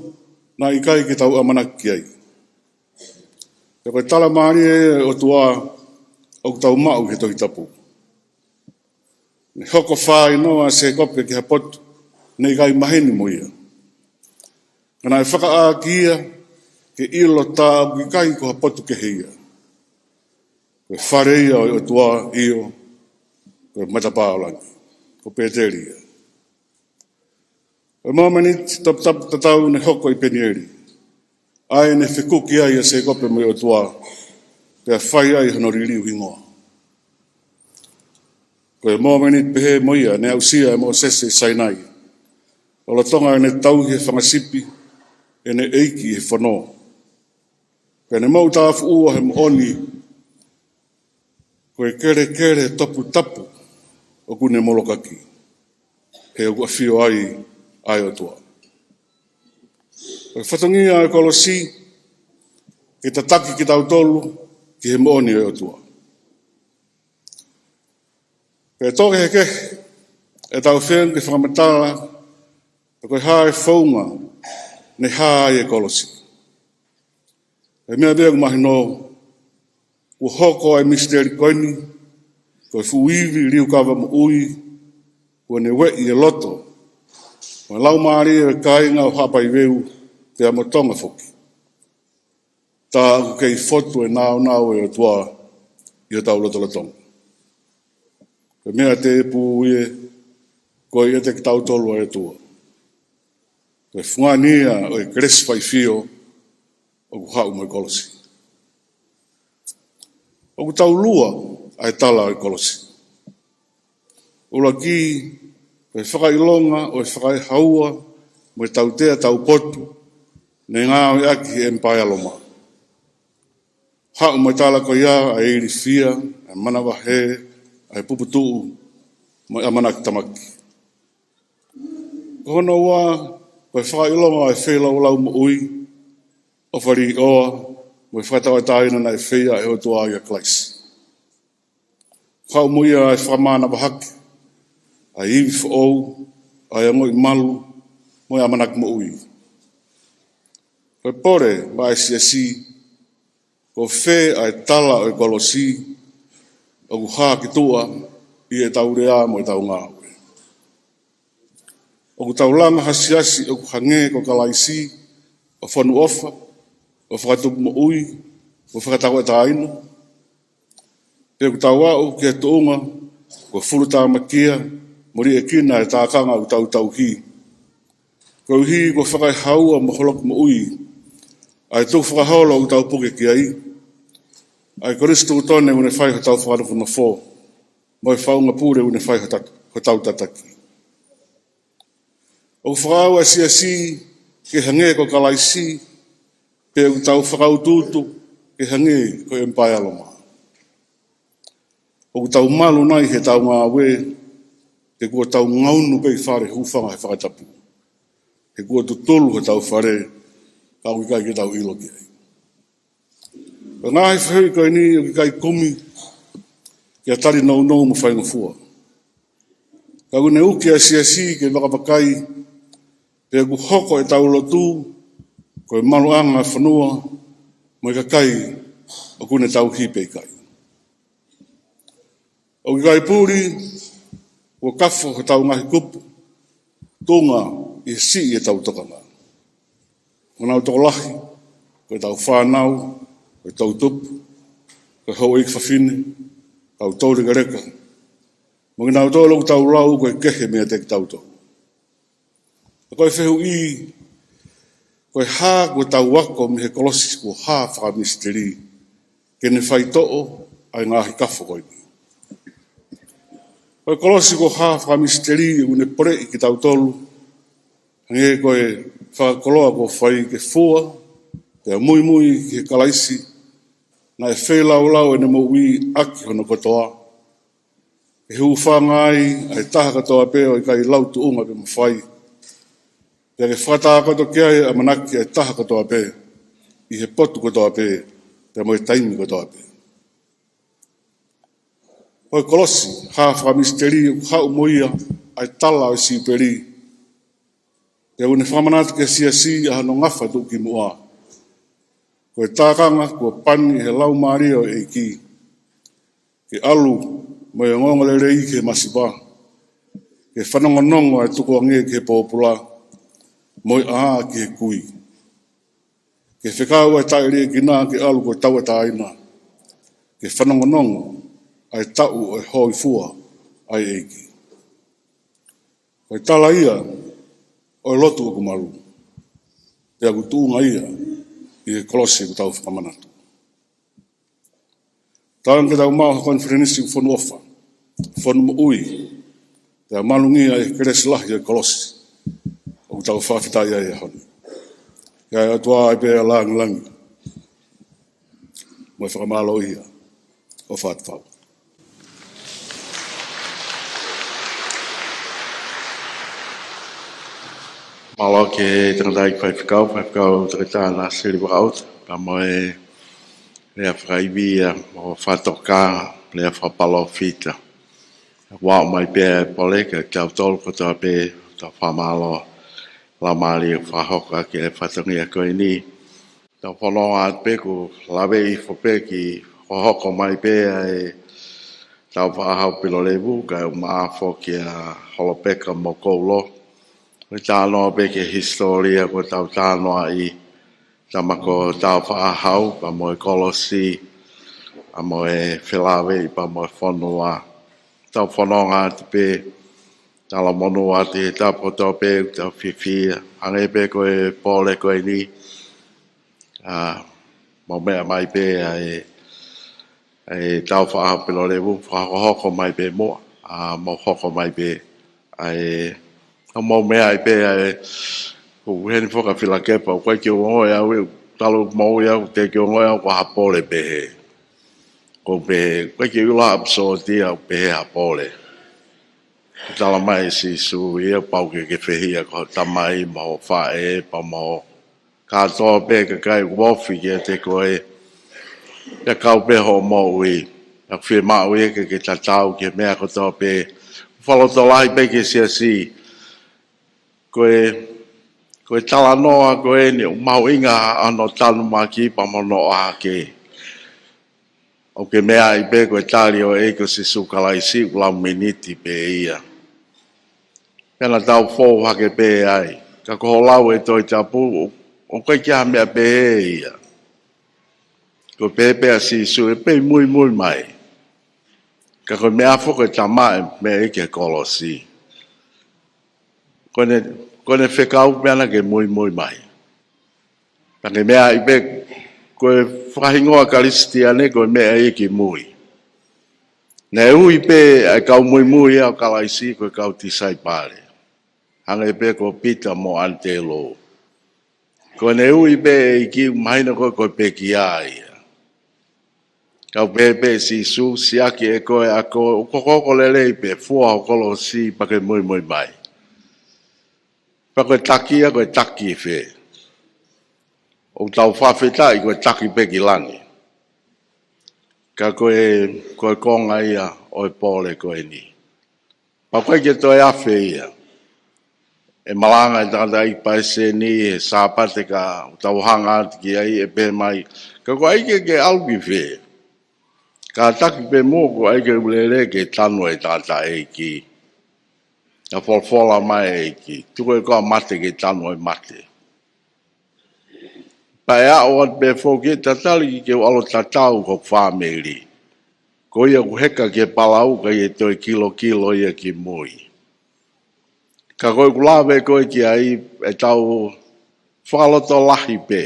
naʻe ʻikai ke tau ʻamanaki ki ai. Pea ko e tala mālie ʻo e ʻOtua ʻoku tau maʻu he Tohi Tapu. Ne hoko fāinoa ʻa Sēkope ki ha potu naʻe ʻikai maheni mo ia. Ka naʻe fakaʻā ki ia ke ʻilo tā ʻoku ʻikai ko ha potu kehe ia. Ko e fale ia ʻo e ʻOtua, ʻio, ko e matapā ʻo langi. Ko Pēteli ia. Ko e mōmeniti toputapu tatau ne hoko ʻi Penieli, ʻa ia ne fekuki ai ʻa Sēkope mo e ʻOtua, pea fai ai hono liliu hingoa. Ko e mōmeniti pehē mo ia ne aʻusia ʻe Mōsese ʻi Sainai, lolotonga ʻene tauhi e fanga sipi ʻene ʻEiki he fono. Pea ne moʻutāfuʻua he moʻoni, ko e kelekele toputapu ʻoku ne molokaki, he ʻoku ʻafio ai ʻa e ʻOtua. Ko e fatongia ʻo e kolosi ke tataki kitautolu ki he moʻoni ʻo e ʻOtua. Pea ʻe tō kehekehe ʻetau feʻunga ke fakamatala pe ko e hā e founga ne hā ai e kolosi. Ko e meʻa pē ʻoku mahino, kuo hoko ʻa e misiteli ko eni ko e fuʻu ivi liukava moʻui, kuo ne ueʻi e loto mo e laumālie ʻo e kāinga ʻo Haʻapai Veu pea mo Tonga foki. Tā ʻoku kei fotu e nāunau ʻo e ʻOtua ʻi hotau lotolotonga. Ko e meʻa tēpū ia, ko e ʻiate kitautolu ʻa e ʻOtua. Ko e fungani ia ʻo e kelesi faifio ʻoku haʻu mo e kolosi. ʻOku tau lua ʻa e tala ʻo e kolosi. ʻUluaki, ko e fakaʻilonga ʻo e fakaehaua mo e tautea taupotu ne ngāueʻaki he ʻEmipaea Loma. Haʻu mo e tala ko ia ʻa e ilifia, ʻa e manavahē, ʻa e puputuʻu, mo e ʻamanaki tamaki. Ko hono ua, ko e fakaʻilonga ʻo e feilaulau moʻui, ʻofa līʻoa, mo e fakatauʻatāina naʻe feia ʻe he ʻOtua ʻia Kalaisi. Haʻu mo ia ʻa e fakamānavahaki ʻa e ivi foʻou, ʻa e ongoʻi malu mo e ʻamanaki moʻui. Ko e pole maʻa e siasi, ko fē ʻa e tala ʻo e kolosi ʻoku hā ki tuʻa ʻi heʻetau lea mo ʻetau ngāue. ʻOku tau langa ha siasi ʻoku hangē ko Kalaisi, ʻo fonu ʻofa, ʻo fakatupu moʻui, ʻo fakatauʻatāina? Pe ʻoku tau aʻu ki he tuʻunga kuo fulutāmakia mo liʻekina e tākanga ʻoku tau tauhi, koeʻuhi kuo fakaehaua mo holoki moʻui ʻa e tukufakaholo ʻoku tau puke ki ai, ʻa e kolisi tuʻutuʻuni ʻoku ne fai hotau fakanofonofo, mo e faʻunga pule ʻoku ne fai hota-, hotau tataki? ʻOku fakaʻau ʻa e siasi ke hangē ko Kalaisi, pe ʻoku tau fakautuutu ke hangē ko e ʻEmipaea Loma? ʻOku tau malu nai heʻetau ngāue, pe kuo tau ngaunu pē ʻi fale hūfanga he fakatapu, he kuo tutulu hotau fale, ka ʻoku ʻikai ke tau ʻilo ki ai? Ko e ngaahi fehuʻi ko eni ʻoku ʻikai kumi ke tali nounou mo faingofua. Ka ʻoku ne uki ʻa e siasi ke vakavakai pe ʻoku hoko ʻetau lotu ko e maluʻanga ʻa e fonua mo e kakai ʻoku ne tauhi pe ʻikai. ʻOku ʻikai puli kuo kafo hotau ngaahi kupu tuʻunga ʻi he siʻi ʻetau tokanga. Ko ʻenau tokolahi, ko ʻetau fānau, ko e toʻutupu, ko e houʻeiki fafine, kau toulekeleka, mo kinautolu ʻoku tau lau ko e kehe meiate kitautolu. Ka ko e fehuʻi, ko e hā kuo tau ako mei he kolosi kuo hā fakamisiteli ke ne faitoʻo ʻa e ngaahi kafo ko eni? Ko e kolosi kuo hā fakamisiteli ʻoku ne poleʻi kitautolu, hangē ko e fakakoloa kuo fai ke fua pea muimui ki he Kalaisi, naʻe feilaulau ʻene moʻui ʻaki hono kotoa, ke hūfanga ai ʻa e taha kotoa pē ʻo ʻikai lau tuʻunga pe mafai, pea ke fakatākoto ki ai ʻa e ʻamanaki ʻa e taha kotoa pē, ʻi he potu kotoa pē, pea mo e taimi kotoa pē. Ko e kolosi hā fakamisiteli ʻoku haʻu mo ia ʻa e tala ʻo e Siupeli, pea ʻoku ne fakamanatu ki he siasi ʻa hono ngafa tuʻukimuʻa. Ko e tākanga kuo pani ʻe he Laumālie ʻo e ʻEiki, ke ʻalu mo e ongoongolelei ki he masiva, ke fanongonongo ʻa e tukuange ki he pōpula, mo e ʻā ki he kui. Ke fekau ʻa e taʻeliʻekina ke ʻalu ko e tauʻatāina, ke fanongonongo ʻa e taʻu ʻo e hōifua ʻa e ʻEiki. Ko e tala ia ʻo e lotu ʻoku malu, pea ʻoku tuʻunga ia ʻi he kolosi ʻoku tau fakamanatu. Tau anga ke tau maʻu ha konifelenisi ʻoku fonu ʻofa, fonu moʻui, pea malungia ʻi he kelesi lahi ʻo e kolosi ʻoku tau fakafetaʻi ai he ʻaho ni. Ke ʻoatu ai pē ʻa e langilangi mo e fakamālōʻia. ʻOfa atu. Mālō ki he tangataʻeiki faifekau, faifekau Toketā Nasili Vakaʻuta, pea mo e lea fakaivia mo fakatokanga, lea fakapalōfita. Kuo aʻu mai pē ʻa e pole kiate kitautolu kotoa pē, tau fakamālō Laumālie fakahoko ʻaki e fatongia ko eni. Tau fononga atu pē kuo lave hifo pē ki hohoko mai pē ʻa e Taufaʻāhau Pilolevu, kae ʻumaʻā foki ʻa Holopeka mo Koulo. Ko e talanoa pē ki he hisitōlia ko ʻetau talanoaʻi, tama ko Taufaʻāhau, pea mo e kolosi, pea mo e felāveʻi, pea mo e fonua. Tau fononga atu pē, talamonū atu he tapu kotoa pē ʻoku tau fiefia. Hangē pē ko e pole ko eni, ʻa, mau meʻa mai pē ʻa e, ʻa e Taufaʻāhau Pilolevu, fakahokohoko mai pē muʻa, ʻa, mau hoko mai pē ʻa e, ʻa mau meʻa ai pē ʻa e, ʻoku heni foki ʻa Filakepa, ʻoku ʻikai ke u ongoʻi au, ʻe, talu moʻui au, teʻeki ke u ongoʻi au ko ha pole pehē. Ko pehē, ʻoku ʻikai ke u ʻilo ha ʻepisōti ʻoku pehē ha pole. Tala mai ʻe Sīsū ia pau ke ke fehiʻa ki ho tamai mo ho faʻē pea mo kātoa pē kakai ʻoku ofi kiate koe. Pea kau pē hoʻo moʻui. Pea fiemaʻu ia ke ke tatau ki he meʻa kotoa pē. Fakalotolahi pē ki he siasi. Ko e, ko e talanoa ko eni ʻoku mahuʻinga hono tanumaki pea mo hono ʻohake. ʻOku ke meaʻi pē ko e tali ʻo e ʻEiki ko Sīsū Kalaisi ʻoku lau miniti pē ia. Pea naʻa tau fou hake pē ai. Ka ko hoʻo lau e Tohi Tapu, ʻoku ʻikai ke ʻi ai ha meʻa pehē ia. Ko e pehē pē ʻa Sīsū ʻe pehē muimui mai. Ka ko e meʻa foki ʻe tama e meʻa ʻi he kolosi. Ko ʻene, ko ʻene fekau pē ʻana ke muimui mai. Pea ke meaʻi pē ko e fakahingoa Kalisitiane ko e meʻa ʻi he kimui. Naʻe ui pē ʻa e kau muimui ʻa Kalaisi ko e kau tisaipale. Hangē pē ko Pita mo ʻAnitelō. Ko ʻene ui pē ʻe he ʻEiki ʻoku mahino ko e, ko e pekia ia. Ka ʻoku pehē pē ʻe Sīsū, siʻaki ʻe koe ʻa koe, ʻoku hokohoko lelei pē, fua ho kolosi pea ke muimui mai. Pea ko e taki ia, ko e taki fē? ʻOku tau fakafetaʻi ko e taki pē ki langi. Ka ko e, ko e konga ia ʻo e pole ko eni. Pea ʻoku ʻikai ke toe afe ia. ʻE malanga e tangataʻeiki palesiteni he Sāpate ka tau hanga atu ki ai ʻe pehē mai. Ka ko e ʻai ke ke ʻalu ki fē? Kātaki pē muʻa ko e ʻai ke u lele ke tanu e tangataʻeiki. Naʻe folofola mai e ʻEiki. Tuku ʻe koe ʻa e mate ke tanu e mate. Pea ʻe aʻu atu pē foki ʻe tatali ki he ʻalu tatau ko e fāmili. Ko ia ʻoku heka ki he palau ka ʻe toe kilokilo ia ki mui. Ka ko ʻeku lave ko ē ki ai ʻe tau fakalotolahi pē.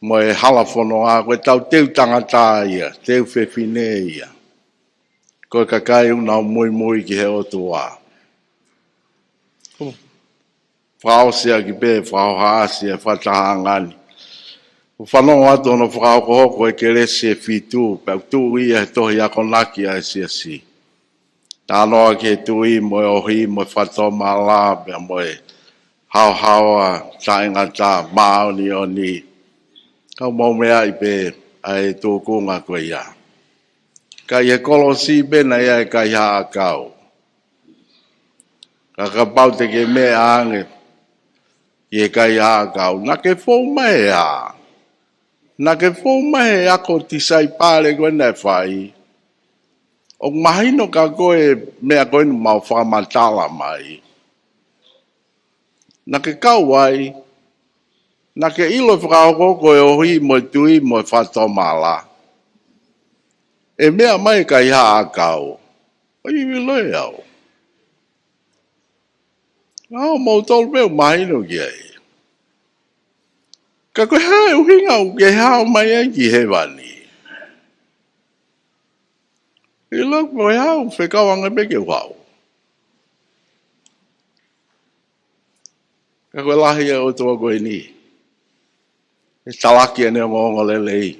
Mo e hala fononga ko e tau teu tangata ia, teu fefine ia. Ko e kakai ʻoku nau muimui ki he ʻOtua. Fakaʻosi ʻaki pē, fakahohaʻasi e fakatahaʻanga ni. ʻOku fanongo atu hono fakahokohoko e kelesi ʻe fitu, pea ʻoku tuʻu ia he tohi akonaki ʻa e siasi. Talanoa ki he tui mo e ʻohi mo e fakatomala, pea mo e haohaoa taʻengata māʻoniʻoni. Ka ʻoku mau meaʻi pē ʻa e tūkunga ko ia. Ka ʻi he kolosi pē naʻe ʻi ai e kaihaʻa ʻakau. Ka kapau te ke meʻa ange ki he kaihaʻa ʻakau, naʻa ke fou mai he hā? Naʻa ke fou mai he ako tisaipale ko ē naʻe fai? ʻOku mahino ka ko e meʻa ko eni mau fakamatala mai. Naʻa ke kau ai, naʻa ke ʻilo e fakahoko ko e ʻohi mo e tui mo e fakatomala. ʻE meʻa mai e kaihaʻa ʻakau. ʻOi, ʻilo ʻe au. ʻA, mau tolu pē ʻoku mahino ki ai. Ka ko e hā e ʻuhinga ʻoku ke hao mai ai ki hēvani? ʻIlo ko e hā ʻoku fekau ange pē ke u hao. Ka ko e lahi ʻa e ʻOtua ko eni. ʻE talaki ʻene ongoongolelei.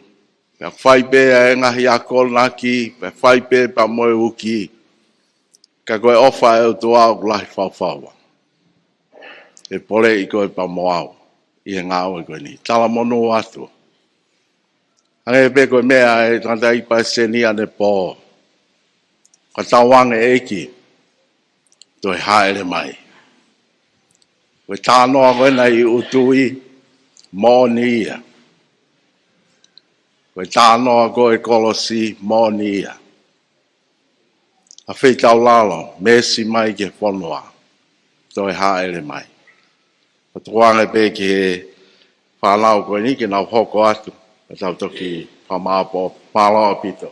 Pea fai pē ʻa e ngaahi akonaki, pea fai pē pea mo e uki. Ka ko e ʻofa ʻa e ʻOtua ʻoku lahi faufaua. ʻE poleʻi koe pea mo au ʻi he ngāue ko eni. Talamonū atu. Hangē pē ko e meʻa ʻa e tangataʻeiki palesiteni ʻanepō. Ka tauange ʻEiki, toe hāʻele mai. Ko e talanoa ko ē naʻe ʻi ʻUtui, moʻoni ia. Ko e talanoa ko ē kolosi, moʻoni ia. ʻA fei taulalo, meesi mai ki he fonua. Toe hāʻele mai. ʻO tukuange pē ki he fānau ko eni ke nau hoko atu. Ka tau toki fakamāʻopoʻopo. Mālō ʻaupito.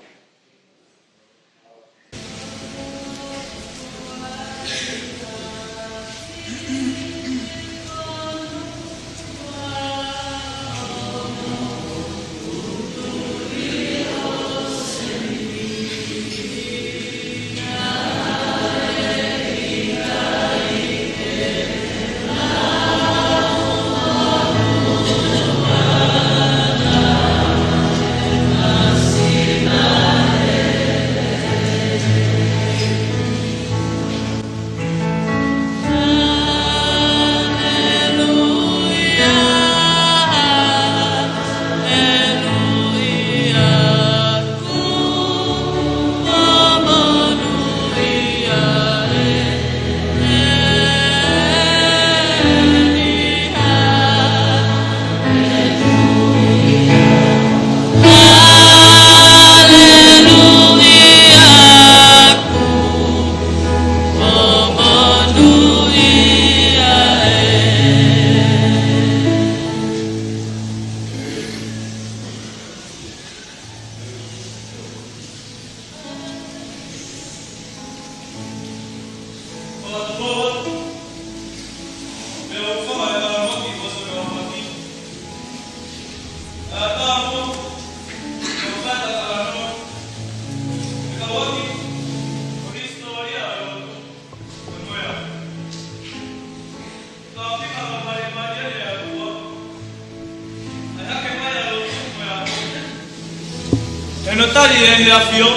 Naʻe tali ʻe he ʻAfio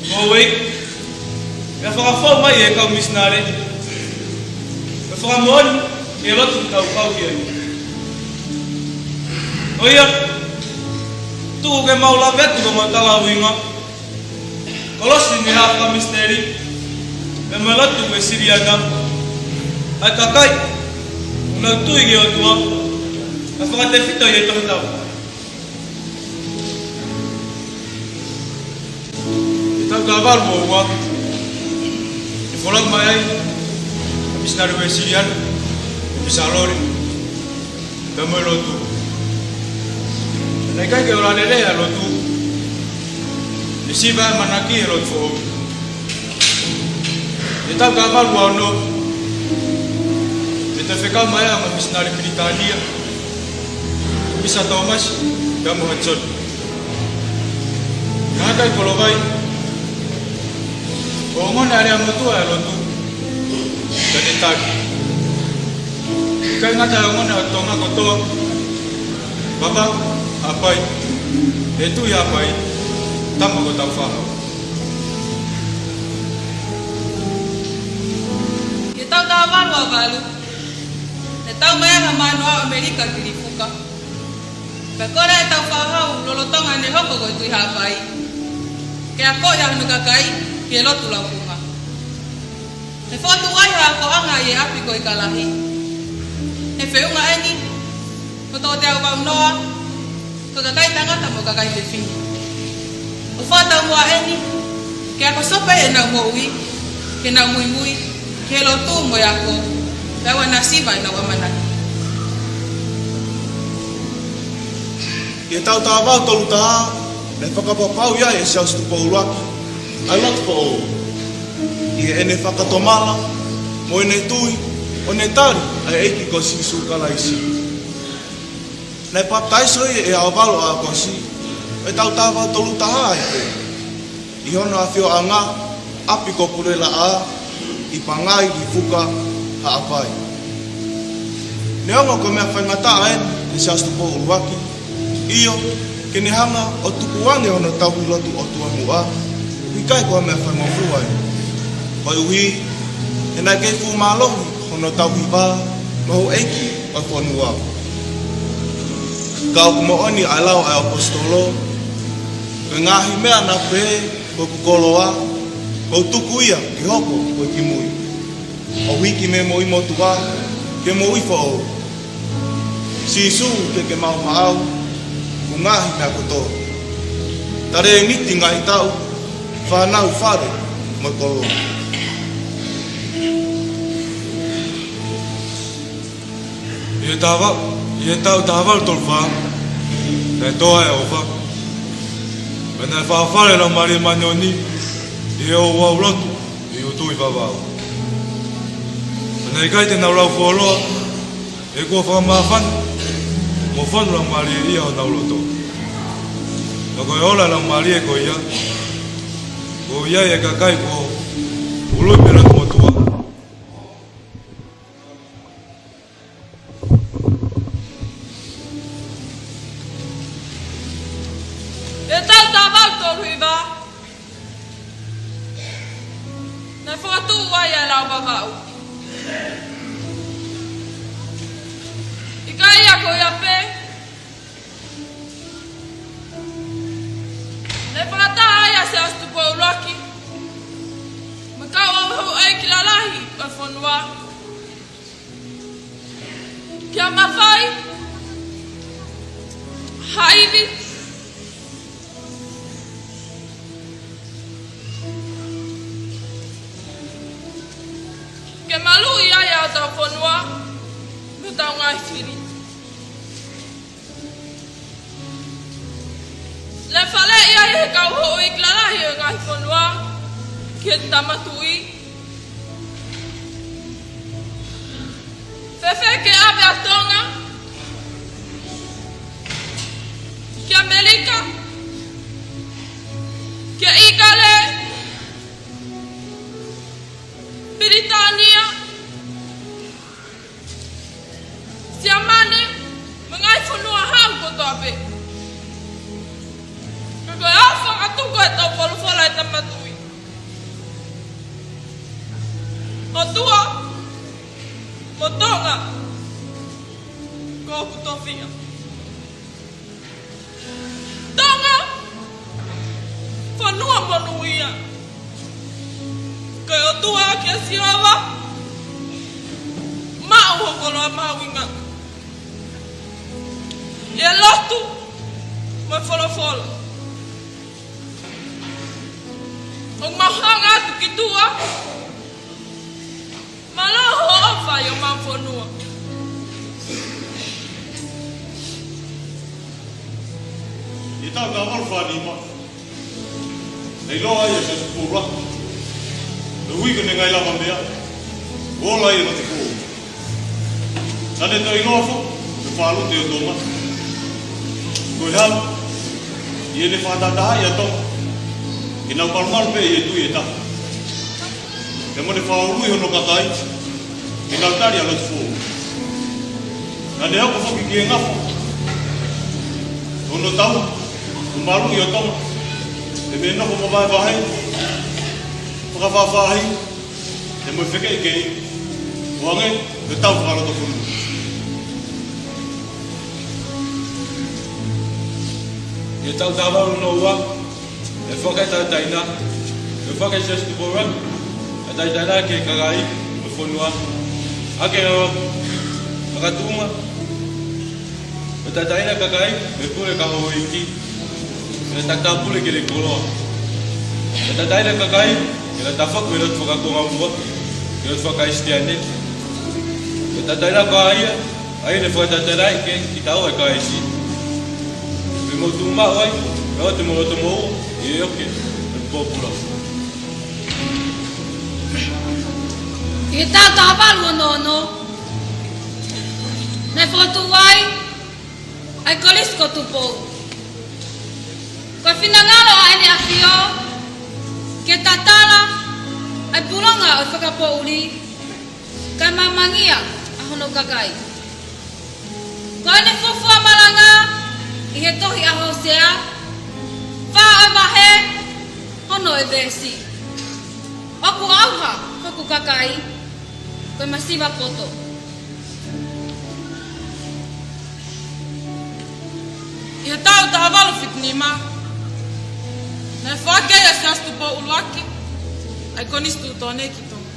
mo e ueʻi, ʻa e fakafou mai ʻa e kau misinale, ʻa e fakamoʻoni ʻi he lotu ʻoku tau kau ki ai. Ko ia, tuku ke mau lave atu ko e mau tala ʻuhinga, kolosi ni ha fakamisineli, pea mo e lotu Uēsiliana, ʻa e kakai ʻoku nau tui ki he ʻOtua, ʻa e fakatefito ʻi he Tohi Tapu. ʻI he taʻu taha valu ua ua, ne folau mai ai ʻa e misinale Uēsiliana, ʻa Misa Loli, pea mo e lotu. Naʻe ʻikai ke ola lelei ʻa e lotu, ne siva ʻa e ʻamanaki ʻi he lotu foʻou. ʻI he taʻu taha valu ua ono, ne toe fekau mai ai ʻa e ongo misinale Pilitānia, Misa Tōmasi pea mo Hatisoni. Naʻe ʻikai kolo vai, ʻo ongona ʻa e lea motuʻa ʻo e lotu, pea ne tali: ʻIkai ngata ʻa e ongona ʻo Tonga kotoa, Vavaʻu, Haʻapai, ʻe tui Haʻapai, tama ko Tāufaʻāhau. ʻI he taʻu taha valu ua valu, ne tau mai ai ha manoa ʻo ʻAmelika ki Lifuka. Pea kole ʻe Tāufaʻāhau lolotonga ʻene hoko ko e tui Haʻapai, ke akoʻi ʻa hono kakai ki he lotu laukunga. Ne fokotuʻu ai ha akoʻanga ʻi he ʻapi ko ʻIkalahi. He feʻunga eni, ko e toko teau valu noa, ko e kakai tangata mo e kakai fefine. ʻO fakataumuʻa eni, ke ako sope ʻenau moʻui, ke nau muimui ki he lotu mo e ako, pea ʻoua naʻa siva ʻenau ʻamanaki. ʻI he taʻu taha valu tolu taha, ne fakapapauʻi ai ʻe Siaosi Tupou ʻUluaki ʻa e lotu foʻou, ʻi heʻene fakatomala mo ʻene tui ʻo ne tali ʻa e ʻEiki ko Sīsū Kalaisi. Naʻe papitaiso ia ʻi he ʻaho valu ʻo ʻAokosi ʻo e taʻu taha valu tolu taha ai pē, ʻi hono ʻafioʻanga ʻapi ko Pulelaʻā ʻi Pangai, Lifuka, Haʻapai. Neongo ko e meʻa faingataʻa eni kia Siaosi Tupou ʻUluaki, ʻio, ke ne hanga ʻo tukuange hono tauhi lotu ʻOtua muʻa, ʻikai ko ha meʻa faingofua ia. Koeʻuhi he naʻe kei fuʻu mālohi hono tauhi vā mo e houʻeiki ʻo e fonua. Ka ʻoku moʻoni ʻa e lau ʻa e ʻaposetolo: Ko e ngaahi meʻa naʻá ku pehē ko hoku koloa, ʻoku ou tuku ia ke hoko ko e kimui, ʻo hiki mei he moʻui motuʻa ki he moʻui foʻou. Sīsū, ke ke maʻu maʻau ʻa e ngaahi meʻa kotoa. Talēniti, ngaahi taʻu, fānau, fale mo e koloa. ʻI he taʻu valu, ʻi he taʻu taha valu tolu fā, naʻe tō ai ʻa e ʻofa. Pea naʻe fafale ʻa e Laumālie Māʻoniʻoni ʻi he ouau lotu ʻi ʻUtui, Vavaʻu. Pea naʻe ʻikai te nau lau fuoloa, he kuo fakamāfana mo fonu laumālieʻia honau loto. Pea ko e ola ʻa e laumālie ko ia, ʻoku ʻi ai ʻa e kakai kuo ului mei he lotu motuʻa. ʻI he taʻu taha valu tolu hiva, naʻe fokotuʻu ai ʻa e Lao Vavaʻu. ʻIkai ia ko ia pē, naʻe fakataha ai ʻa Siaosi Tupou ʻUluaki mo e kau houʻeiki lalahi ʻo e fonua, kia mafai ha ivi ke maluʻi ai ʻa hotau fonua mo hotau ngaahi fili. Naʻe faleʻi ai ʻe he kau houʻeiki lalahi ʻo e ngaahi fonua ki he Tama Tuʻi: Fēfē ke ʻave ʻa Tonga ki ʻAmelika, ki ʻIkale, Pilitānia, Siamane, mo e ngaahi fonua hau kotoa pē? Ka ko Ko e tau folofola ʻa e Tama Tuʻi. ʻOtua mo Tonga, ko hoku tofiʻa. Tonga, fonua monūʻia. Ko e ʻOtua ʻa Sihova, maʻu ho koloa mahuʻinga. ʻI he lotu mo e folofola, ʻoku mau hanga atu ki tuʻa, mālō hoʻo ʻofa ʻi homau fonua. ʻI he taʻu taha valu fā nima, naʻe ʻiloa ai ʻa Siaosi Tupou ʻUluaki, he ʻuhi ko ʻene ngaahi lava meʻa, ʻo ola ai ʻa e lotu foʻou. Naʻa ne toe ʻiloa foki ʻe Fālute ʻo Tonga, ko e hā, ʻi heʻene fakatahatahaʻi ʻa Tonga ke nau malumalu pē ʻi he tui ʻe taha, pea mo ʻene fakaului hono kakai ke nau tali ʻa e lotu foʻou. Naʻa ne hoko foki ki he ngafa hono tau, ʻo maluʻi ʻa Tonga, pea mo e nofo mavahevahe, fakafaʻafaʻahi, pea mo e fekeʻikeʻi, ʻo hangē ko e tau fakalotofonua. ʻI he taʻu taha valu noa ua, naʻe foaki ʻa e tauʻatāina, naʻe foaki ʻe Siaosi Tupou ʻUluaki ʻa e tauʻatāina ki he kakai mo e fonua, ʻaki ʻa e fakatuʻunga ʻo tauʻatāina e kakai mei he pule ʻa e kau houʻeiki, ke nau tauʻatāina e pule ki he koloa. Ke tauʻatāina e kakai ke nau tafoki mei he lotu fakakuongamua ki he lotu faka-Kalisitiane. Ke tauʻatāina ko ia, ʻa ia naʻe fakatauʻatāinaʻi kitaua ʻe Kalaisi. Pea mou tuʻu maʻu ai, pea ʻoua te mou loto moʻua ʻi he ʻoke ʻo e pōpula. ʻI he taʻu taha valu ono ono, naʻe fokotuʻu ai ʻa e Kolisi ko Tupou. Ko e finangalo ʻa ʻEne ʻAfio ke tatala ʻa e pulonga ʻo e fakapoʻuli, kae mamangia ʻa hono kakai. Ko ʻene fuofua malanga ʻi he tohi ʻa Hōsea, fā ʻo e vahe, ono ʻo e veesi: ʻOku ʻauha hoku kakai ko e masiva poto. ʻI he taʻu taha valu fitu nima, naʻe foaki ai ʻe Siaosi Tupou ʻUluaki ʻa e Konisitūtone ki Tonga.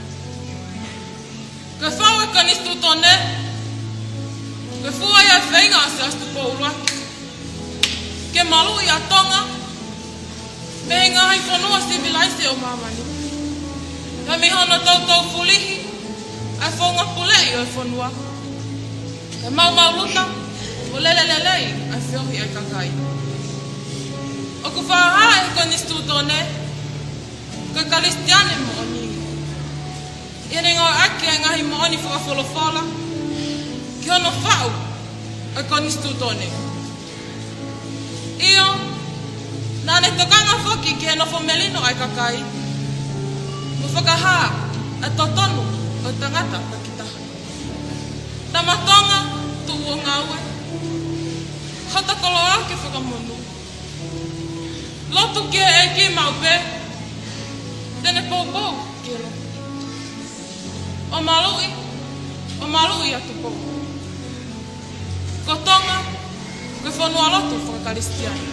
Ko e fou ʻo e Konisitūtone, ko e fua ia ʻa e feinga ʻa Siaosi Tupou ʻUluaki ke maluʻi ʻa Tonga mei he ngaahi fonua sivilaise ʻo māmani, pea mei hono toutou fulihi ʻa e founga puleʻi ʻo e fonua, ke maumau luta mo lele lelei ʻa e feohi ʻa e kakai. ʻOku fakahā ʻe he Konisitūtone ko e Kalisitiane moʻoni ʻi heʻene ngāueʻaki ʻa e ngaahi moʻoni fakafolofola ki hono faʻu ʻo e Konisitūtone. ʻIo, naʻa ne tokanga foki ki he nofo melino ʻa e kakai, mo fakahā ʻa e totonu ʻo e tangata takitaha. Tama Tonga, tuʻu ʻo ngāue, hoto koloa ke fakamonū. Lotu ki he ʻEiki maʻu pē te ne poupou ki he lotu. ʻO maluʻi, ʻo maluʻi ʻa Tupou. Ko Tonga ko e fonua lotu faka-Kalisitiane.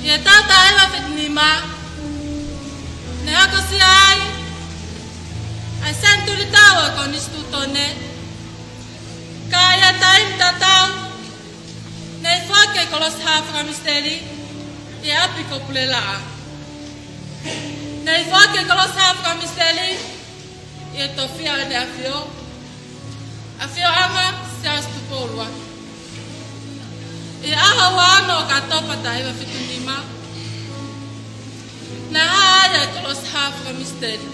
ʻI he taʻu taha hiva fitu nima, naʻe akosia ai ʻa e senituli tau ʻo e Konisitūtone. Ka ʻi he taimi tatau, naʻe foaki e Kolosi Hā Fakamisiteli ʻi he ʻapi ko Pulelaʻa. Naʻe foaki e Kolosi Hā Fakamisiteli ʻi he tofiʻa ʻo ʻEne ʻAfio, ʻAfioʻanga Siaosi Tupou ʻUluaki. ʻI he ʻaho ua ono ʻo ʻOkatopa taha hiva fitu nima, naʻe hā ai ʻa e Kolosi Hā Fakamisiteli.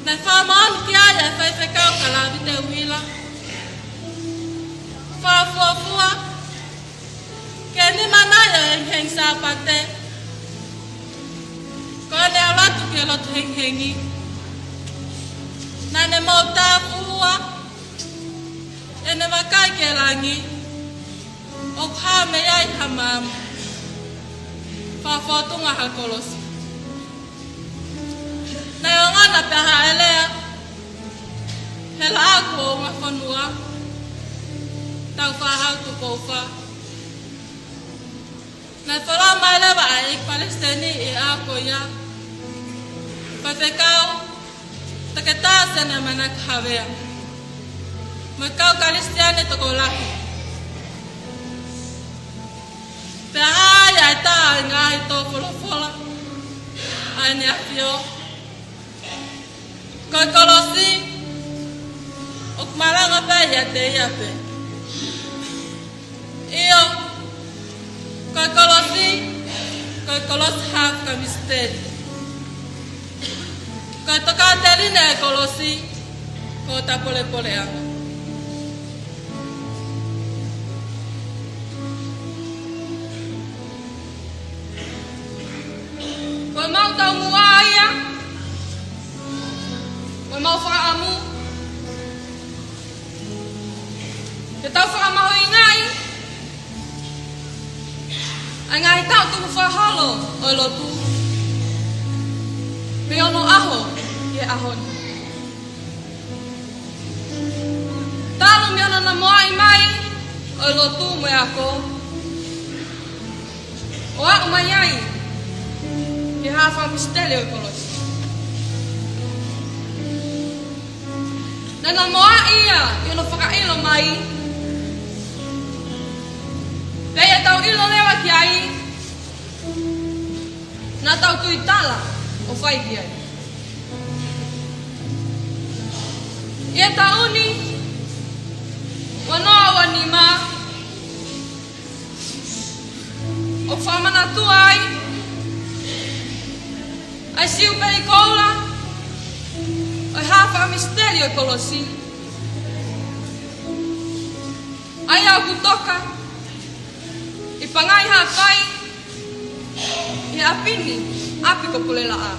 Naʻe fakamoʻoni ki ai ʻa e Faifekau ko Lavite Uila. Fakafuofua ki he nima nai ʻo e hengihengi Sāpate, ko ʻene ʻalu atu ki he lotu hengihengi, naʻa ne mou tāfuhua ʻene vakai ki he langi, ʻOku hā mei ai ha maama fakafōtunga ha kolosi. Naʻe ongona pea haʻele he laʻā kuo ungafonua, Tāufaʻāhau Tupou Fā. Naʻe folofola mai leva ʻa e ʻEiki Palesiteni ʻi he ʻaho ko ia, Faifekau Toketā Sene ʻAmanaki Havea, mo e kau Kalisitiane tokolahi. Pea hā ai ʻa e taha ʻo e ngaahi tō folofola ʻa ʻEne ʻAfio: Ko e kolosi ʻoku malanga pē ʻiate ia pē. ʻIo, ko e kolosi, ko e kolosi hā fakamisiteli. Ko e tokāteline ʻo e kolosi, ko hota polepoleʻanga. Ko ʻemau taumuʻa ia, ko ʻemau fakaʻamu ke tau fakamahuʻingaʻi ʻa e ngaahi taʻu tukufakaholo ʻo e lotu mei onoʻaho ki he ʻaho ni. Talu mei hono namoaʻi mai ʻo e lotu mo e ako, ʻo aʻu mai ai ki he hā fakamisiteli ʻo e kolosi. Naʻe namoaʻi ia ʻi hono fakaʻilo mai, pea ʻi heʻetau ʻilo leva ki ai, naʻa tau tuitala ʻo fai ki ai. ʻI he taʻu ni, ua noa ua nima, ʻoku fakamanatua ai ʻa e Siupeli Koula ʻo e hā fakamisiteli ʻo e kolosi, ʻa ia ʻoku toka ʻi Pangai Haʻapai, ʻi he ʻapi ni, ʻapi ko Pulelaʻā.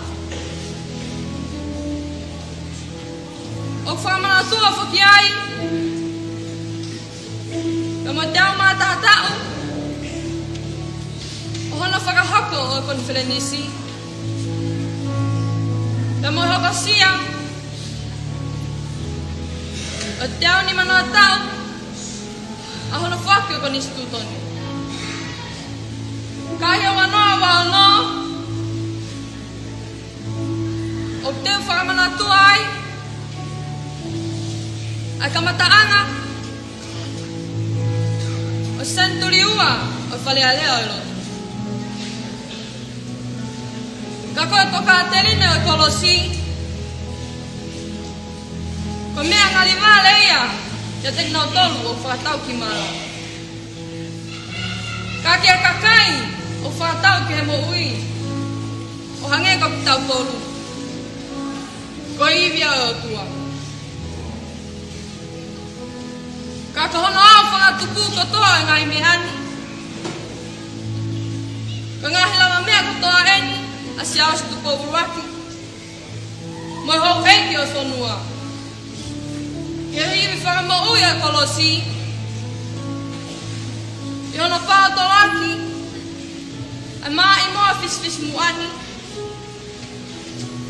ʻOku fakamanatua foki ai, pea mo e teau mā taha taʻu ʻo hono fakahoko ʻo e konifelenisi, pea mo e hokosia ʻo e teau nima noa taʻu ʻa hono foaki ʻo e konisitūtone. Ka ʻi he ua noa ua ono, ʻoku teu fakamanatua ai ʻa e kamataʻanga ʻo e senituli ua ʻo e Fale Alea ʻo e Lotu. Ka ko e tokāteline ʻo e kolosi, ko e meʻa ngalivale ia kiate kinautolu ʻoku fakatau ki māmani. Ka ki he kakai ʻoku fakatau ki he moʻui ʻo hangē ko kitautolu, ko e ivi ia ʻo e ʻOtua. Ka ko hono ʻao fakatupu kotoa ʻo e ngaahi meʻa ni, ko e ngaahi lavameʻa kotoa ʻeni ʻa Siaosi Tupou ʻUluaki mo e houʻeiki ʻo e fonua, ʻi he ivi fakamoʻui ʻa e kolosi, ʻi hono faʻo tolaki ʻa e maʻimoa fisifisimuʻa ni,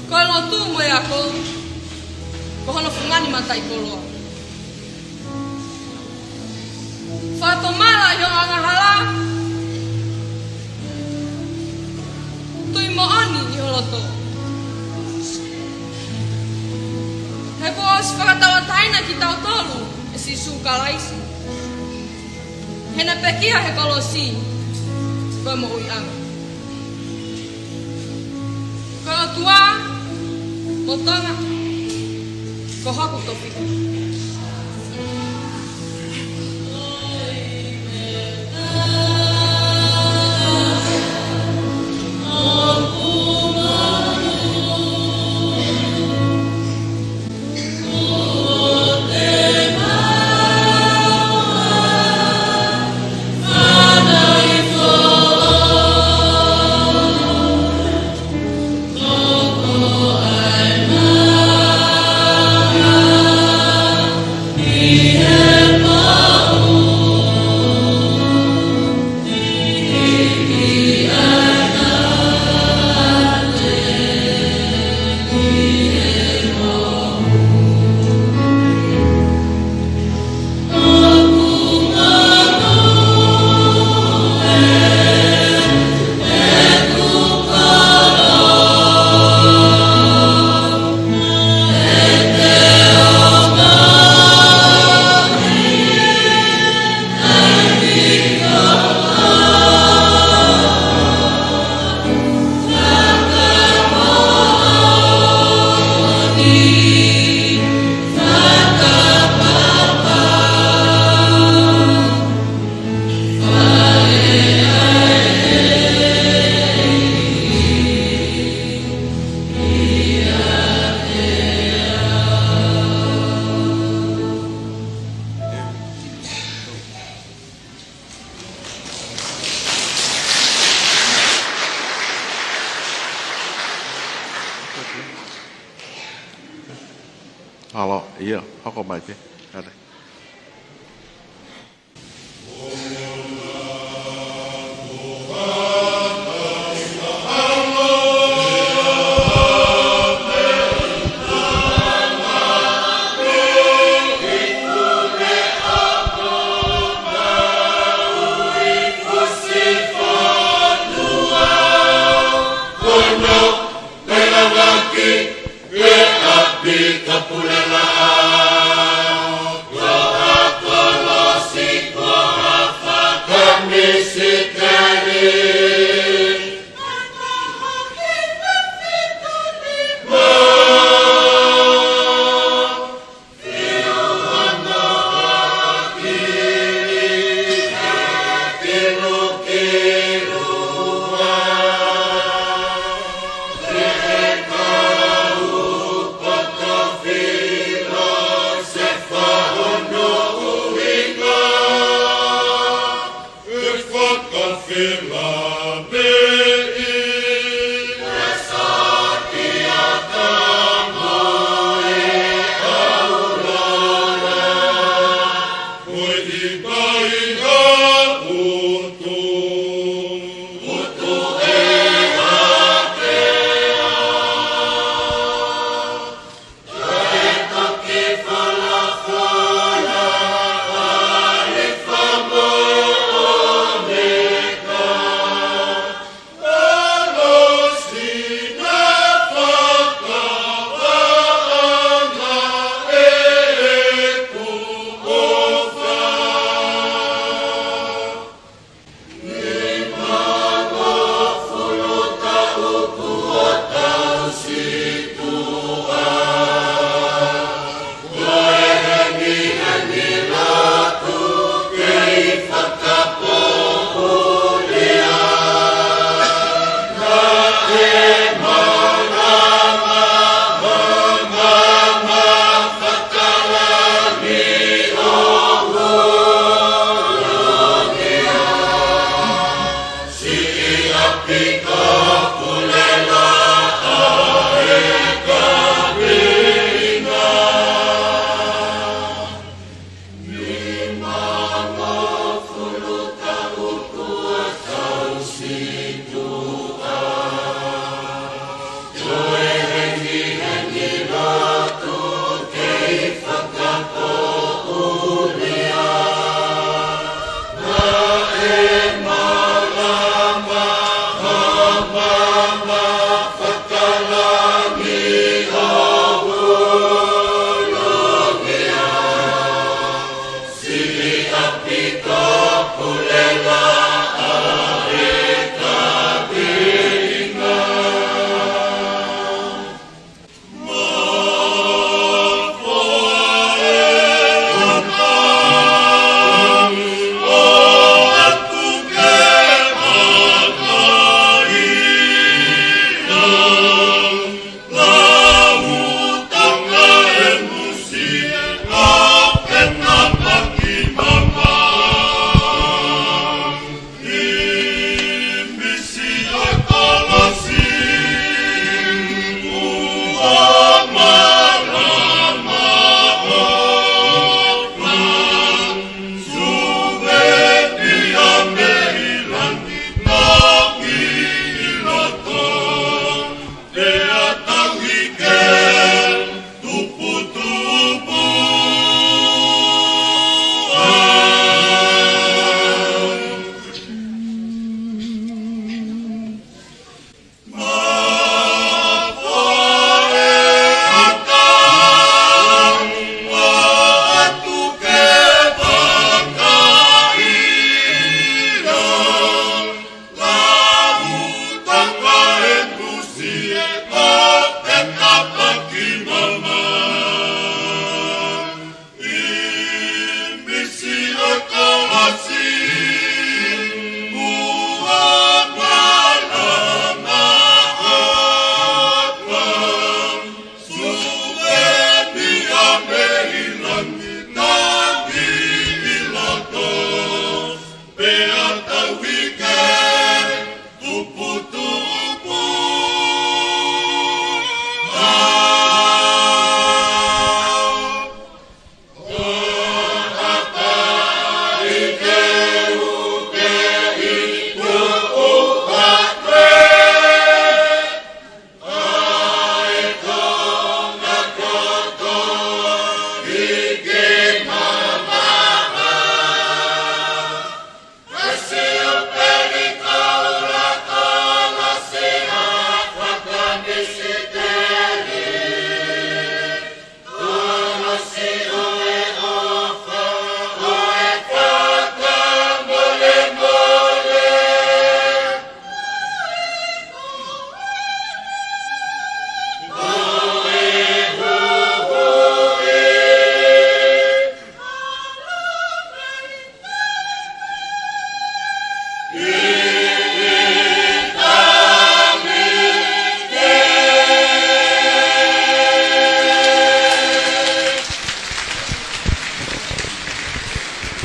ko e lotu mo e ako, ko hono fungani mataʻikoloa. Fakatomala ʻi ho angahala, tui moʻoni ʻi ho loto, he kuo ʻosi fakatauʻatāina kitautolu ʻe Sīsū Kalaisi, heʻene pekia he kolosi ko e moʻuiʻanga. Ko e ʻOtua mo Tonga, ko hoku tofiʻa. Mālō, ʻio, hoko mai pē. Kātaki.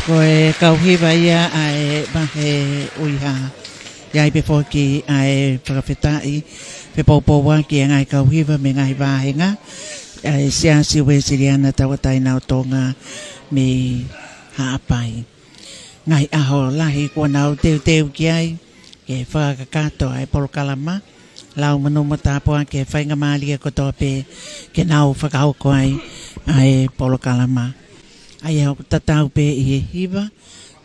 Ko e kau hiva ia ʻa e vahe ʻUiha. ʻI ai pē foki ʻa e fakafetaʻi, fepoupouaki e ngaahi kau hiva mei he ngaahi vāhenga, ʻa e Siasi Uēsiliana Tauʻatāina ʻo Tonga mei Haʻapai. Ngaahi ʻaho lahi kuo nau teuteu ki ai, ke fakakakato ʻa e polokalama, lau monū mo tāpuaki ki he faingamālie kotoa pē ke nau fakahoko ai ʻa e polokalama. ʻA ia ʻoku tatau pē ʻi he hiva,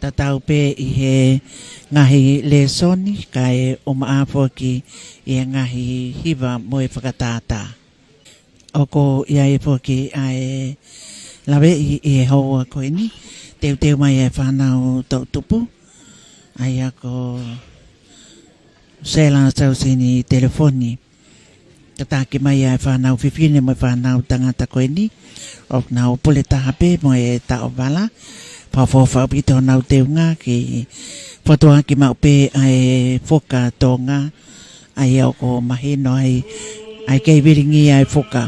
tatau pē ʻi he ngaahi lēsoni, kae ʻumaʻā foki ʻi he ngaahi hiva mo e fakatātā. ʻOku ʻi ai foki ʻa e laveʻi ʻi he houa ko eni, teuteu mai ʻa e fānau toʻutupu, ʻa ia ko Sela Sausini Telefoni. Tataki mai ʻa e fānau fefine mo e fānau tangata ko eni, ʻoku nau pule taha pē mo e taʻovala, fakaʻofoʻofa ʻaupito honau teunga ke fokotuʻuaki maʻu pē ʻa e foka Tonga, ʻa ia ʻoku mahino ai, ʻa e kei vilingia ʻa e foka.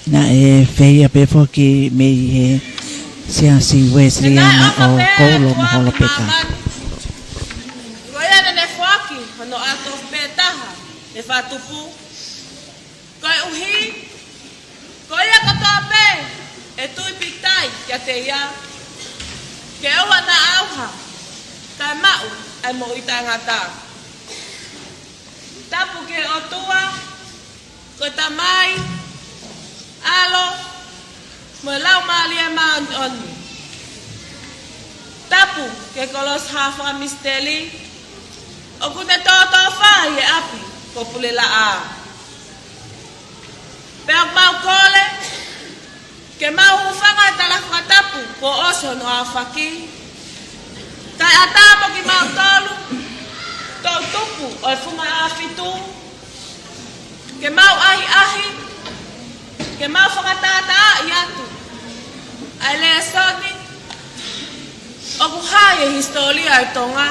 Naʻe feia pē foki mei he Siasi Uēsiliana ʻo Koulo mo Holopeka. Ko ia naʻa ne foaki hono ʻAlo Tofu pē Taha ʻe Fakatupu. Koeʻuhi, ko ia kotoa pē ʻe tui pīkitai kiate ia, ke ʻoua naʻa ʻauha, kae maʻu ʻa e moʻui taʻengata. Tapu ki he ʻOtua, ko e Tamai, ʻAlo, mo e Laumālie Māʻoniʻoni. Tapu ki he kolosi hā fakamisiteli, ʻoku ne tōtōfā ʻi he ʻapi ko Pulelaʻā. Pea ʻoku mau kole, ke mau hūfanga he tala fakatapu kuo ʻosi hono aofaki. Kae ʻatā mo kimautolu, toʻutupu ʻo e Funga ʻAhofitu, ke mau ʻahiʻahi, ke mau fakatātaaʻi atu ʻa e lēsoni ʻoku hā ʻi he hisitōlia ʻo Tonga,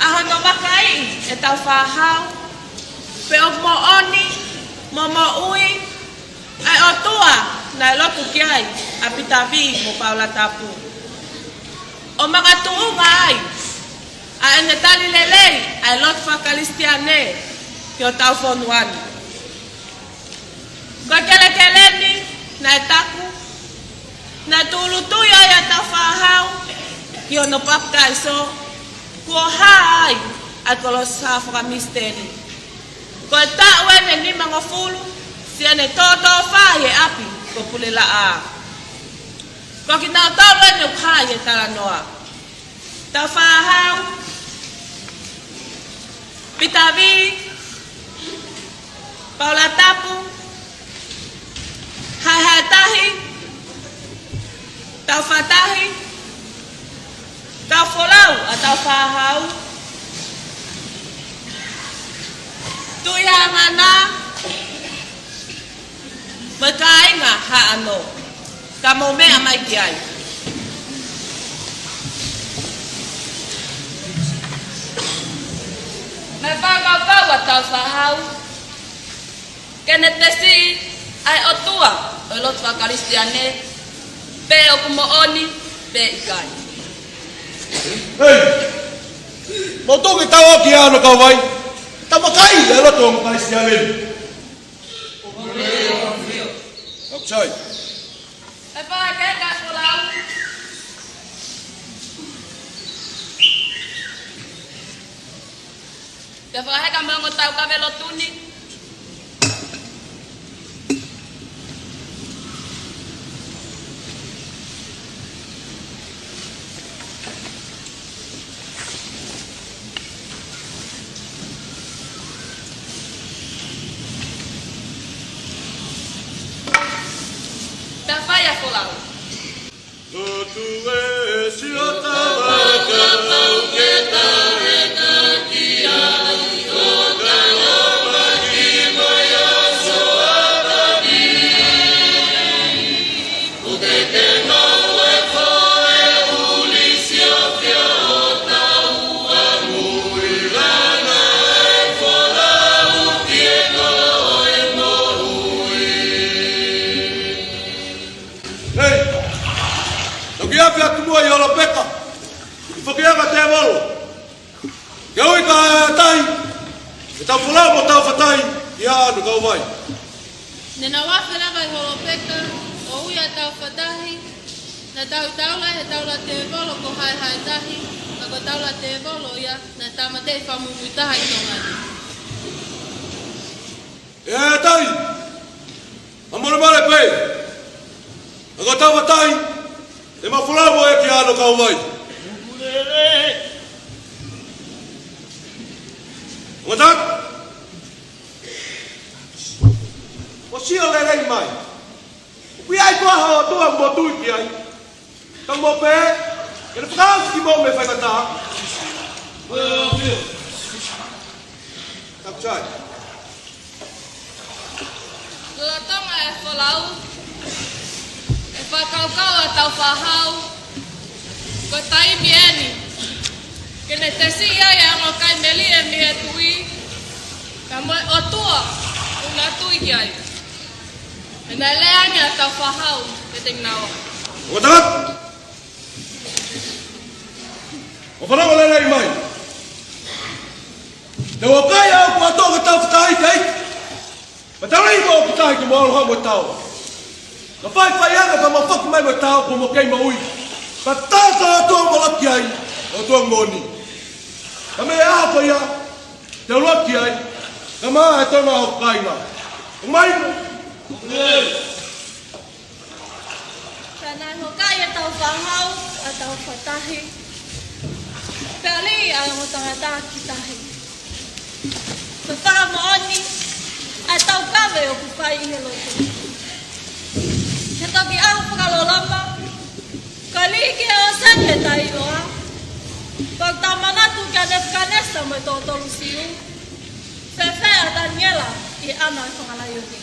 ʻa hono vakaiʻi ʻe Tāufaʻāhau pe ʻoku moʻoni mo moʻui ʻa e ʻOtua naʻe lotu ki ai ʻa Pita Vī mo Paula Tapu, ʻo makatuʻunga ai ʻa ʻene tali lelei ʻa e lotu fakakalisitiane ki hotau fonua ni. Ko e kelekele ni naʻe taku, naʻe tūʻulutui ai ʻa Tāufaʻāhau ki hono papitaiso, kuo hā ai ʻa e kolosi hā fakamisiteli. Ko e taʻu eni ʻe nimangofulu siʻene tōtōfā ʻi he ʻapi ko Pulelaʻā. Ko kinautolu eni ʻoku hā ʻi he talanoa. Tāufaʻāhau, Pita Vī, Paula Tapu, Haehae Tahi, Tāufa Tahi, Tāufolau ʻa Tāufaʻāhau, Tuʻi Hangana, mo e kāinga Haʻano, ka mou meʻa mai ki ai. Naʻe fakakaukau ʻa Tāufaʻāhau ke ne tesi ʻa e ʻOtua ʻo e lotu fakakalisitiane pe ʻoku moʻoni pe ʻikai. Hei! Mou toki tau ʻaki ʻa hono kauvai, tau vakai ʻa e lotu fakakalisitiane. Sai. ʻE fakaheka e folau. Te fakaheka mo e ongo taukave lotu ni. Tau fai e folau. Lotu e siʻotau ʻa e kau ke tau heka ki ai, ʻo tau ʻomai ki mo ia soa tavi. ʻO ke ke mau e foʻe ʻuli siofia ʻo tau ʻa mui lana e folau ki he kolo ʻo e moʻui. Hei! Tau kiʻi afe atu muʻa ʻi Holopeka, ʻi he foki ʻa e tēvolo. Ke ui ka e tahi, ke tau folau mo Taufatahi, ʻi he ʻano kauvai. Ne nau afe leva ʻi Holopeka, ʻo ui ʻa Taufatahi, naʻe tautaula he taula tēvolo ko Haehaetahi, ka ko e taula tēvolo ia, naʻe tāmateʻi fakamuimuitaha ʻi Tonga ni. ʻE Haehaetahi, fakamolemole pē. Ka ko Taufatahi, te mau folau mo ia ki he ʻano kauvai. Ngata. Mou sio lelei mai. ʻOku ʻi ai koā ha ʻOtua ʻoku mou tui ki ai? Tau mo pē, ke ne fakaʻosi kimoutolu mei he faingataʻa. Tau sai. Lolotonga e folau, ʻe fakakaukau ʻa Taufahau, ko e taimi eni ke ne tesiʻi ai e ongo kai melie mei he tuʻi, pea mo e ʻOtua ʻoku na tui ki ai. Pea naʻe lea ange ʻa Taufahau kiate kinaua. Ua tangata! ʻO fanongo lelei mai. Te u ʻoka ia ʻoku ʻato ka Taufatahi kai. Pea tau lei mo ʻoku tahi ke mo ʻalu hamo tau. Ka faifai anga ka mo foki mai mo tau ko mo kei mo ui. Ka tau ka ʻOtua mo laki ai, ʻOtua moʻoni. Ka mei he ʻaho ko ia, te u laki ai, ka mā e tona ʻo kaina. ʻO mai mo. Ka naʻe hokaʻi ʻe Taufahau ʻa Taufatahi, pea lī ʻa e ongo tangata ki tahi. Ko e fakamoʻoni ʻa e taukave ʻoku fai ʻi he lotu. He toki ʻalu fakaloloma, ko e lī ki he ʻōseni e taʻeʻiloa, ko e tau manatu kia Nepukanesa mo e toʻo tolu Siu, fēfē ʻa Taniela ʻi he ʻana e fakalaione.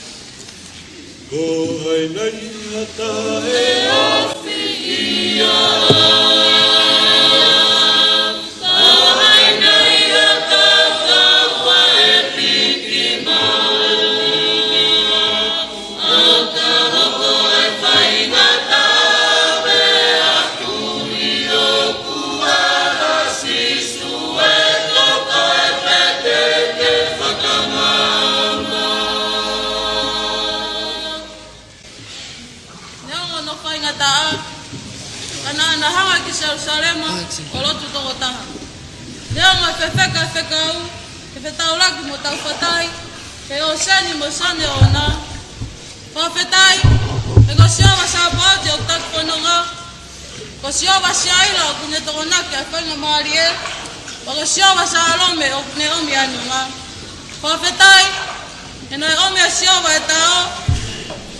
Ko hai nai ha taʻeʻofi ia? Ko hai nai ha taʻeʻofi ia? ʻA ka hoko e faingataʻa pea tuli ʻoku ala Sīsū e toko e pete ke fakangama. Neongo hono faingataʻa, ka naʻa na hanga ki Selusalema ʻo lotu tokotaha. Neongo e fefeka e fekau, ke fetaulaki mo Taufatahi, ke ʻōseni mo Sione ʻoʻona. Fakafetaʻi, he ko Sihova Sāpaoti ʻoku taki fononga, ko Sihova Siaila ʻoku ne tokonaki ʻa e faingamālie, pea ko Sihova Sālome ʻoku ne ʻomi ʻa e nonga. Fakafetaʻi, he naʻe ʻomi ʻe Sihova e tao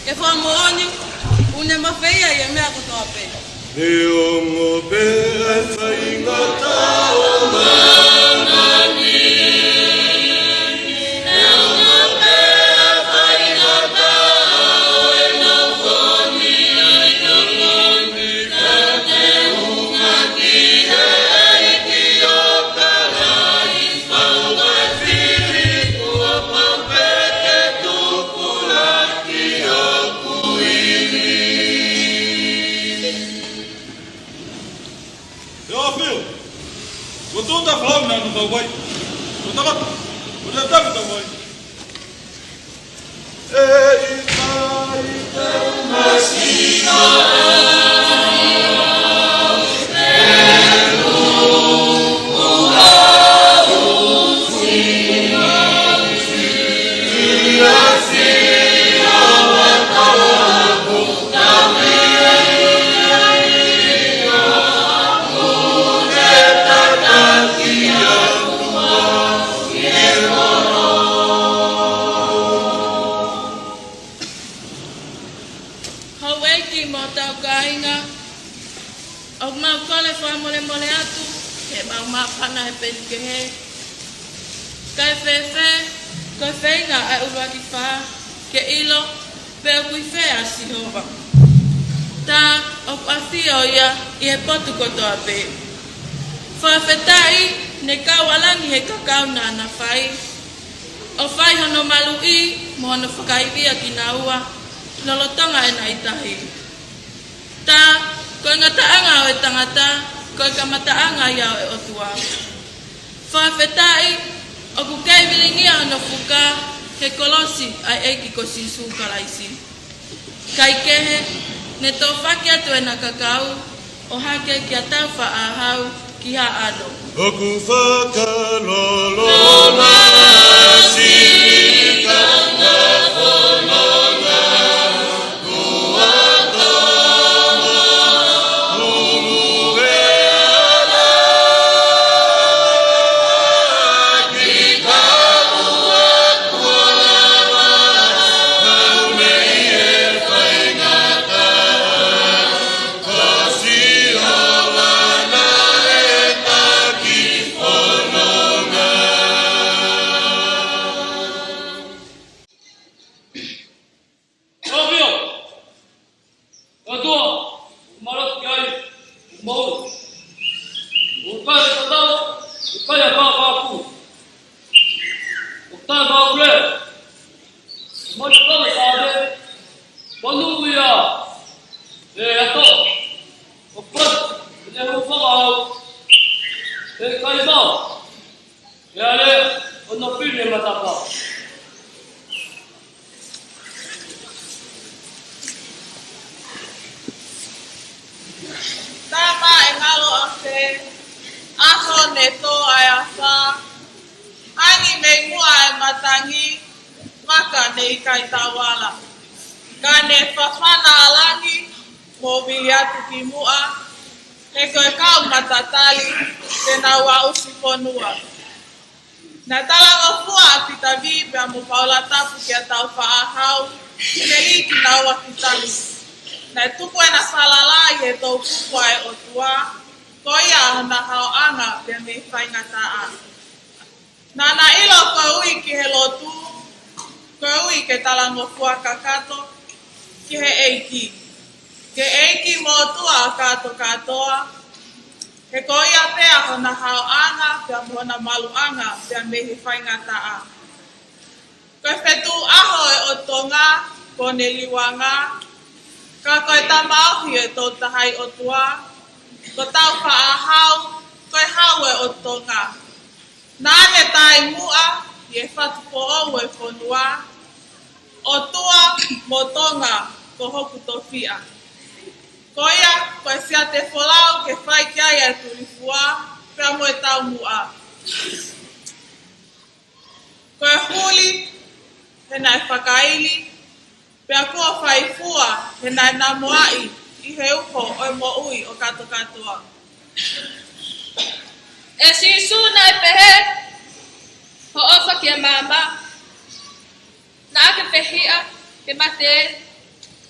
ke fakamoʻoni, ʻoku ne mafeia ʻi he meʻa kotoa pē. Neongo pē ʻa e faingataʻa ʻo māmani, neongo pē ʻa e faingataʻa ʻo e nofo ni, ka te u ʻunga ki he ʻEiki ʻo kalai, fanga fili kuo pau pē ke tupulaki ʻoku ivi. Teofilo, ko e tō ta folau na no kau vai. Ko e tangata, ko e tangata kau vai. Houʻeiki mo hotau kāinga, ʻoku mau kole fakamolemole atu, he ʻemau māfana he peni kehe. Kae fēfē, ko e feinga ʻa e ʻuluaki fā, ke ʻilo, pe ʻoku ʻi fē ʻa Sihova. Tā ʻoku ʻafio ia ʻi he potu kotoa pē. Fakafetaʻi, ne kau ʻa langi he kakau naʻa na fai, ʻo fai hono maluʻi mo hono fakaivia kinaua, lolotonga ʻenau tahi. Tā ko e ngataʻanga ʻo e tangata, ko e kamataʻanga ia ʻo e ʻOtua. Fakafetaʻi, ʻoku kei vilingia hono fuka he kolosi ʻa e ʻEiki ko Sīsū Kalaisi. Kaikehe, ne tōfaki atu ʻena kakau, ʻo hake kia Taufaʻāhau ki Haʻano. ʻOku fakaloloma sika na fononga, kua tama ulu e ala ki taua kua lava, au mei e faingataʻa. ʻOtua, mālō ki ai, mau. ʻOku kai tatau, ʻoku kai a pāpāku. ʻOku tai mau kule. Mau kole sāme. Ponu ia. E ato. ʻOku kai. Ne hau fakahau. E kai mau. E ale. ʻOno pili e matapā. Tama e ngalo afe, ʻaho ne tō ai ʻasa, angi mei muʻa e matangi, maka ne ʻikai tauala. Ka ne fafana ʻa langi, mo vili atu ki muʻa, he ko e kau matatali, te nau aʻusi fonua. Naʻe talangofua ʻa Pita Vī pea mo Paula Tapu kia Taufaʻāhau, ke lī kinaua ki Tahi. Naʻe tuku ʻena falala ʻi he toʻukupu ʻa e ʻOtua, ko ia hona haoʻanga pea mei he faingataʻa. Naʻa na ʻilo ko e ui ki he lotu, ko e ui ke talangofua kakato ki he ʻEiki. Ke ʻEiki mo ʻOtua ʻo kātokātoa, he ko ia pē ʻa hona haoʻanga, pea mo hona maluʻanga, pea mei he faingataʻa. Ko e fetuʻu ʻaho ʻo e ʻOtu Tonga, ko ʻene liuanga, ka ko e tamaohi ʻo e Tolu Tahaʻi ʻOtua, ko Taufaʻāhau, ko e hau ʻo e ʻOtu Tonga. Naʻa ne taʻimuʻa ʻi he fatu foʻou ʻo e fonua, ʻOtua mo Tonga ko hoku tofiʻa. Ko ia, ko e siate folau ke fai ki ai e tulifua, pea mo e taumuʻa. Ko e huli, he naʻe fakaili, pea kuo fai fua, he naʻe namoaʻi ʻi he uho ʻo e moʻui ʻo kātokātoa. ʻE Sīsū naʻe pehē, hoʻo ʻofa ki he maama, naʻa ke fehiʻa ke mate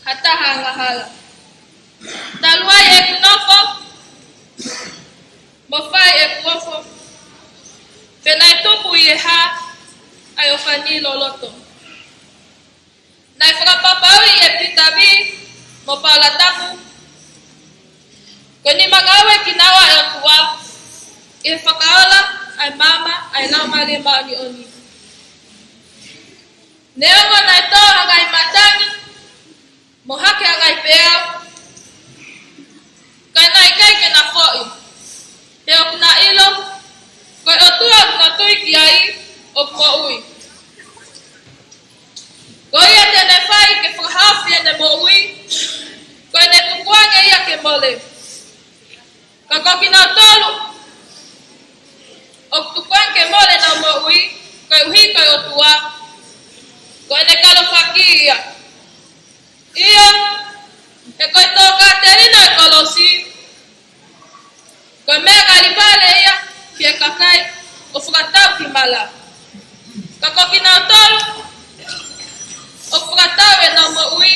ha taha angahala. Talu ai ʻeku nofo, mo fai ʻeku ofo, pea naʻe tupu ʻi he hā ʻa e ʻofani loloto. Naʻe fakapapauʻi ʻe Pita Vī mo Paula Tapu, ko e nima ngāue kinaua ʻa e ʻOtua, ʻi he fakaola ʻa e maama ʻa e Laumālie Māʻoniʻoni. Neongo naʻe tō ʻa e ngaahi matangi, mo hake ʻa e ngaahi peau, ka naʻe ʻikai ke na foʻi, he ʻoku na ʻilo, ko e ʻOtua ʻoku na tui ki ai, ʻoku moʻui. Ko ia te Koeʻuhi ko e ʻOtua, ko ʻene kalofaki ia. ʻIo, he ko e tokāteline ʻo e kolosi, ko e meʻa Kalevale ia ki he kakai ʻoku fakatau ki mala. Ka ko kinautolu ʻoku fakatau ʻenau moʻui,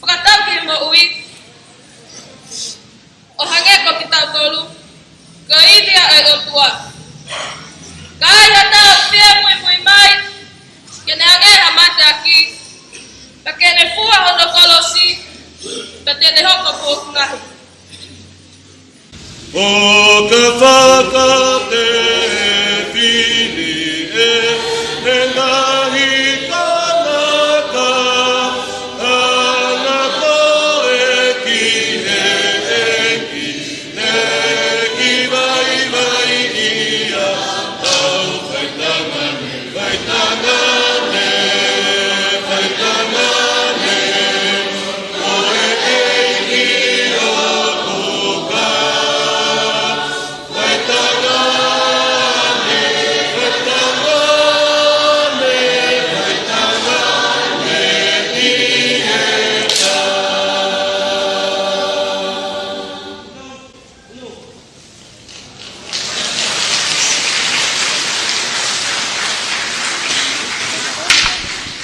fakatau ki he moʻui, ʻo hangē ko kitautolu, ko e ivi ia ʻo e ʻOtua. Ka ai ha taha ʻoku fie muimui mai ke ne hangē ha mateaki, pea ke ne fua hono kolosi, pea te ne hoko ko hoku ngaahi. ʻO ka fakatefili ʻe he ngaahi tangata, ʻa ia ko e ki he ʻEiki, ne kiʻi vaivai ia, ʻo faitangane, faitangane, faitangane.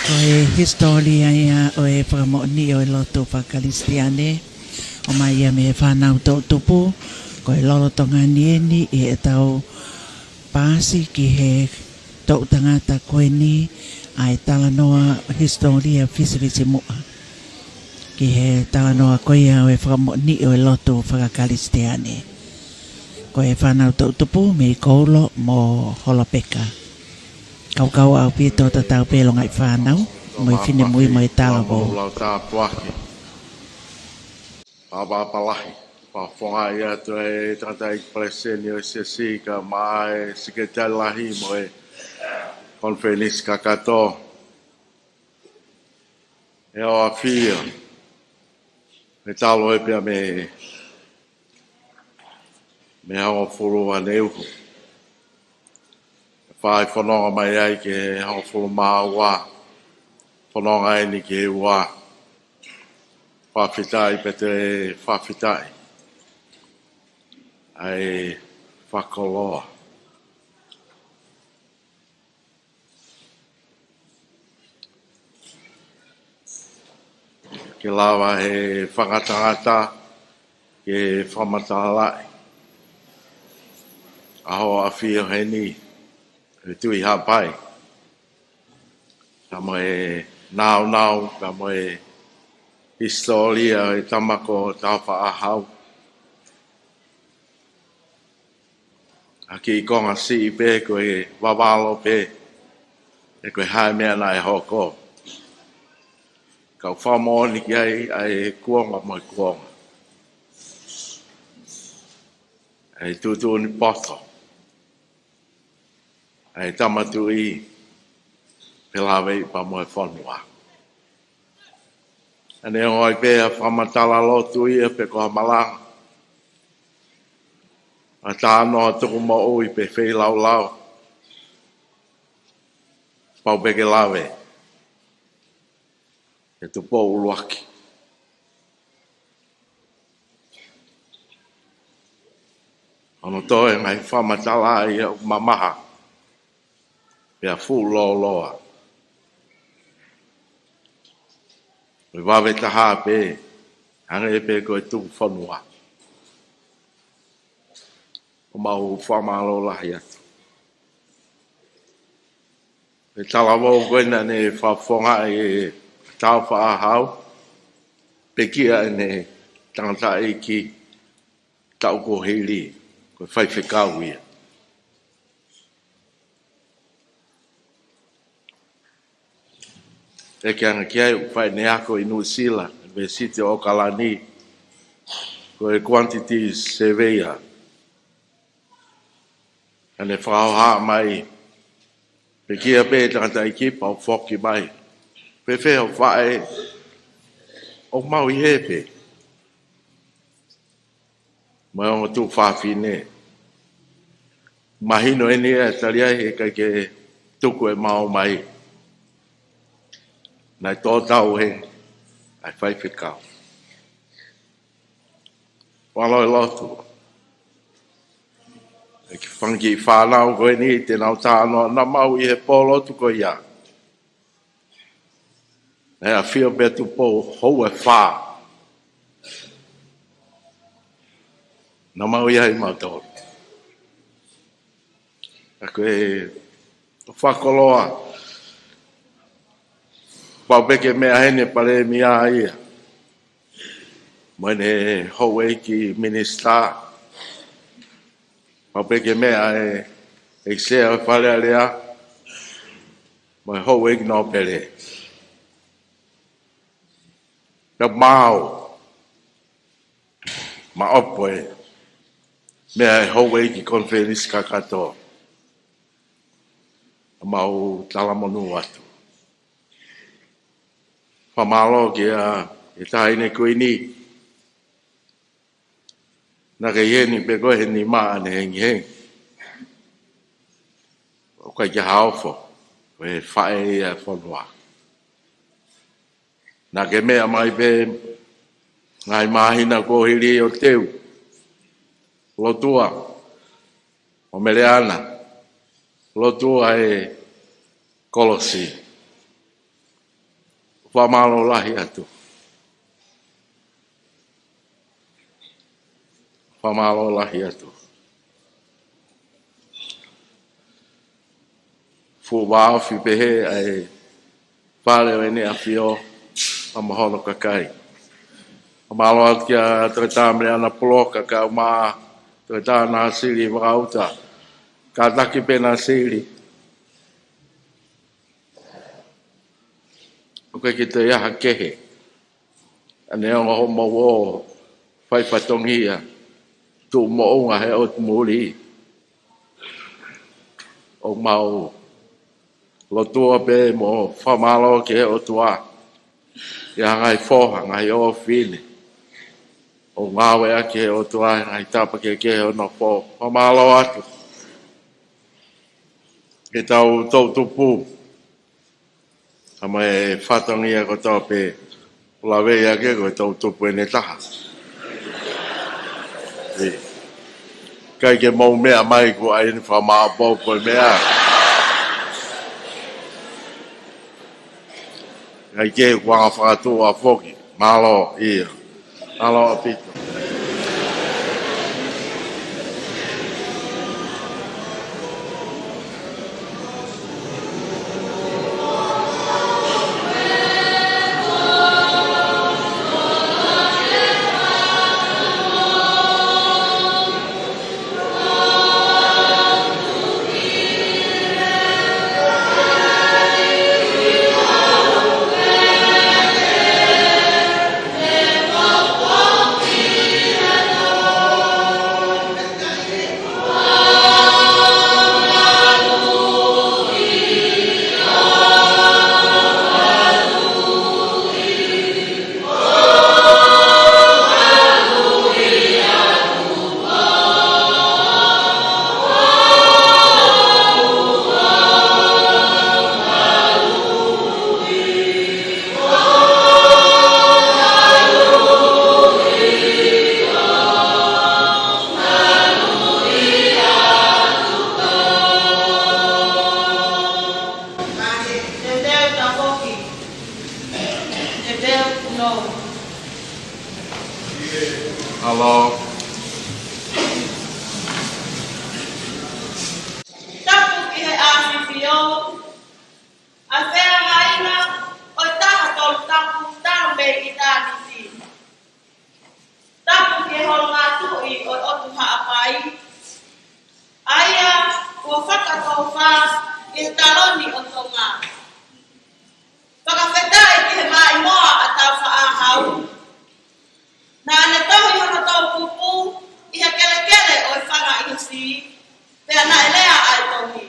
Ko e hisitōlia ia ʻo e fakamoʻoni ʻo e lotu fakakalisitiane, ʻomai ia mei he fānau toʻutupu, ko e lolotonga ni eni ʻi heʻetau paasi ki he toʻu tangata ko eni ʻa e talanoa hisitōlia fisifisi muʻa ki he talanoa ko ia ʻo e fakamoʻoni ʻo e lotu fakakalisitiane. Ko e fānau toʻutupu mei Koulo mo Holopeka. Kaukau ʻaupito tatau pē longaʻi fānau mo e finemui mo e talavou. Lau tāpuaki. Pāpāpalahi. Pāfongaʻi atu e tangataʻeiki palesiteni ʻo e siasi kae ʻumaʻā e sekelitali lahi mo e konifelenisi kakato. ʻE ʻAfio, ʻe talo e pea mei, mei he hongofulu ʻaneuhu. Fai fononga mai ai ki he hongofulu mā ua, fononga eni ki he ua. Fakafetaʻi pē te fakafetaʻi. ʻAi fakakoloa. Ke lava he fakangatangata, ke fakamatalaʻi ʻa hoʻo ʻafio heni, he Tuʻi Haʻapai. Ka mo e nāunau, ka mo e hisitōlia ʻo e tama ko Tāufaʻāhau. ʻA e kiʻi konga siʻi pē ko e vavalo pē, ʻe ko e hā e meʻa naʻe hoko. Kau fakamoʻoni ki ai ʻa e kuonga mo e kuonga. ʻA e tuʻutuʻuni poto. ʻA e tama tuʻi, pea lave ai pea mo e fonua. ʻA ʻene ongo ai pē ʻa e fakamatala lotu ia pe ko ha malanga. ʻA e talanoa tuku moʻui pe feilaulau. Pau pē ke lave. ʻE Tupou ʻUluaki. Hono toe ngaahi fakamatala ia ʻoku mamaha. Pea fuʻu lōloa. ʻE vave taha pē, hangē pē ko e tuku fonua. ʻOku mau fakamālō lahi atu. ʻE talavou ko ena naʻe fakafofongaʻi ʻe Tāufaʻāhau, pekia ʻene tangataʻeiki taʻu kuo hili, ko e faifekau ia. ʻEke ange ki ai ʻoku fai ʻene ako ʻi Nuʻusila, ʻUnivēsiti ʻo ʻOkalani, ko e quantity surveyor. Ka ne fakahoha mai, pekia pē tangataʻeiki pea u foki mai. Fēfē hoʻo faʻē, ʻoku mau ʻi hē pē. Mo e ongo tuofāfine. Mahino eni ʻa e tali ai he ʻikai ke tuku ʻemau ō mai. Naʻe tō tau he ʻa e faifekau. Fakamālō e lotu. ʻEiki, fanga kiʻi fānau ko eni te nau talanoa, naʻa mau ʻi he pōlotu ko ia. Naʻe ʻafio pē Tupou Houa ʻe fā. Naʻa mau ʻi ai mautolu. ʻA ko e fakakoloa. Pau pē ke meʻa heni e Palēmia ia mo ʻene houʻeiki minisitā. Pau pē ke meʻa e ʻEiki Sea ʻo e Fale Alea mo e houʻeiki nōpele. Pea mau maʻopoʻopo e meʻa e houʻeiki konifelenisi kakato. Mau talamonū atu. Fakamālō kia e Taʻahine Kuini. Naʻa ke ʻi heni pē ko e heni maʻa ne hengihengi. ʻOku ʻikai ke haofo, ko e faʻē ia e fonua. Naʻa ke meʻa mai pē ngaahi māhina kuo hili ʻo teu. Lotua ʻo Meleana, lotua e kolosi. Fakamālō lahi atu. Fakamālō lahi atu. Fuʻu vāofi pehē ʻa e Fale ʻo ʻEne ʻAfio, ʻa mo hono kakai. Fakamālō atu kia Toketā Meleana Puloka, kae ʻumaʻā Toketā Nāsili Vakauta, kātaki pē Nāsili. ʻOku ʻikai ke toe ʻi ai ha kehe. ʻA neongo hoʻomou ō fai fatongia, tuʻu moʻunga he ʻotu muli. ʻOku mau lotua pē mo fakamālō ki he ʻOtua. ʻI he ngaahi foha, ngaahi ʻofefine. ʻOku ngāueʻaki ʻe he ʻOtua he ngaahi tapa kehekehe ʻo e nofo. Fakamālō atu. Ke tau toʻutupu. Ka mai e fatongia kotoa pē, lavea ke ko e toʻutupu ʻe taha. ʻE. ʻIkai ke mou meʻa mai ko ai ni fakamāʻopoʻopo e meʻa. ʻIkai ke kuo anga fakatuʻa foki. Mālō, ia. Mālō ʻaupito. Mālō. Tapu ki he ʻAfifio, ʻa e feʻauaʻanga ʻo e taha tolu tapu talu mei ʻitāniti. Tapu ki he Holo Ngātuʻi ʻo e ʻOtu Haʻapai, ʻa ia kuo fakatōfā ʻi he taloni ʻo Tonga. Fakafetaʻi ki he maʻimoa ʻa Tāufaʻāhau. Naʻa ne tohi hono toʻukupu ʻi he kelekele ʻo e fanga ʻinisi, pea naʻe lea ʻa e tohi.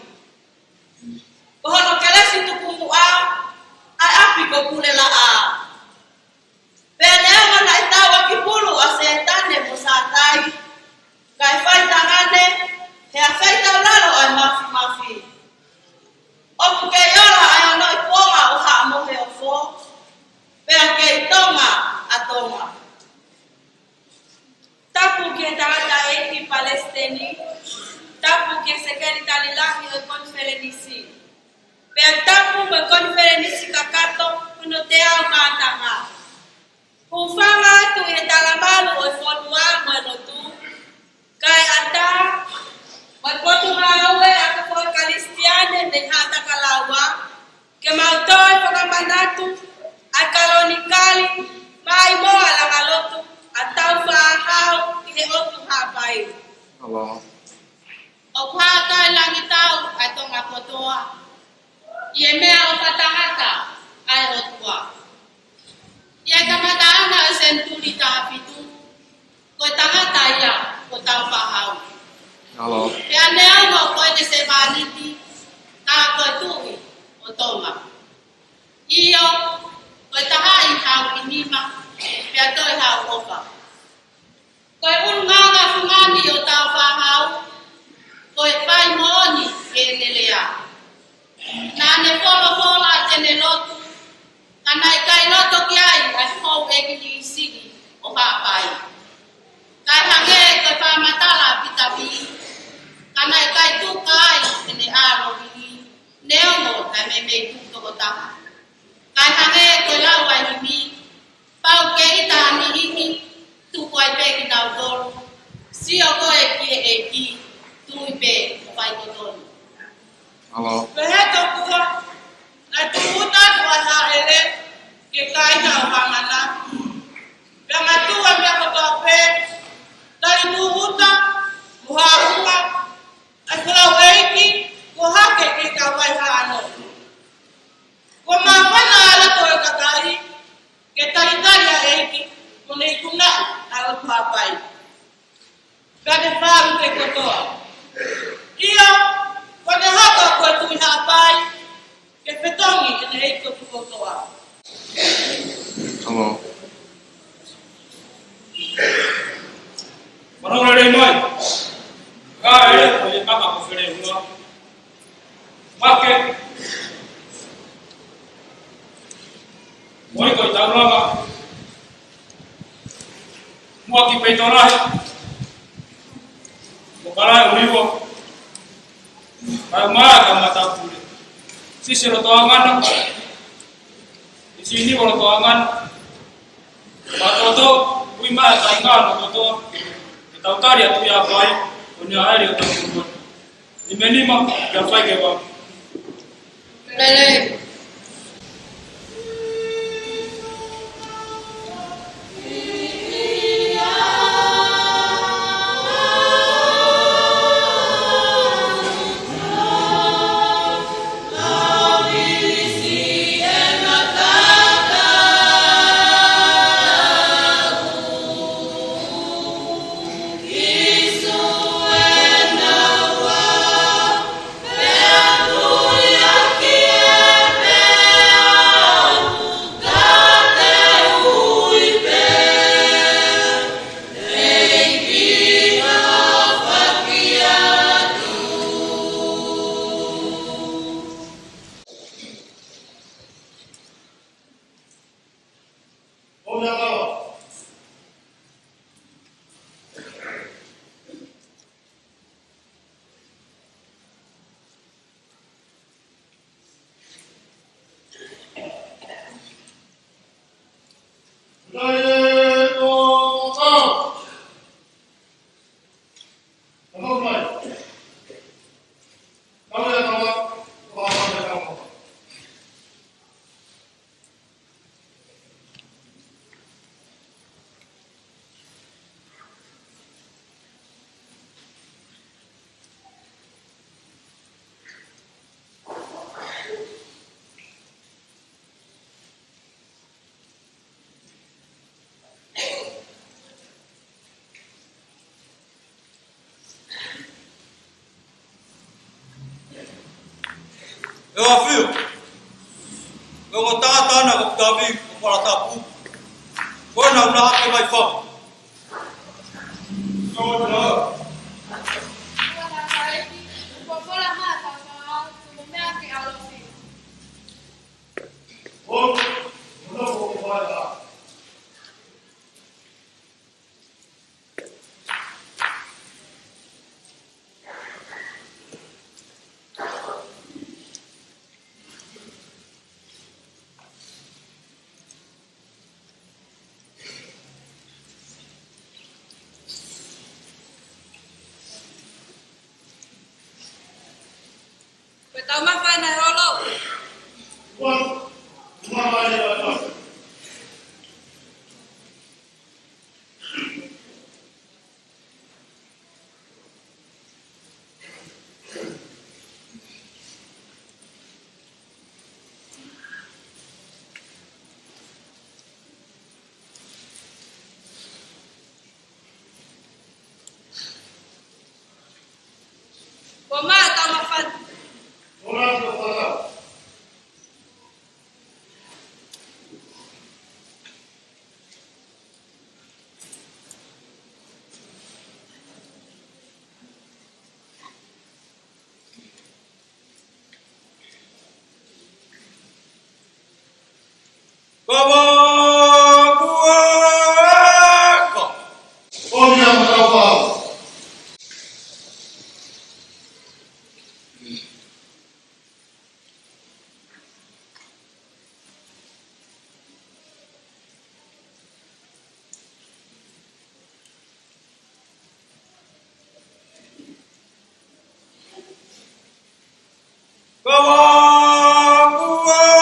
Ko hono kelesi tuku muʻa ʻa e ʻapi ko Pulelaʻā. Pea neongo naʻe tauʻaki pulu ʻa Sētane mo Sātai, kae fai tangane, he ʻa e fai taulalo ʻa e mafimafi. ʻO Pea tapu mo e konifelenisi kakato hono teau mā taha. Hūfanga atu ʻi he talamalu ʻo e fonua mo e lotu, kae ʻatā mo e Potungāue ʻa e Kau Kalisitiane mei Haʻatakalaua, ke mau toe fakamanatu ʻa e kalonikali Maimoa Langalotu ʻa Tāufaʻāhau ʻi he ʻotu Haʻapai. ʻOku hākailangitau ʻa e Tonga kotoa ʻi he meʻaʻofa tangata ʻa e ʻOtua. ʻI he kamataʻanga ʻo e senituli taha fitu, ko e tangata ia ko Tāufaʻāhau. Pea neongo ko ʻene sevāniti, ka ko e Tuʻi ʻo Tonga. ʻIo, ko e taha ʻi hau ʻi nima, pea toe hau ʻofa. Ko e ʻulungaanga fungani ʻo Tāufaʻāhau, ko e fai moʻoni ʻene lea. Naʻa ne folofola te ne lotu, ka naʻe ʻikai loto ki ai ʻa e houʻeiki siʻisiʻi ʻo Haʻapai. Kae hangē ko e fakamatala ʻa Pita Vī, ka naʻe ʻikai tuka ai ʻene ʻaloʻi, neongo naʻe meimei tuʻu toko taha. Kae hangē ko e lau ʻa e himi, pau ke ʻita ha niʻihi, tuku ai pē kinautolu, sio koe ki he ʻEiki, tui pē ʻoku fai totonu. Pehē tokua, naʻe tūʻuta atu ʻa e hāʻele ki he kāinga ʻo Hangana. Pea mātuʻa meʻa kotoa pē, tali tūʻuta mo haʻuka, ʻa e folau ʻeiki, kuo hake ki he kau vai hāno. Kuo māfana ʻa e loto ʻo e kakai ke talitali ʻa e ʻEiki, mo ne ikunaʻi ʻa e ʻOtua Haʻapai. Pea ne fāʻū ke kotoa. ʻIo, kuo ne hoko ko e Tuʻi Haʻapai, ke fetongi ʻene ʻeiki ʻo tuʻu kotoa. Mālō. Mālō lelei mai. Ka e, ko e maka ko Felehua. Make. Moʻoni ko e taulanga. Muʻa ki Peitolahi. Ko Kalaeʻuliua. Kae ʻumaʻā ʻa Matapule. Sisi loto Hangana. Sisi ni loto Hangana. Pea toto, ui mai ʻa e kāinga loto toto. Ke tau tali atu ia pai, ʻo ne ʻaeli ʻo tau kumua. Nima nima, ia fai ke vā. Lele. ʻE ʻAfio, ʻe ongo tangata na ko Tavi, ko Falatapu. Ko ena una ake mai fa. Tau mafai na holo. Ko ma tau mafai. Ko ma tau mafai. Kava kuaka. Ko ia ma tau pau. Kava kuaka.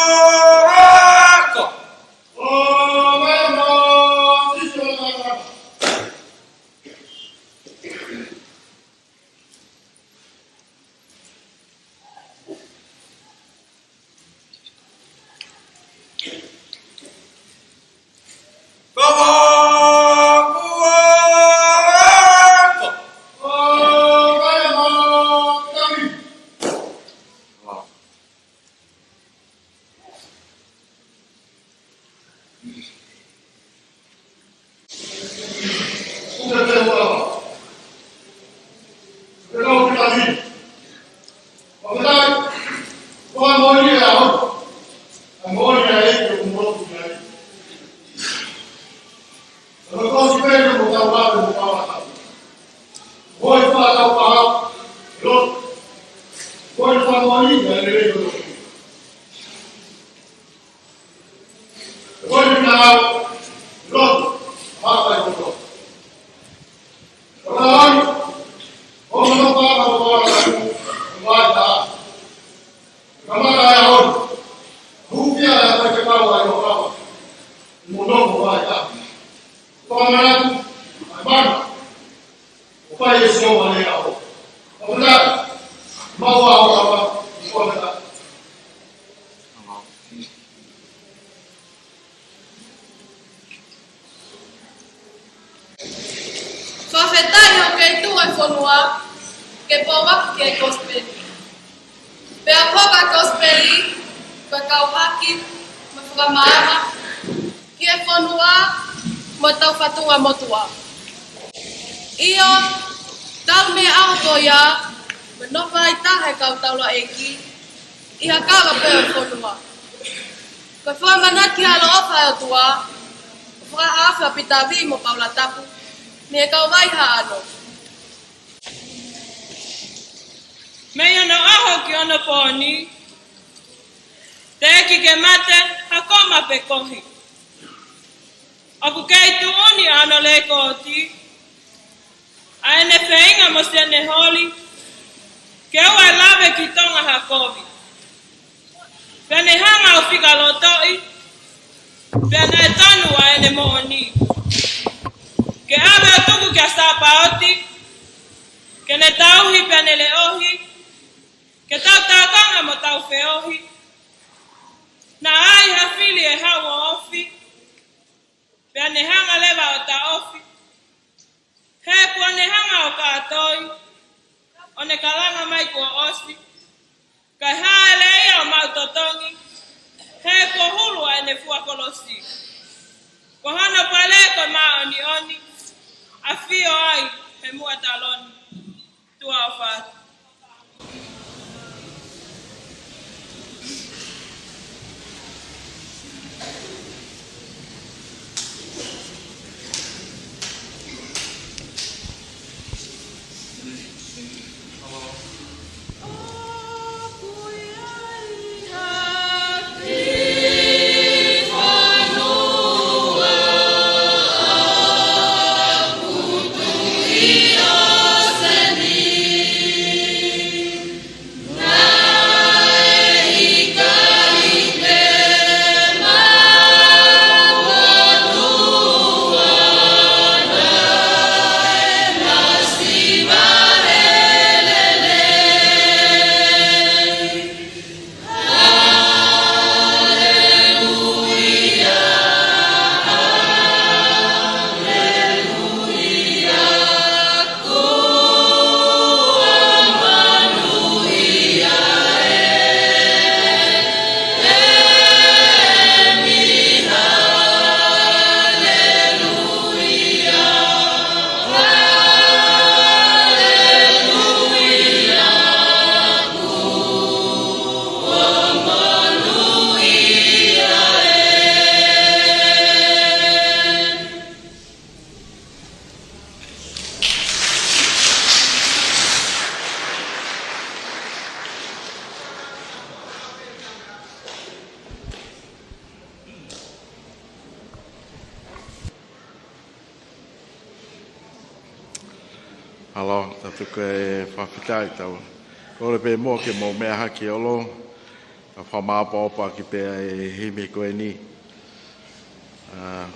ʻO fai e sio ʻa e ʻaho. ʻO puna, mau ʻaho kama, ʻo puna. Fakafetaʻi ʻo kei tuʻu e fonua, ke pō ʻaki e kosipeli. Pea hoko e kosipeli, ko e kau haki, mo e fakamaama, ki he fonua mo e taufatunga motuʻa. ʻIo, tau mei ʻaho ko ia, mo e nofo ai taha e kau taulaʻeiki, ʻi ha kava pē ʻo e fonua. Ko e fakamanatu ki he ʻaloʻofa ʻa e ʻOtua, ʻo fakahaofi ʻa Pita Vī mo Paula Tapu, mei he kau vai Haʻano. Mei onoʻaho ki onopōni, teʻeki ke mate ha koma pe kohi. ʻOku kei tuʻu ni ʻa hono lēkooti, ʻa ʻene feinga mo Seneholi, ke ʻoua ʻe lave ki Tonga ha kovi. Pea ne hanga ʻo fika lotoʻi, pea naʻe tonu ʻa ʻene moʻoni. Ke ʻave ʻo tuku kia Sāpaoti, ke ne tauhi pea ne leʻohi, ke tau tākanga mo tau feohi. Naʻa ai ha fili ʻe hau ʻo ofi, pea ne hanga leva ʻo taʻofi. He kuo ne hanga ʻo kātoi, ʻo ne kalanga mai kuo ʻosi. Kae hāʻele ia ʻo maʻu totongi, he kuo hulu ʻa ʻene fua kolosi. Ko hono pale ko e māʻoniʻoni, ʻafio ai he muʻa taloni. Tuʻa ʻofa atu. Mālō, tau tuku e fakafetaʻi, tau kole pē muʻa ke mou meʻa hake ʻo lō, tau fakamāʻopoʻopo ʻaki pē ʻa e himi ko eni. Ā,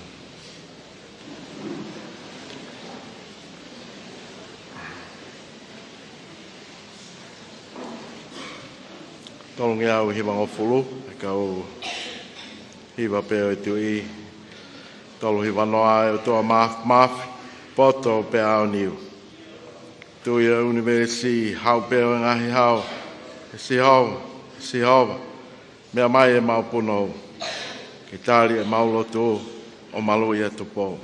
tolungeau hivangofulu, ʻa e kau hiva pē ʻo e tuʻi, tolu hiva noa. ʻE ʻOtua Māfimafi, poto pea aoniu. Tuʻi ʻo e ʻunivēsi, hau pē ʻo e ngaahi hau, ʻe Sihova, ʻe Sihova, meʻa mai ʻemau punou, ke tali ʻemau lotu, ʻo maluʻi ʻa Tupou.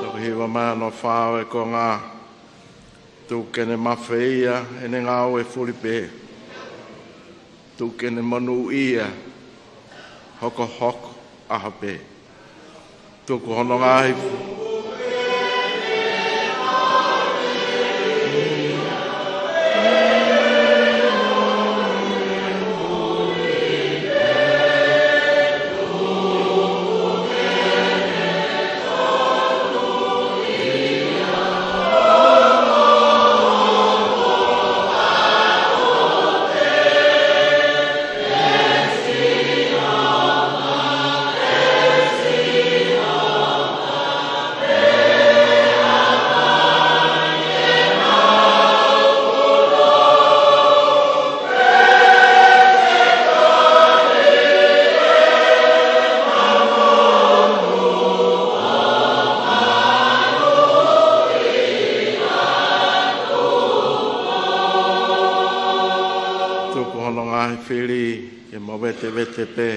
Toko hiva mano fā ʻo e konga. Tuku ke ne mafeia ʻene ngāue fuli pē. Tuku ke ne monūʻia hokohoko ʻaho pē. Tuku hono ngaahi Tuku hono ngaahi fili ke movetevete pē.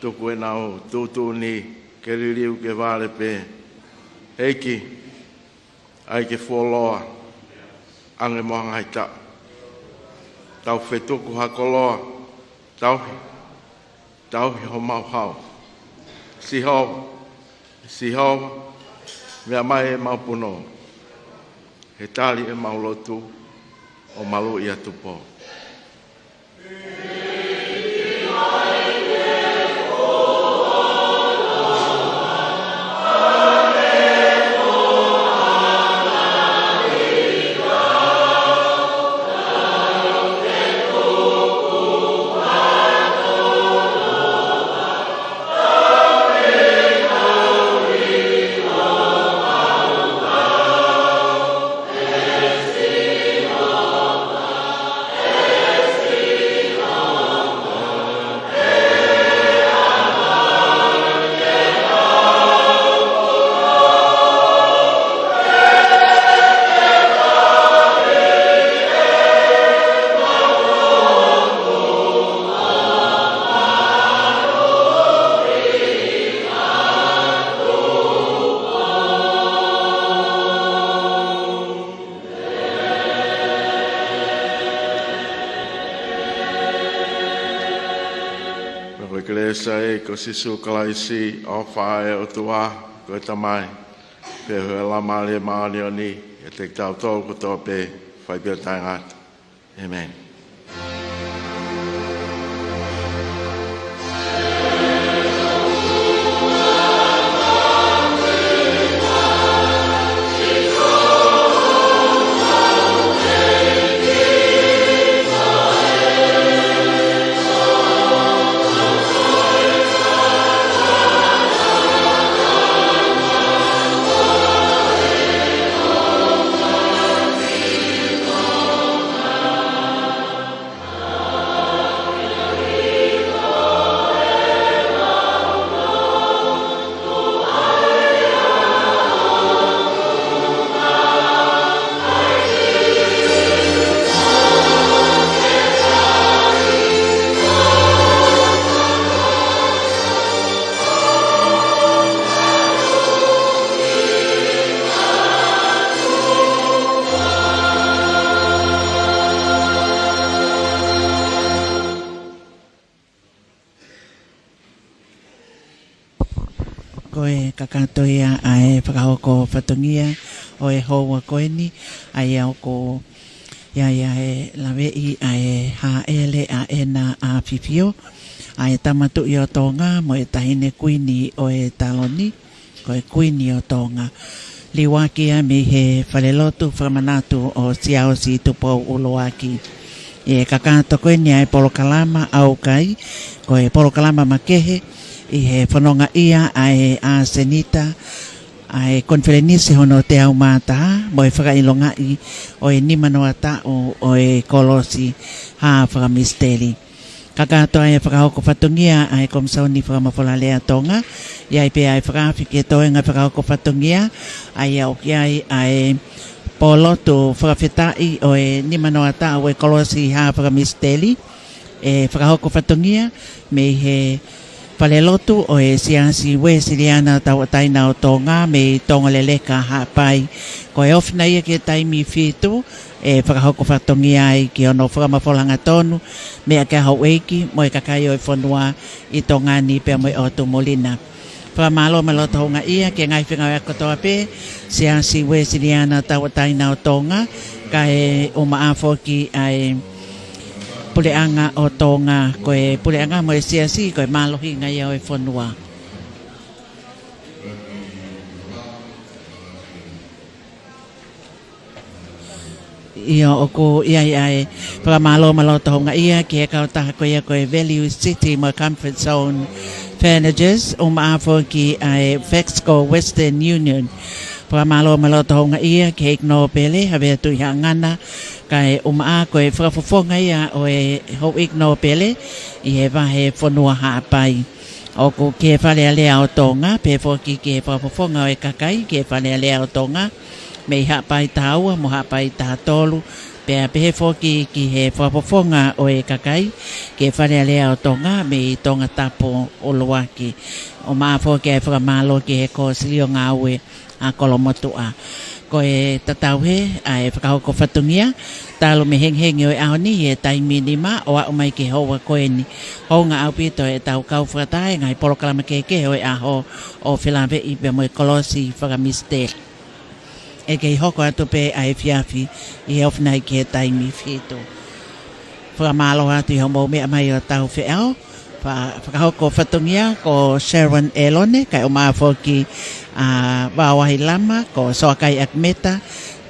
Tuku ʻenau tuʻutuʻuni ke liliu ke vale pē. ʻEiki, ʻai ke fuoloa ange mo e ngaahi taʻu. Tau fetuku ha koloa, tauhi, tauhi homau hau. Sihova, Sihova, meʻa mai ʻemau punou, he tali ʻemau lotu, ʻo maluʻi ʻa Tupou. Pea ko e kelesi ʻa e ʻEiki ko Sīsū Kalaisi, ʻofa ʻa e ʻOtua ko e Tamai, feohi ʻa e Laumālie Māʻoniʻoni, ʻiate kitautolu kotoa pē, fai pē ʻo taʻengata. ʻĒmeni. Kakato ia ʻa e fakahoko fatongia ʻo e houa ko eni, ʻa ia ʻoku ʻi ai ʻa e laveʻi ʻa e hāʻele ʻa ʻEna ʻAfifio, ʻa e Tama Tuʻi ʻo Tonga mo e Taʻahine Kuini ʻo e Taloni, ko e Kuini ʻo Tonga. Liuaki ia mei he Falelotu Fakamanatu ʻo Siaosi Tupou ʻUluaki. ʻI he kakato ko eni ʻa e polokalama ʻaukai, ko e polokalama makehe ʻi he fonongaʻia ʻa e ʻAsenita ʻa e konifelenisi hono teau mā taha mo e fakaʻilongaʻi ʻo e nima noa taʻu ʻo e kolosi Hā Fakamisiteli. Kakato ʻa e fakahoko fatongia ʻa e Komisoni Fakamafola Lea Tonga, ʻi ai pē ʻa e fakaafe ki he toenga fakahoko fatongia, ʻa ia ʻoku ʻi ai ʻa e pōlotu fakafetaʻi ʻo e nima noa taʻu ʻo e kolosi Hā Fakamisiteli, ʻe fakahoko fatongia mei he Falelotu ʻo e Siasi Uēsiliana Tauʻatāina ʻo Tonga mei Tongoleleka, Haʻapai. Ko e ofi nai ia ki he taimi fitu, ʻe fakahoko fatongia ai ki hono fakamafola hangatonu, meʻa ki ai houʻeiki mo e kakai ʻo e fonua ʻi Tonga ni pea mo e ʻotu muli na. Fakamālō mo e loto houngaʻia ki he ngaahi fengāueʻaki kotoa pē, Siasi Uēsiliana Tauʻatāina ʻo Tonga, kae ʻumaʻā foki ʻa e Puleʻanga ʻo Tonga, ko e Puleʻanga mo e Siasi, ko e mālohinga ia ʻo e fonua. ʻIo, ʻoku ʻi ai ʻa e fakamālō mo e loto houngaʻia ki he kautaha ko ia ko e Value City mo e Comfort Zone Furnitures, ʻumaʻā foki ʻa e Fexco Western Union. Fakamālō mo e loto houngaʻia ki he ʻEiki Nōpele, Havea Tuʻihaʻangana, kae ʻumaʻā ko e fakafofonga ia ʻo e houʻeiki Nōpele ʻi he vahefonua Haʻapai. ʻOku ki he Fale Alea ʻo Tonga, pehē foki ki he fakafofonga ʻo e kakai ki he Fale Alea ʻo Tonga, mei Haʻapai taha ua mo Haʻapai taha tolu, pea pehē foki ki he fakafofonga ʻo e kakai ki he Fale Alea ʻo Tonga, mei Tongatapu ʻUluaki. ʻUmaʻā foki ʻa e fakamālō ki he Kōsilio Ngāue ʻa Kolomotuʻa. Ko e tatau hē ʻa e fakahoko fatongia, talu mei he hengihengi ʻo e ʻaho ni ʻi he taimi nima ʻo aʻu mai ki he houa ko eni. Hounga ʻaupito ʻetau kau fakataha he ngaahi polokalama kehekehe ʻo e ʻaho ʻo felāveʻi pea mo e kolosi Fakamisiteli. ʻE kei hoko atu pē ʻa e efiafi ʻi he ofi nai ki he taimi fitu. Fakamālō atu ʻi hoʻomou meʻa mai ʻo tau feʻao. Fa-, fakahoko fatongia ko Sharon ʻElone, kae ʻumaʻā foki ʻa Vaoahi Lama, ko Soakai ʻAkimeta,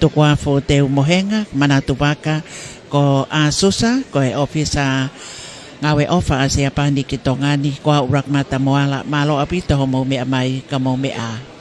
Tukuafu Teu Mohenga, Manatu Vaka, ko ʻAsusa, ko e ʻōfisa ngāue ʻofa ʻa Siapani ki Tonga ni, ko au Rakmata Moala. Mālō ʻaupito hoʻomou meʻa mai, ka mou meʻa ā.